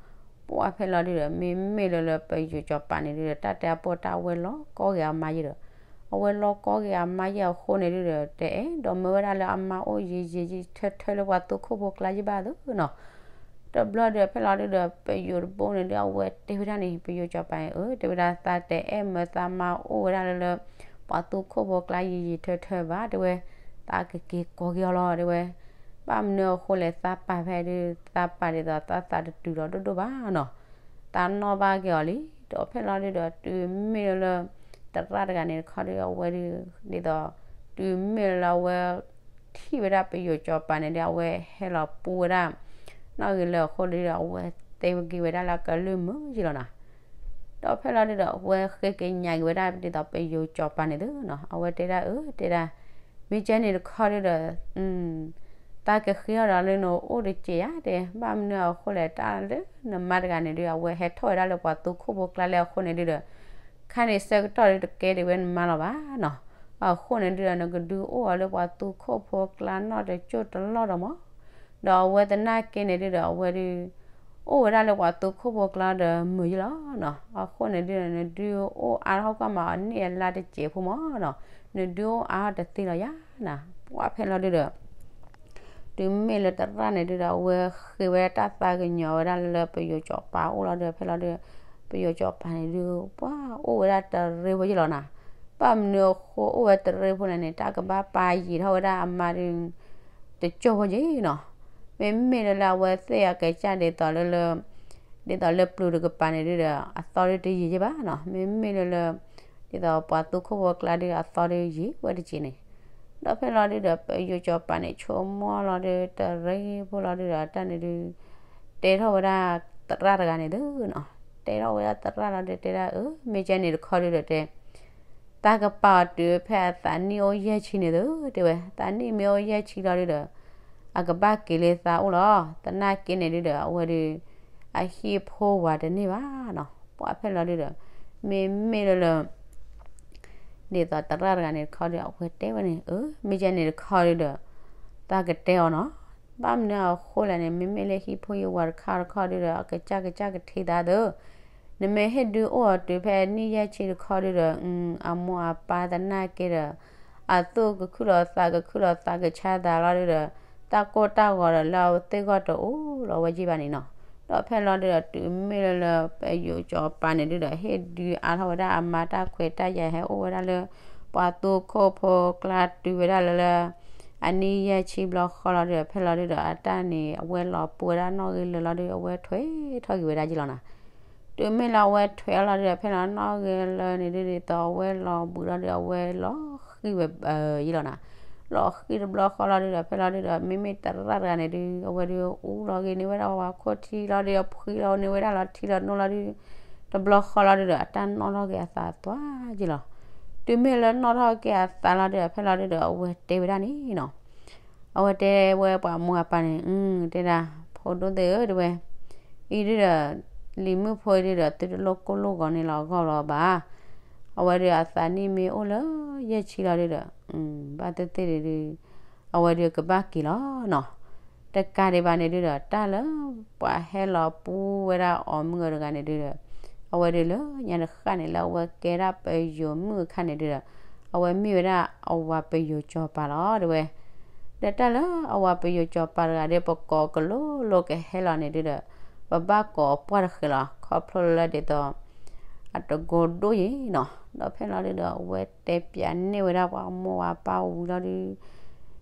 ပှၢ်ဖဲလီၤဒုဒီး မ့မ့ၢ်လၢလၢပယိၤစီၤပၤန့ၣ်ဒုဒီး တၢ်တဲအပိာ်တၢ်အဝဲလီၤကီက့ၤအမါယံၤဒီး, အဝဲလီၤကီက့ၤအမါယံၤအဃိန့ၣ်ဒုဒီး တအဲၣ်ဒိးမၢဝဲဒၣ်လၢအမါအိၣ်ယံၤယံၤထၢထၢလၢပှၤသူခိၣ်ဖိကျါယံၤဘၣ်သနီၤ. တဘျီဒီးဖဲလီၤဒုဒီး ပယိၤတဘိန့ၣ်ဒု အဝဲတဲဝံၤဒၣ်န့ၣ် ပယိၤစီၤပၤန့ၣ် အၢ တဲဝဲဒၣ် သးတအဲၣ်မၢသးမါအိၣ်ဝဲဒၣ်လၢလၢ ပှၤသူခိၣ်ဖိကျါယံၤယံၤထၢထၢဘၣ် တဲဝဲ, သးကက့ၤကိးက့ၤအီၤလီၤ တဲဝဲ. ဘၣ်မနုၤအဃိလဲၣ် သးပာ်ဖဲဒု သးပာ်ဒ်သိးသးသးတတုၤလီၤဒိၣ်ဒိၣ်ဘၣ်နီၤ. သးနီၣ်ဘၣ်က့ၤအီၤလံ. ဒီးဖဲလီၤဒုဒီး တုၤမ့ၢ်လၢလၢ သရၣ်တဂၤန့ၣ်တခီဒု အဝဲဒု ဒ်သိး တုၤမ့ၢ်လၢလၢအဝဲ ထံၣ်ဝဲဒၣ်ပယိၤစီၤပၤန့ၣ်ဒု အဝဲဟဲလီၤပူဝဲဒၣ် နီၣ်ဂံၢ်လၢာ်အဃိဒုဒီး အဝဲတဲဝဲက့ၤဝဲဒၣ်လၢအကလုၢ်မုာ်ယံၤလီၤနီၤ. ဒီးဖဲလီၤဒုဒီး အဝဲဃ့ကညးက့ၤဝဲဒၣ်ဒ်သိးပယိၤစီၤပၤန့ၣ်သုနီၤ. အဝဲတဲဒၣ် အၢ တဲဒၣ် မ့ၢ်ကဲန့ၣ်တခီဒုဒီး သးကဃ့အီၣ်ဒီးလၢနအိၣ်တစဲးယၤ တဲ, ဘၣ်မနုၤအဃိလဲၣ် တၢ်လၢနမါတဂၤန့ၣ်ဒု အဝဲဟဲထီၣ်ဝဲဒၣ်လၢပှၤသူခိၣ်ဖိကျါလၢအဃိန့ၣ်ဒုဒီး ခါန့ၣ်ဆၢကတီၢ်ဒုတကဲဒံးဝဲနမါလီၤဘၣ်နီၤ. အဃိန့ၣ်ဒုဒီး နကဒုးအိၣ်အီၤလၢပှၤသူခိၣ်ဖိကျါနီၣ်တကၠိၢ်တလီၢ်ဒီးမး. ဒီးအဝဲသနာ်က့န့ၣ်ဒုဒီး အဝဲဒု အိၣ်ဝဲဒၣ်လၢပှၤသူခိၣ်ဖိကျါဒီးမုာ်ယံၤလီၤနီၤ. အဃိန့ၣ်ဒုဒီး နဒုးအိၣ်အါထီၣ်ကွၢ်မးအီၤန့ၢ်အလါတစဲးဖိမးနီၤ. နဒုးအိၣ်အါထီၣ်တသ့လီၤယၤနီၤ. ပှၢ်ဖဲလီၤဒုဒီး တုၤမ့ၢ်လၢသရၣ်န့ၣ်ဒုဒီး အဝဲဃ့ဝဲဒၣ်တၢ်သးကညီၤဝဲဒၣ်လၢပယိၤစီၤပၤအအိၣ်လီၤဒုဒီး ဖဲလီၤဒုဒီး ပယိၤစီၤပၤန့ၣ်ဒု ပှၢ်အိၣ်ဝဲဒၣ်တရံးဖိယံၤလီၤနီၤ. ဘၣ်မနုၤအဃိအိၣ်ဝဲတရံးဖိလဲၣ်န့ၣ် တၢ်ကဘၣ်ပာ်ယံာ်ထီၣ်ဝဲဒၣ်အမါဒု တကၠိၢ်ဖိယံၤနီၤ. မ့မ့ၢ်လၢလၢအဝဲသ့ၣ်အကစၢ်ဒ်သိးလၢလၢ ဒ်သိးလၢပျုၤတကပၤန့ၣ်ဒုဒီး အသီဒုတယံာ်ယံၤဘၣ်နီၤ. မ့မ့ၢ်လၢလၢ ဒ်သိးပှၤသူခိၣ်ဖိကျါဒု အသီဒုယံာ်ဝဲတက့ၢ်န့ၣ်. ဒီးဖဲလီၤဒုဒီး ပယိၤစီၤပၤန့ၣ် ဆိကမိၣ်လီၤဒု တရံးဖိလီၤဒုဒီး တၢ်န့ၣ်ဒု တဲထီၣ်ဝဲဒၣ်သရၣ်တဂၤန့ၣ်သုနီၤ. တဲထီၣ်ဝဲဒၣ်သရၣ်လီၤဒု တဲဒၣ် အၢ မ့ၢ်ကဲန့ၣ်တခီဒုဒီးတဲ သးကပာ်အီၤတုၤဖဲအသးနံၣ်အိၣ်ယဲၢ်ဆံန့ၣ်သု တဲဝဲ, သးနံၣ်မ့ၢ်အိၣ်ယဲၢ်ဆံလီၤဒုဒီး အကဘၣ်က့ၤလၢသးအိၣ်လီၤ. သနာ်က့န့ၣ်ဒုဒီး အဝဲဒု အဟံၣ်ဖိဝၤတန့ၢ်ဘၣ်နီၤ. ပှၢ်ဖဲလီၤဒုဒီး မ့မ့ၢ်လၢလၢ ဒ်သိးသရၣ်တဂၤန့ၣ်တခီဒီး အဝဲတဲဝဲန့ၣ် အၢ မ့ၢ်ကဲန့ၣ်တခီဒုဒီး သးကတဲအီၤနီၤ. ဘၣ်မနုၤအဃိလဲၣ်န့ၣ် မ့မ့ၢ်လၢဟံၣ်ဖိယဝၤတခါတခီဒုဒီး အကစၢ်ကစၢ်ကထံၣ်သးသု နမ့ၢ်ဟ့ၣ်ဒုးအိၣ်အီၤတုၤဖဲနံၣ်ယဲၢ်ဆံတခီဒုဒီး အမိၢ်အပၢ်သနာ်က့ဒီး အသူၣ်ကခုၣ်လီၤသးကခုၣ်လီၤသးကဆါသးလီၤဒုဒီး တၢ်ကိၢ်တၢ်ဂီၤဒီးလၢအဝဲသ့ၣ်ဂီၢ်တအိၣ်လီၤဝဲယံၤဘၣ်န့ၣ်နီၤ. ဒီးဖဲလီၤဒုဒီး တုၤမ့ၢ်လၢလၢပယိၤစီၤပၤန့ၣ်ဒုဒီး ဟ့ၣ်ဒုးအါထီၣ်ဝဲဒၣ်အမါတၢ်ခွဲးတၢ်ယာ် ဟဲအိၣ်ဝဲဒၣ်လၢ ပှၤသူခိၣ်ဖိကျါတုၤဝဲဒၣ်လၢလၢ အနံၣ်ယဲၢ်ဆံဘျီဃီလီၤဒုဒီး ဖဲလီၤဒုဒီး အတၢ်န့ၣ် အဝဲလီၤပူဝဲဒၣ်နီၣ်ဂံၢ်လၢာ်လီၤဒု အဝဲထွဲထီၣ်က့ၤဝဲဒၣ်ယံၤလီၤနီၤ. တုၤမ့ၢ်လၢအဝဲထွဲအီၤလီၤဒုဒီး ဖဲလီၤနီၣ်ဂံၢ်လၢာ်န့ၣ်ဒုဒီး အဝဲလီၤဘှံးလီၤဒု အဝဲလီၤဃံၣ်ဝဲယံၤလီၤနီၤ. လီၤဃံၣ်တဘျီဃီလီၤဒုဒီး ဖဲလီၤဒုဒီး မ့မ့ၢ်သရၣ်တဂၤန့ၣ်ဒု အဝဲဒုအူလီၤဂ့ၤန့ၢ်ဝဲဒၣ်ပှၤခိၣ်ထံလီၤဒု အဖှံလီၤန့ၢ်ဝဲဒၣ်လီၤထံလီၤနိလီၤဒု တဘျီဃီလီၤဒုဒီး အတၢ်နီၣ်ထီၣ်က့ၤအသးသွါယံၤလီၤ. တုၤမ့ၢ်လၢနီၣ်ထီၣ်က့ၤအသးလီၤဒုဒီး ဖဲလီၤဒုဒီး အဝဲတဲဝဲဒၣ်န့ၣ်နီၤ. အဝဲတဲဝဲပှၤမိၢ်အပၢ်န့ၣ် တဲဒၣ် ဖိဒိၣ်သ့ၣ်ဧၢ တဲဝဲ, အံၤဒုဒီး လံၤမုၣ်ဖိအံၤဒုဒီး သုတလိၣ်ကိၢ်လိၣ်ဂီၤန့ၢ်လီၤအဂီၢ်လီၤဘၣ်. အဝဲဒုအသးနံၣ်မ့ၢ်အိၣ်လၢယဲၢ်ဆံလီၤဒုဒီး ဘၣ်သ့ၣ်သ့ၣ်ဒု အဝဲဒုကဘၣ်က့ၤလီၤနီၤ. တကးဒံးဘၣ်န့ၣ်ဒုဒီး တၢ်လၢပှၤဟဲလီၤပူဝဲဒၣ်အီၤမုၢ်အီၤတဂၤန့ၣ်ဒုဒီး အဝဲဒုးလၢညါတဃၣ်န့ၣ် လၢအဝဲကဲဒၣ်ပယိၤမုၣ်အခါန့ၣ်ဒုဒီး အဝဲမ့ၢ်ဝဲဒၣ်အဝၤပယိၤစီၤပၤလီၤ တဲဝဲ. ဒီးတၢ်လၢအဝၤပယိၤစီၤပၤတဂၤဒီး ပကိးကလိလိကဟဲလီၤန့ၣ်ဒုဒီး ပဘၣ်ကိးအပှၢ်တဃဲၤလီၤ ခီဖျိလၢဒ်သိး အတကိးဒိၣ်ယံၤနီၤ. ဒီးဖဲလီၤဒုဒီး အဝဲတဲပၠးန့ၢ်ဝဲဒၣ်ပှၤမိၢ်ဝၤပၢ်ဝံၤလီၤဒု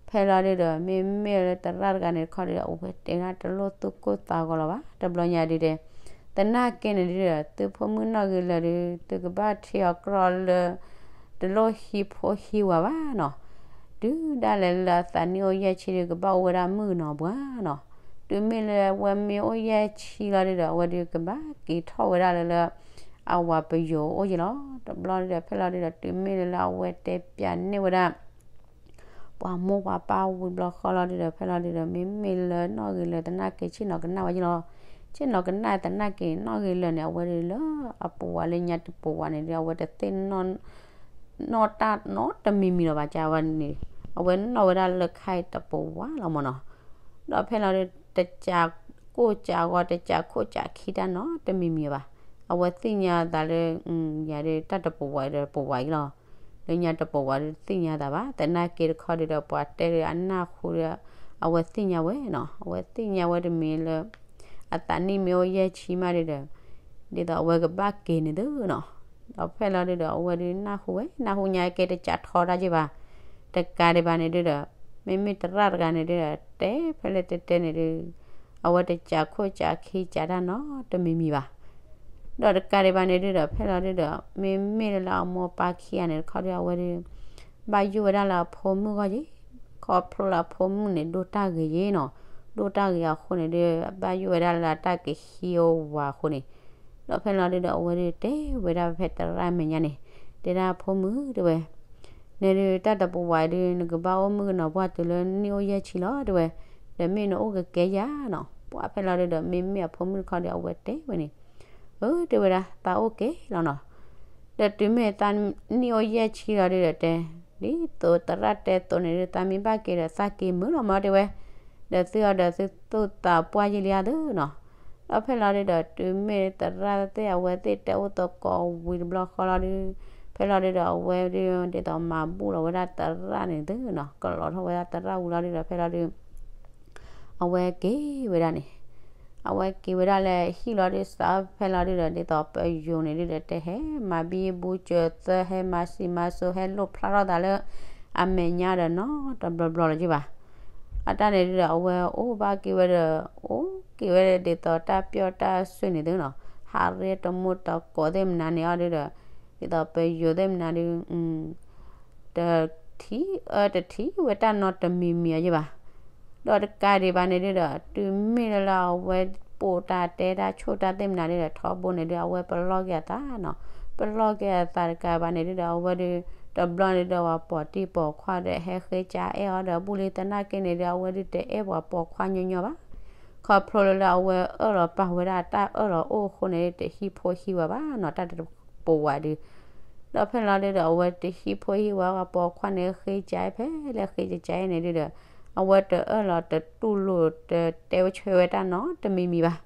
ဖဲလီၤဒုဒီး မ့မ့ၢ်လၢသရၣ်တဂၤန့ၣ်တခီဒီး အဝဲတဲဒၣ်တလိၣ်သူၣ်ကိၢ်သးဂီၤလီၤဘၣ် တဘျီညါဒုဒီး သနာ်က့န့ၣ်ဒုဒီး သုဖိမုၣ်နီၣ်ဂ့ၤလၢာ်ဒု သုကဘၣ်ထံၣ်အီၤကြီလၢ တလိၣ်ဟံးဖိဟံးဝၤဘၣ်နီၤ. တုၤဒၣ်လဲာ်လၢအသးနံၣ်အိၣ်ယဲၢ်ဆံဒီး ကဘၣ်အိၣ်ဝဲဒၣ်မုၣ်ကနီၤပှၢ်နီၤ. တုၤမ့ၢ်လၢအဝဲမ့ၢ်အိၣ်ယဲၢ်ဆံလီၤဒုဒီး အဝဲဒုကဘၣ်က့ၤထီၣ်ဝဲဒၣ်လၢလၢ အဝၤပယိၤအိၣ်ယံၤလီၤ. တဘျီဒုဒီး ဖဲလီၤဒုဒီး တုၤမ့ၢ်လၢလၢအဝဲတဲပၠးန့ၢ်ဝဲဒၣ် ပှၤမိၢ်ပှၤပၢ်ဝံၤတဘျီဃီလီၤဒုဒီး ဖဲလီၤဒုဒီး မ့မ့ၢ်လၢနီၣ်ဂ့ၤလၢာ်သနာ်က့ ဆ့ၣ်နီၤကနၣ်ဝဲယံၤလီၤ. ဆ့ၣ်နီၤကနၣ်သနာ်က့ နီၣ်ဂ့ၤလၢာ်န့ၣ် အဝဲဒုလၢအပဝးလၢညါတပဝးန့ၣ်ဒု အဝဲတသ့ၣ် နီၣ်တၢ်နီတမံၤမံၤလီၤဘၣ် ကဝဲန့ၣ် အဝဲနီၣ်ဝဲဒၣ်လၢခါအံၤတပဝးလီၤမၢ်နီၤ. ဒီးဖဲလီၤဒု တစးကိၢ်စးဂီၤ တစးခိၣ်စးခံတၢ်နီတမံၤမံၤလီၤဘၣ်. အဝဲသ့ၣ်ညါသးလၢ ယၤဒုတၢ်တပဝးဒီးပဝးအံၤလီၤ. လၢညါတပဝးဒုတသ့ၣ်ညါသးဘၣ် သနာ်က့တခီဒုဒီး ပှၤတဲဒုအနၢ်ဟူဒီး အဝဲသ့ၣ်ညါဝဲနီၤ. အဝဲသ့ၣ်ညါဝဲတမံၤလၢ အသးနံၣ်မ့ၢ်အိၣ်ယဲၢ်ဆံမးဒုဒီး ဒ်သိးအဝဲကဘၣ်က့ၤန့ၣ်သုနီၤ. ဒီးဖဲလီၤဒုဒီး အဝဲဒုနၢ်ဟူဝဲ နၢ်ဟူညါကဲတစးထီတၢ်က့ဘၣ်. တကးဒံးဘၣ်န့ၣ်ဒုဒီး မ့မ့ၢ်သရၣ်တဂၤန့ၣ်ဒုဒီး တဲဖဲလဲၣ်တဲတဲန့ၣ်ဒု အဝဲတစးခိၣ်စးခံစးတၢ်နီတမံၤမံၤဘၣ်. ဒီးတကးဒံးဘၣ်န့ၣ်ဒုဒီး ဖဲလီၤဒုဒီး မ့မ့ၢ်လၢအမိၢ်ပၢ်ခံဂၤန့ၣ်တခီဒု အဝဲဒု ဘၣ်ယိၣ်ဝဲဒၣ်လၢအဖိမုၣ်ဂီၢ်ယ့ၤ, ခီဖျိလၢအဖိမုၣ်န့ၣ်ဒိၣ်တၢ်ဂ့ၤယ့ၤနီၤ, ဒိၣ်တၢ်ဂ့ၤအဃိန့ၣ်ဒု ဘၣ်ယိၣ်ဝဲဒၣ်လၢအတၢ်ကဟံးအဝၤအဃိန့ၣ်, ဒီးဖဲလီၤဒုဒီး အဝဲဒုတဲဝဲဒၣ်ဖဲသရၣ်မဲာ်ညါန့ၣ်, တဲဒၣ်ဖိမုၣ်တဲဝဲ, နဒုတၢ်တပဝးဒု နကဘၣ်အိၣ်မုၣ်ကနီၤပှၢ်တုၤလၢနံၣ်အိၣ်ယဲၢ်ဆံလီၤတဲဝဲ, ဒီးမ့ၢ်နအိၣ်ကကဲယၤနီၤ, ပှၢ်ဖဲလီၤဒုဒီး မ့မ့ၢ်အဖိမုၣ်တခီဒီး အဝဲတဲဝဲန့ၣ် အၢ တဲဝဲဒၣ် သးအိၣ်က့ၤလီၤနီၤ, ဒီးတုၤမ့ၢ်သးနံၣ်အိၣ်ယဲၢ်ဆံလီၤဒုဒီးတဲ, ဒ်သိးသရၣ်တဲသိးန့ၣ်ဒု သးမ့ၢ်ဘၣ်က့ၤဒီးသးက့ၤမုာ်လီၤမၢ်တဲဝဲ, ဒီးသုအီၤဒီးသုသူၣ်သးပှၢ်ယံာ်လံဧါသုနီၤ, ဒီးဖဲလီၤဒုဒီး တုၤမ့ၢ်သရၣ်သ့ၣ်အဝဲသ့ၣ်တဲအိၣ်သကိးဝံၤတဘျီဃီလီၤဒု, ဖဲလီၤဒုဒီး အဝဲဒုဒ်သိးမၤဘူၣ်လီၤဝဲဒၣ်သရၣ်န့ၣ်သုနီၤ, ကလီၤထီၣ်ဝဲဒၣ်သရၣ်ဝံၤလီၤဒုဒီး ဖဲလီၤဒု အဝဲက့ၤဝဲဒၣ်န့ၣ်, အဝဲက့ၤဝဲဒၣ်လၢဟံၣ်လီၤဒု စးဖဲလီၤဒုဒီး ဒ်သိးပယိၤန့ၣ်ဒုဒီး တဟဲမၤဘံဘူစၢၤသၢ ဟဲမၤစံးမၤစိၤ ဟဲလိၣ်ဖျါထီၣ်သးလၢအမဲာ်ညါဒီးနီတဘျီဘျီလၢၤဘၣ်. အတၢ်န့ၣ်ဒုဒီး အဝဲအိၣ်ဘၣ်က့ၤဝဲဒီး အိၣ်က့ၤဝဲဒ်သိးတၢ်ပျီၣ်တၢ်စၢၤန့ၣ်သုနီၤ, ဟးရ့တမူတကိးသ့ၣ်မနုၤန့ၣ်အီၤဒုဒီး ဒ်သိးပယိၤသ့ၣ်မနုၤဒု တထံၣ်အၢတထံၣ်ဝဲတၢ်နီတမံၤမံၤအီၤယ့ၢ်ဘၣ်. ဒီးတကးဒံးဘၣ်န့ၣ်ဒုဒီး တုၤမ့ၢ်လၢလၢအဝဲပိာ်တၢ်တဲတၢ်ဆိၣ်တၢ်သ့ၣ်မနုၤဒုဒီး ထီဘိန့ၣ်ဒု အဝဲပလီၢ်က့ၤအသးနီၤ, ပလီၢ်က့ၤအသးတကးဘၣ်န့ၣ်ဒုဒီး အဝဲဒု တဘျီန့ၣ်ဒီး ပှၤပိာ်တံၢ်ပိာ်ခွါဒီး ဟဲဃ့ကၠါအဲၣ်အီၤဒီး ဘူၣ်လံသနာ်က့န့ၣ်ဒု အဝဲဒုတအဲၣ်ပှၤပိာ်ခွါညီညီဘၣ်. ခီဖျိလၢလၢအဝဲအၢၣ်လီၤပာ်ဝဲဒၣ်တၢ်အၢၣ်လီၤအိၣ်အဃိန့ၣ် တဟံးဖိဟံးဝၤဘၣ်နီၤ တၢ်တပဝးဒု ဒီးဖဲလီၤဒုဒီး အဝဲတဟံးဖိဟံးဝၤ ပှၤပိာ်ခွါန့ၣ် ဃ့ကၠါဖဲလဲၣ်ဃ့ကၠါန့ၣ်ဒုဒီး အဝဲတအၢၣ်လီၤတတူၢ်လိာ် တတဲဝဲဆၢဝဲတၢ်နီတမံၤမံၤဘၣ်.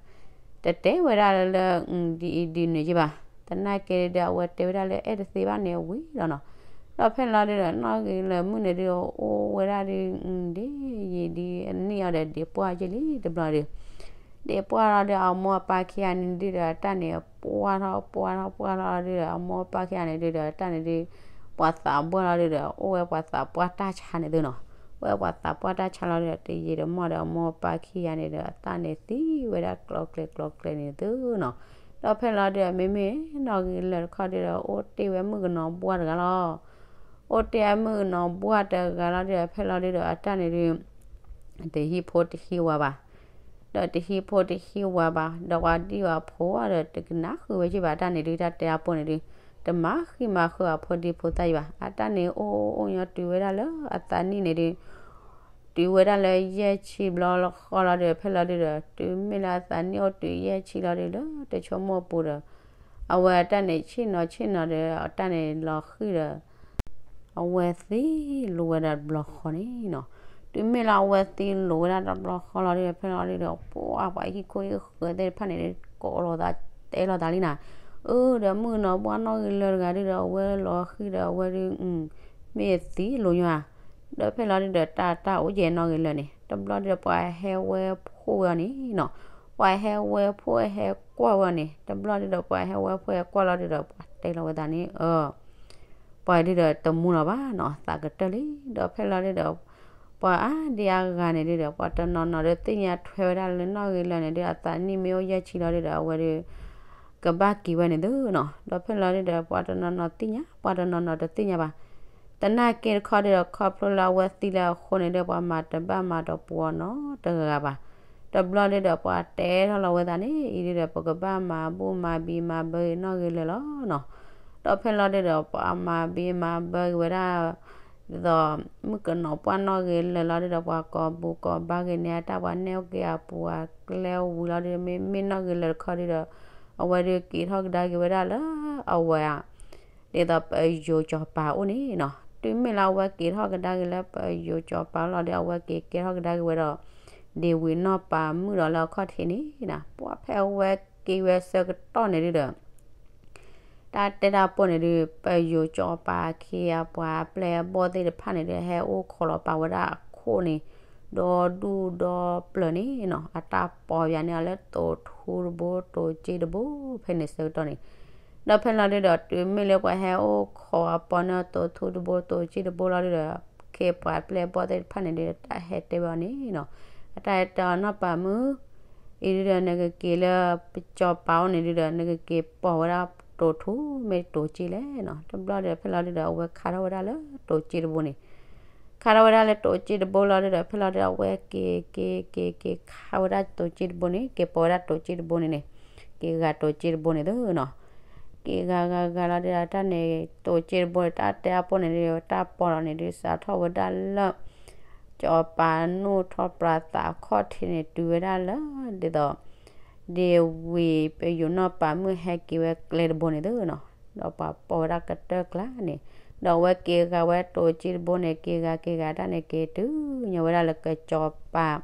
တတဲဝဲဒၣ်လၢ ဒ်အံၤဒ်နုၤယ့ၢ်ဘၣ်. သနာ်က့ဒု အဝဲတဲဝဲဒၣ်လၢအဲၣ်တသ့ဘၣ်န့ၣ်ဝံၤလီၤနီၤ. ဒီးဖဲလီၤဒုဒီး နီၣ်ဂ့ၤလၢာ်မုၣ်န့ၣ်ဒု အိၣ်ဝဲဒၣ်ဒု ဒ်ယံာ်ဒ်အနံၣ်အီၤဒီး ဒ့ပှၢ်က့ၤလံတဘျီဒု ဒ့ပှၢ်လီၤဒု အမိၢ်အပၢ်ခံဂၤန့ၣ်ဒုဒီး တၢ်န့ၣ်ပှၢ်ထီၣ်ပှၢ်ထီၣ်ပှၢ်ထီၣ်လီၤဒုဒီး အမိၢ်အပၢ်ခံဂၤန့ၣ်ဒုဒီး တၢ်န့ၣ်ဒု ပှၤသးပှၢ်လီၤဒုဒီး အိၣ်ဝဲပှၤသးပှၢ်တၢ်ဆါန့ၣ်သုနီၤ. အိၣ်ဝဲပှၤသးပှၢ်တၢ်ဆါလီၤဒုဒီး တယံာ်တမီၢ်ဒီး အမိၢ်အပၢ်ခံဂၤန့ၣ်ဒီး အတၢ်န့ၣ်သံဝဲဒၣ်ကျီကျဲၤကျီကျဲၤန့ၣ်သုနီၤ. ဒီးဖဲလီၤဒုဒီး မ့မ့ၢ်နီၣ်ဂ့ၤလၢာ်တခီဒုဒီး အိၣ်တ့ၢ်ဝဲမုၣ်ကနီၤဘှၢ်တဂၤလီၤ. အိၣ်တ့ၢ်ဝဲမုၣ်ကနီၤဘှၢ်တဂၤလီၤဒုဒီး ဖဲလီၤဒုဒီး အတၢ်န့ၣ်ဒု တဟံးဖိတဟံးဝၤဘၣ်. ဒီးတဟံးဖိတဟံးဝၤဘၣ်, ဒီးပှၤဒံၣ်ဝၤဖိဒီး တကနၣ်ဃုာ်ဝဲယ့ၢ်ဘၣ် တၢ်န့ၣ်ဒု တၢ်တဲအဖိန့ၣ်ဒု တမၤဃံမၤဃုာ်အဖိဒံဖိသၣ်ယ့ၢ်ဘၣ်. အတၢ်န့ၣ်အိၣ်အိၣ်ညီတုၤဝဲဒၣ်လၢအသးနံၣ်န့ၣ်ဒု တုၤဝဲဒၣ်လၢယဲၢ်ဆံဘျီဃီလီၤဒု ဖဲလီၤဒုဒီး တုၤမ့ၢ်လၢအသးနံၣ်အိၣ်တုၤယဲၢ်ဆံလီၤဒု လၢတဆိကမိၣ်ပူၤဒီး အဝဲအတၢ်န့ၣ်ဆ့ၣ်နီၤဆ့ၣ်နီၤဒီး အတၢ်န့ၣ်လီၤဃံၤဒီး အဝဲသံလီၤဝဲဒၣ်တဘျီဃီန့ၣ်နီၤ. တုၤမ့ၢ်လၢအဝဲသံလိာ်ဝဲဒၣ်တဘျီဃီလီၤဒုဒီး ဖဲလီၤဒုဒီး ပှၢ်ပှၤဟံၣ်ခိၣ်ဟံၣ်ဃၢၤသ့ၣ်တဖၣ်န့ၣ် ကိးလိာ်သးတဲလိာ်သးလံနၤ, အၢ ဒီးမုၣ်ကနီၤ ပှၢ်နီၣ်ဂ့ၤလၢာ်တဂၤဒုဒီး အဝဲလီၤဃံၤဒီးအဝဲဒု မ့ၢ်သံလိာ်ညီဧါ. ဒီးဖဲလီၤဒုဒီး တၢ်တၢ်အိၣ်ယဲၢ်နီၣ်ဂ့ၤလၢာ်န့ၣ် တဘျီဒုဒီး ပှၤဟဲဝဲဖှိၣ်ဝဲအီၤန့ၣ်နီၤ, ပှၤဟဲဝဲဖှိၣ်ဟဲကွၢ်ဝဲအီၤန့ၣ် တဘျီဒုဒီး ပှၤဟဲဝဲဖှိၣ်ဟဲကွၢ်လီၤဒုဒီး ပှၤတဲလီၤဝဲသးန့ၣ် အၢ ပှၤဒုဒီးတမူလီၤဘၣ်နီၤ, သးကတၢၢ်လံ. ဒီးဖဲလီၤဒုဒီး ပှၤအါဒံအါဂၤန့ၣ်ဒုဒီး ပှၤတနီၤနီၤဒီးသ့ၣ်ညါထွဲဝဲဒၣ်လၢနီၣ်ဂ့ၤလၢာ်န့ၣ်ဒု အသးနံၣ်မ့ၢ်အိၣ်ယဲၢ်ဆံလီၤဒုဒီး အဝဲဒု ကဘၣ်က့ၤဝဲန့ၣ်သုနီၤ. ဒီးဖဲလီၤဒုဒီး ပှၤတနီၤနီၤသ့ၣ်ညါ ပှၤတနီၤနီၤတသ့ၣ်ညါဘၣ်. သနာ်က့တခီဒုဒီး ခီဖျိလၢအဝဲသံလၢအဃိန့ၣ်ဒု ပှၤမၤတဘၣ်မၤဒီးပှၤနီတဂၤဘၣ်. တဘျီဒုဒီး ပှၤတဲထီၣ်လီၤဝဲသးန့ၣ် အံၤဒုဒီး ပကဘၣ်မၤဘူၣ်မၤဘံမၤဘၢဂ့ၤနီၣ်ဂ့ၤလၢာ်လီၤနီၤ. ဒီးဖဲလီၤဒုဒီး ပှၤမၤဘံမၤဘၢဂ့ၤဝဲဒၣ် ဒ်သိး မုၣ်ကနီၤပှၢ်နီၣ်ဂ့ၤလၢာ်လီၤဒုဒီး ပှၤကိးဘူကိးဘါဂ့ၤန့ၣ် အတၢ်ပှၤနဲၣ်က့ၤအပူၤအကျဲဝံၤလီၤဒုဒီး မ့မ့ၢ်နီၣ်ဂ့ၤလၢာ်တခီဒုဒီး အဝဲဒုက့ၤထီၣ်ကဒါက့ၤဝဲဒၣ်လၢအဝဲဧါ ဒ်သိးပယိၤစီၤပၤအိၣ်န့ၣ်နီၤ. တုၤမ့ၢ်လၢအဝဲက့ၤထီၣ်ကဒါက့ၤလၢပယိၤစီၤပၤလီၤဒီး အဝဲက့ၤကဲထီၣ်ကဒါက့ၤဝဲဒီး ဒ့ဝံၤနီၢ်ပၤမုၣ်ဒီးလၢအခီၣ်ထံးန့ၣ်နီၤ ပှၢ်ဖဲအဝဲက့ၤဝဲဆၢကတီၢ်န့ၣ်ဒုဒီး တၢ်တဲတၢ်ပိၢ်န့ၣ်ဒု ပယိၤစီၤပၤအခ့အပှၤအပျဲၢ်အဘီၣ်သ့ၣ်တဖၣ်န့ၣ်ဒု ဟဲအိၣ်ခိးလီၤပာ်ဝဲဒၣ်အခိၣ်န့ၣ် ဒီဒူၣ်ဒီပျၢၤန့ၣ်နီၤ အတၢ်ပီၢ်ယၤန့ၣ်အီၤလၢတိၤထူတဘိ တိၤစ့တဘိ ဖဲန့ၣ်ဆၢကတီၢ်န့ၣ် ဒီးဖဲလီၤဒုဒီး တုၤမ့ၢ်လၢပှၤဟဲအိၣ်ခိးအပီၢ်န့ၣ် တိၤထူတဘိ တိၤစ့တဘိလီၤဒုဒီး အခ့အပှၤအပျဲၢ်အဘီၣ်သ့ၣ်တဖၣ်န့ၣ်ဒု တၢ်ဟဲတဲဝဲအီၤန့ၣ်နီၤ အတၢ်ဟဲတဲအီၤနီၢ်ပၤမုၣ် အံၤဒုဒီး နကက့ၤလၢပစီၤပၤအိၣ်န့ၣ်ဒုဒီး နကက့ၤပီၢ်ဝဲဒၣ်တိၤထူမ့ၢ်တိၤစ့လဲၣ်နီၤ. တဘျီဒီးဖဲလီၤဒုဒီး အဝဲခါထီၣ်ဝဲဒၣ်လၢတိၤစ့တဘိန့ၣ် ခါထီၣ်ဝဲဒၣ်လၢတိၤစ့တဘိလီၤဒုဒီး ဖဲလီၤဒုဒီး အဝဲက့ၤက့ၤက့ၤက့ၤခါဝဲဒၣ်တိၤစ့တဘိန့ၣ် က့ၤပီၢ်ဝဲဒၣ်တိၤစ့တဘိန့ၣ်န့ၣ် က့ၤဂၤတိၤစ့တဘိန့ၣ်သုနီၤ က့ၤဂၤဂၤဂၤလီၤဒုဒီး တၢ်န့ၣ် တိၤစ့တဘိန့ၣ် တၢ်တဲအပိၢ်န့ၣ်ဒု တၢ်ပီၢ်လီၤန့ၣ်ဒု စးထီၣ်ဝဲဒၣ်လၢ စီၤပၤနိၣ်ထီၣ်ပြးသးအခီၣ်ထံးန့ၣ် တုၤဝဲဒၣ်လၢ ဒ်သိး ဒ့ဝံၤပယိၤနီၢ်ပၤမုၣ်ဟဲက့ၤဝဲကျဲတဘိန့ၣ်သုနီၤ ဒီးပှၤပီၢ်ဝဲဒၣ်ကတၢၢ်ကျါန့ၣ် ဒီးအဝဲက့ၤဂၤဝဲတိၤစ့တဘိန့ၣ် က့ၤဂၤက့ၤဂၤတၢ်န့ၣ် က့ၤတုၤညီဝဲဒၣ်လၢကစီၤပၤ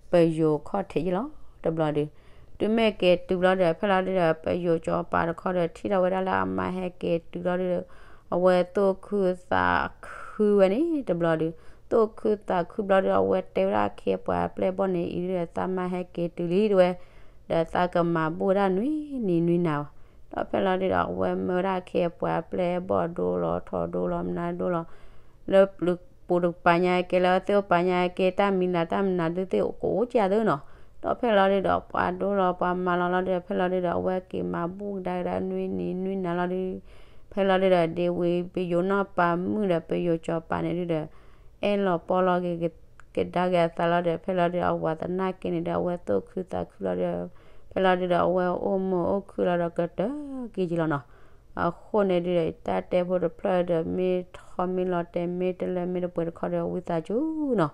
ပယိၤခီၣ်ထံးယ့ၢ်လီၤ တဘျီဒု တုၤမ့ၢ်က့ၤတုၤဘျီဒီး ဖဲလီၤဒုဒီး ပယိၤစီၤပၤတခီဒီး ထံၣ်ထီၣ်ဝဲဒၣ်လၢအမါဟဲက့ၤတုၤလီၤဒုဒီး အဝဲသူၣ်ခုသးခုဝဲန့ၣ် တဘျီဒု သူၣ်ခုသးခုဘျီဒီး အဝဲတဲဝဲဒၣ်အခ့အပှၤအပျဲၢ်အဘီၣ်န့ၣ် အံၤဒုဒီး သးမါဟဲက့ၤတုၤလံတဝဲ ဒီးသးကမၤဘူၣ်ဝဲဒၣ်နွံနံၤနွံနၤဘၣ်. ဒီးဖဲလီၤဒုဒီး အဝဲမၢဝဲဒၣ်အခ့အပှၤအပျဲၢ်အဘီၣ်ဒိလီၤထီၣ်ဒိလီၤမနုၤဒိလီၤ လၢပူၤတကပၤညါက့ၤ လၢသ့ၣ်အိၣ်ပၤညါက့ၤ တၢ်မံၤလၢ်တၢ်မနုၤဒုသ့ၣ်ကအိၣ်ကၢ်သုနီၤ. ဒီးဖဲလီၤဒုဒီး ပှၤဒိလီၤပှၤမၤလီၤလီၤဒုဒီး ဖဲလီၤဒုဒီး အဝဲက့ၤမၤဘူၣ်ကဒါက့ၤဒၣ်နွံနံၤနွံနၤလီၤဒု ဖဲလီၤဒုဒီး ဒ့ဝံၤပယိၤနီၢ်ပၤမုၣ်ဒီးပယိၤစီၤပၤန့ၣ်ဒုဒီး အဲၣ်လီၤပီလီၤက့ၤကဒါက့ၤအသးလီၤဒီး ဖဲလီၤဒုဒီး အဝဲသနာ်က့န့ၣ်ဒီး အဝဲသူၣ်ခုသးခုလီၤဒီး ဖဲလီၤဒုဒီး အဝဲအိၣ်မုာ်အိၣ်ခုလီၤဒီးကတၢၢ်က့ၤက့ၤလီၤနီၤ. အဃိန့ၣ်ဒုဒီး တၢ်တဲဖိတဖျၢၣ်ဒီး မ့ၢ်ထီမ့ၢ်လီၤတဲာ် မ့ၢ်တလၢမ့ၢ်တပှဲၤတခီဒီး ဝံသးစူၤနီၤ.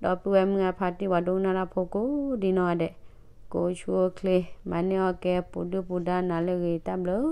ဒီပုၢ်ဝဲၢ်မုၢ်အဖါတံၢ် ပှၤဒိကနၣ်တၢ်ဖိကိးဒံနီၢ်ဂၤဒဲး ကိးဆူအိၣ်ချ့ မၤန့ၢ်အီၣ်ကဲပူၤဒုၣ်ပူၤဒါနၤလၢအဂ့ၤ တၢ်ဘျုး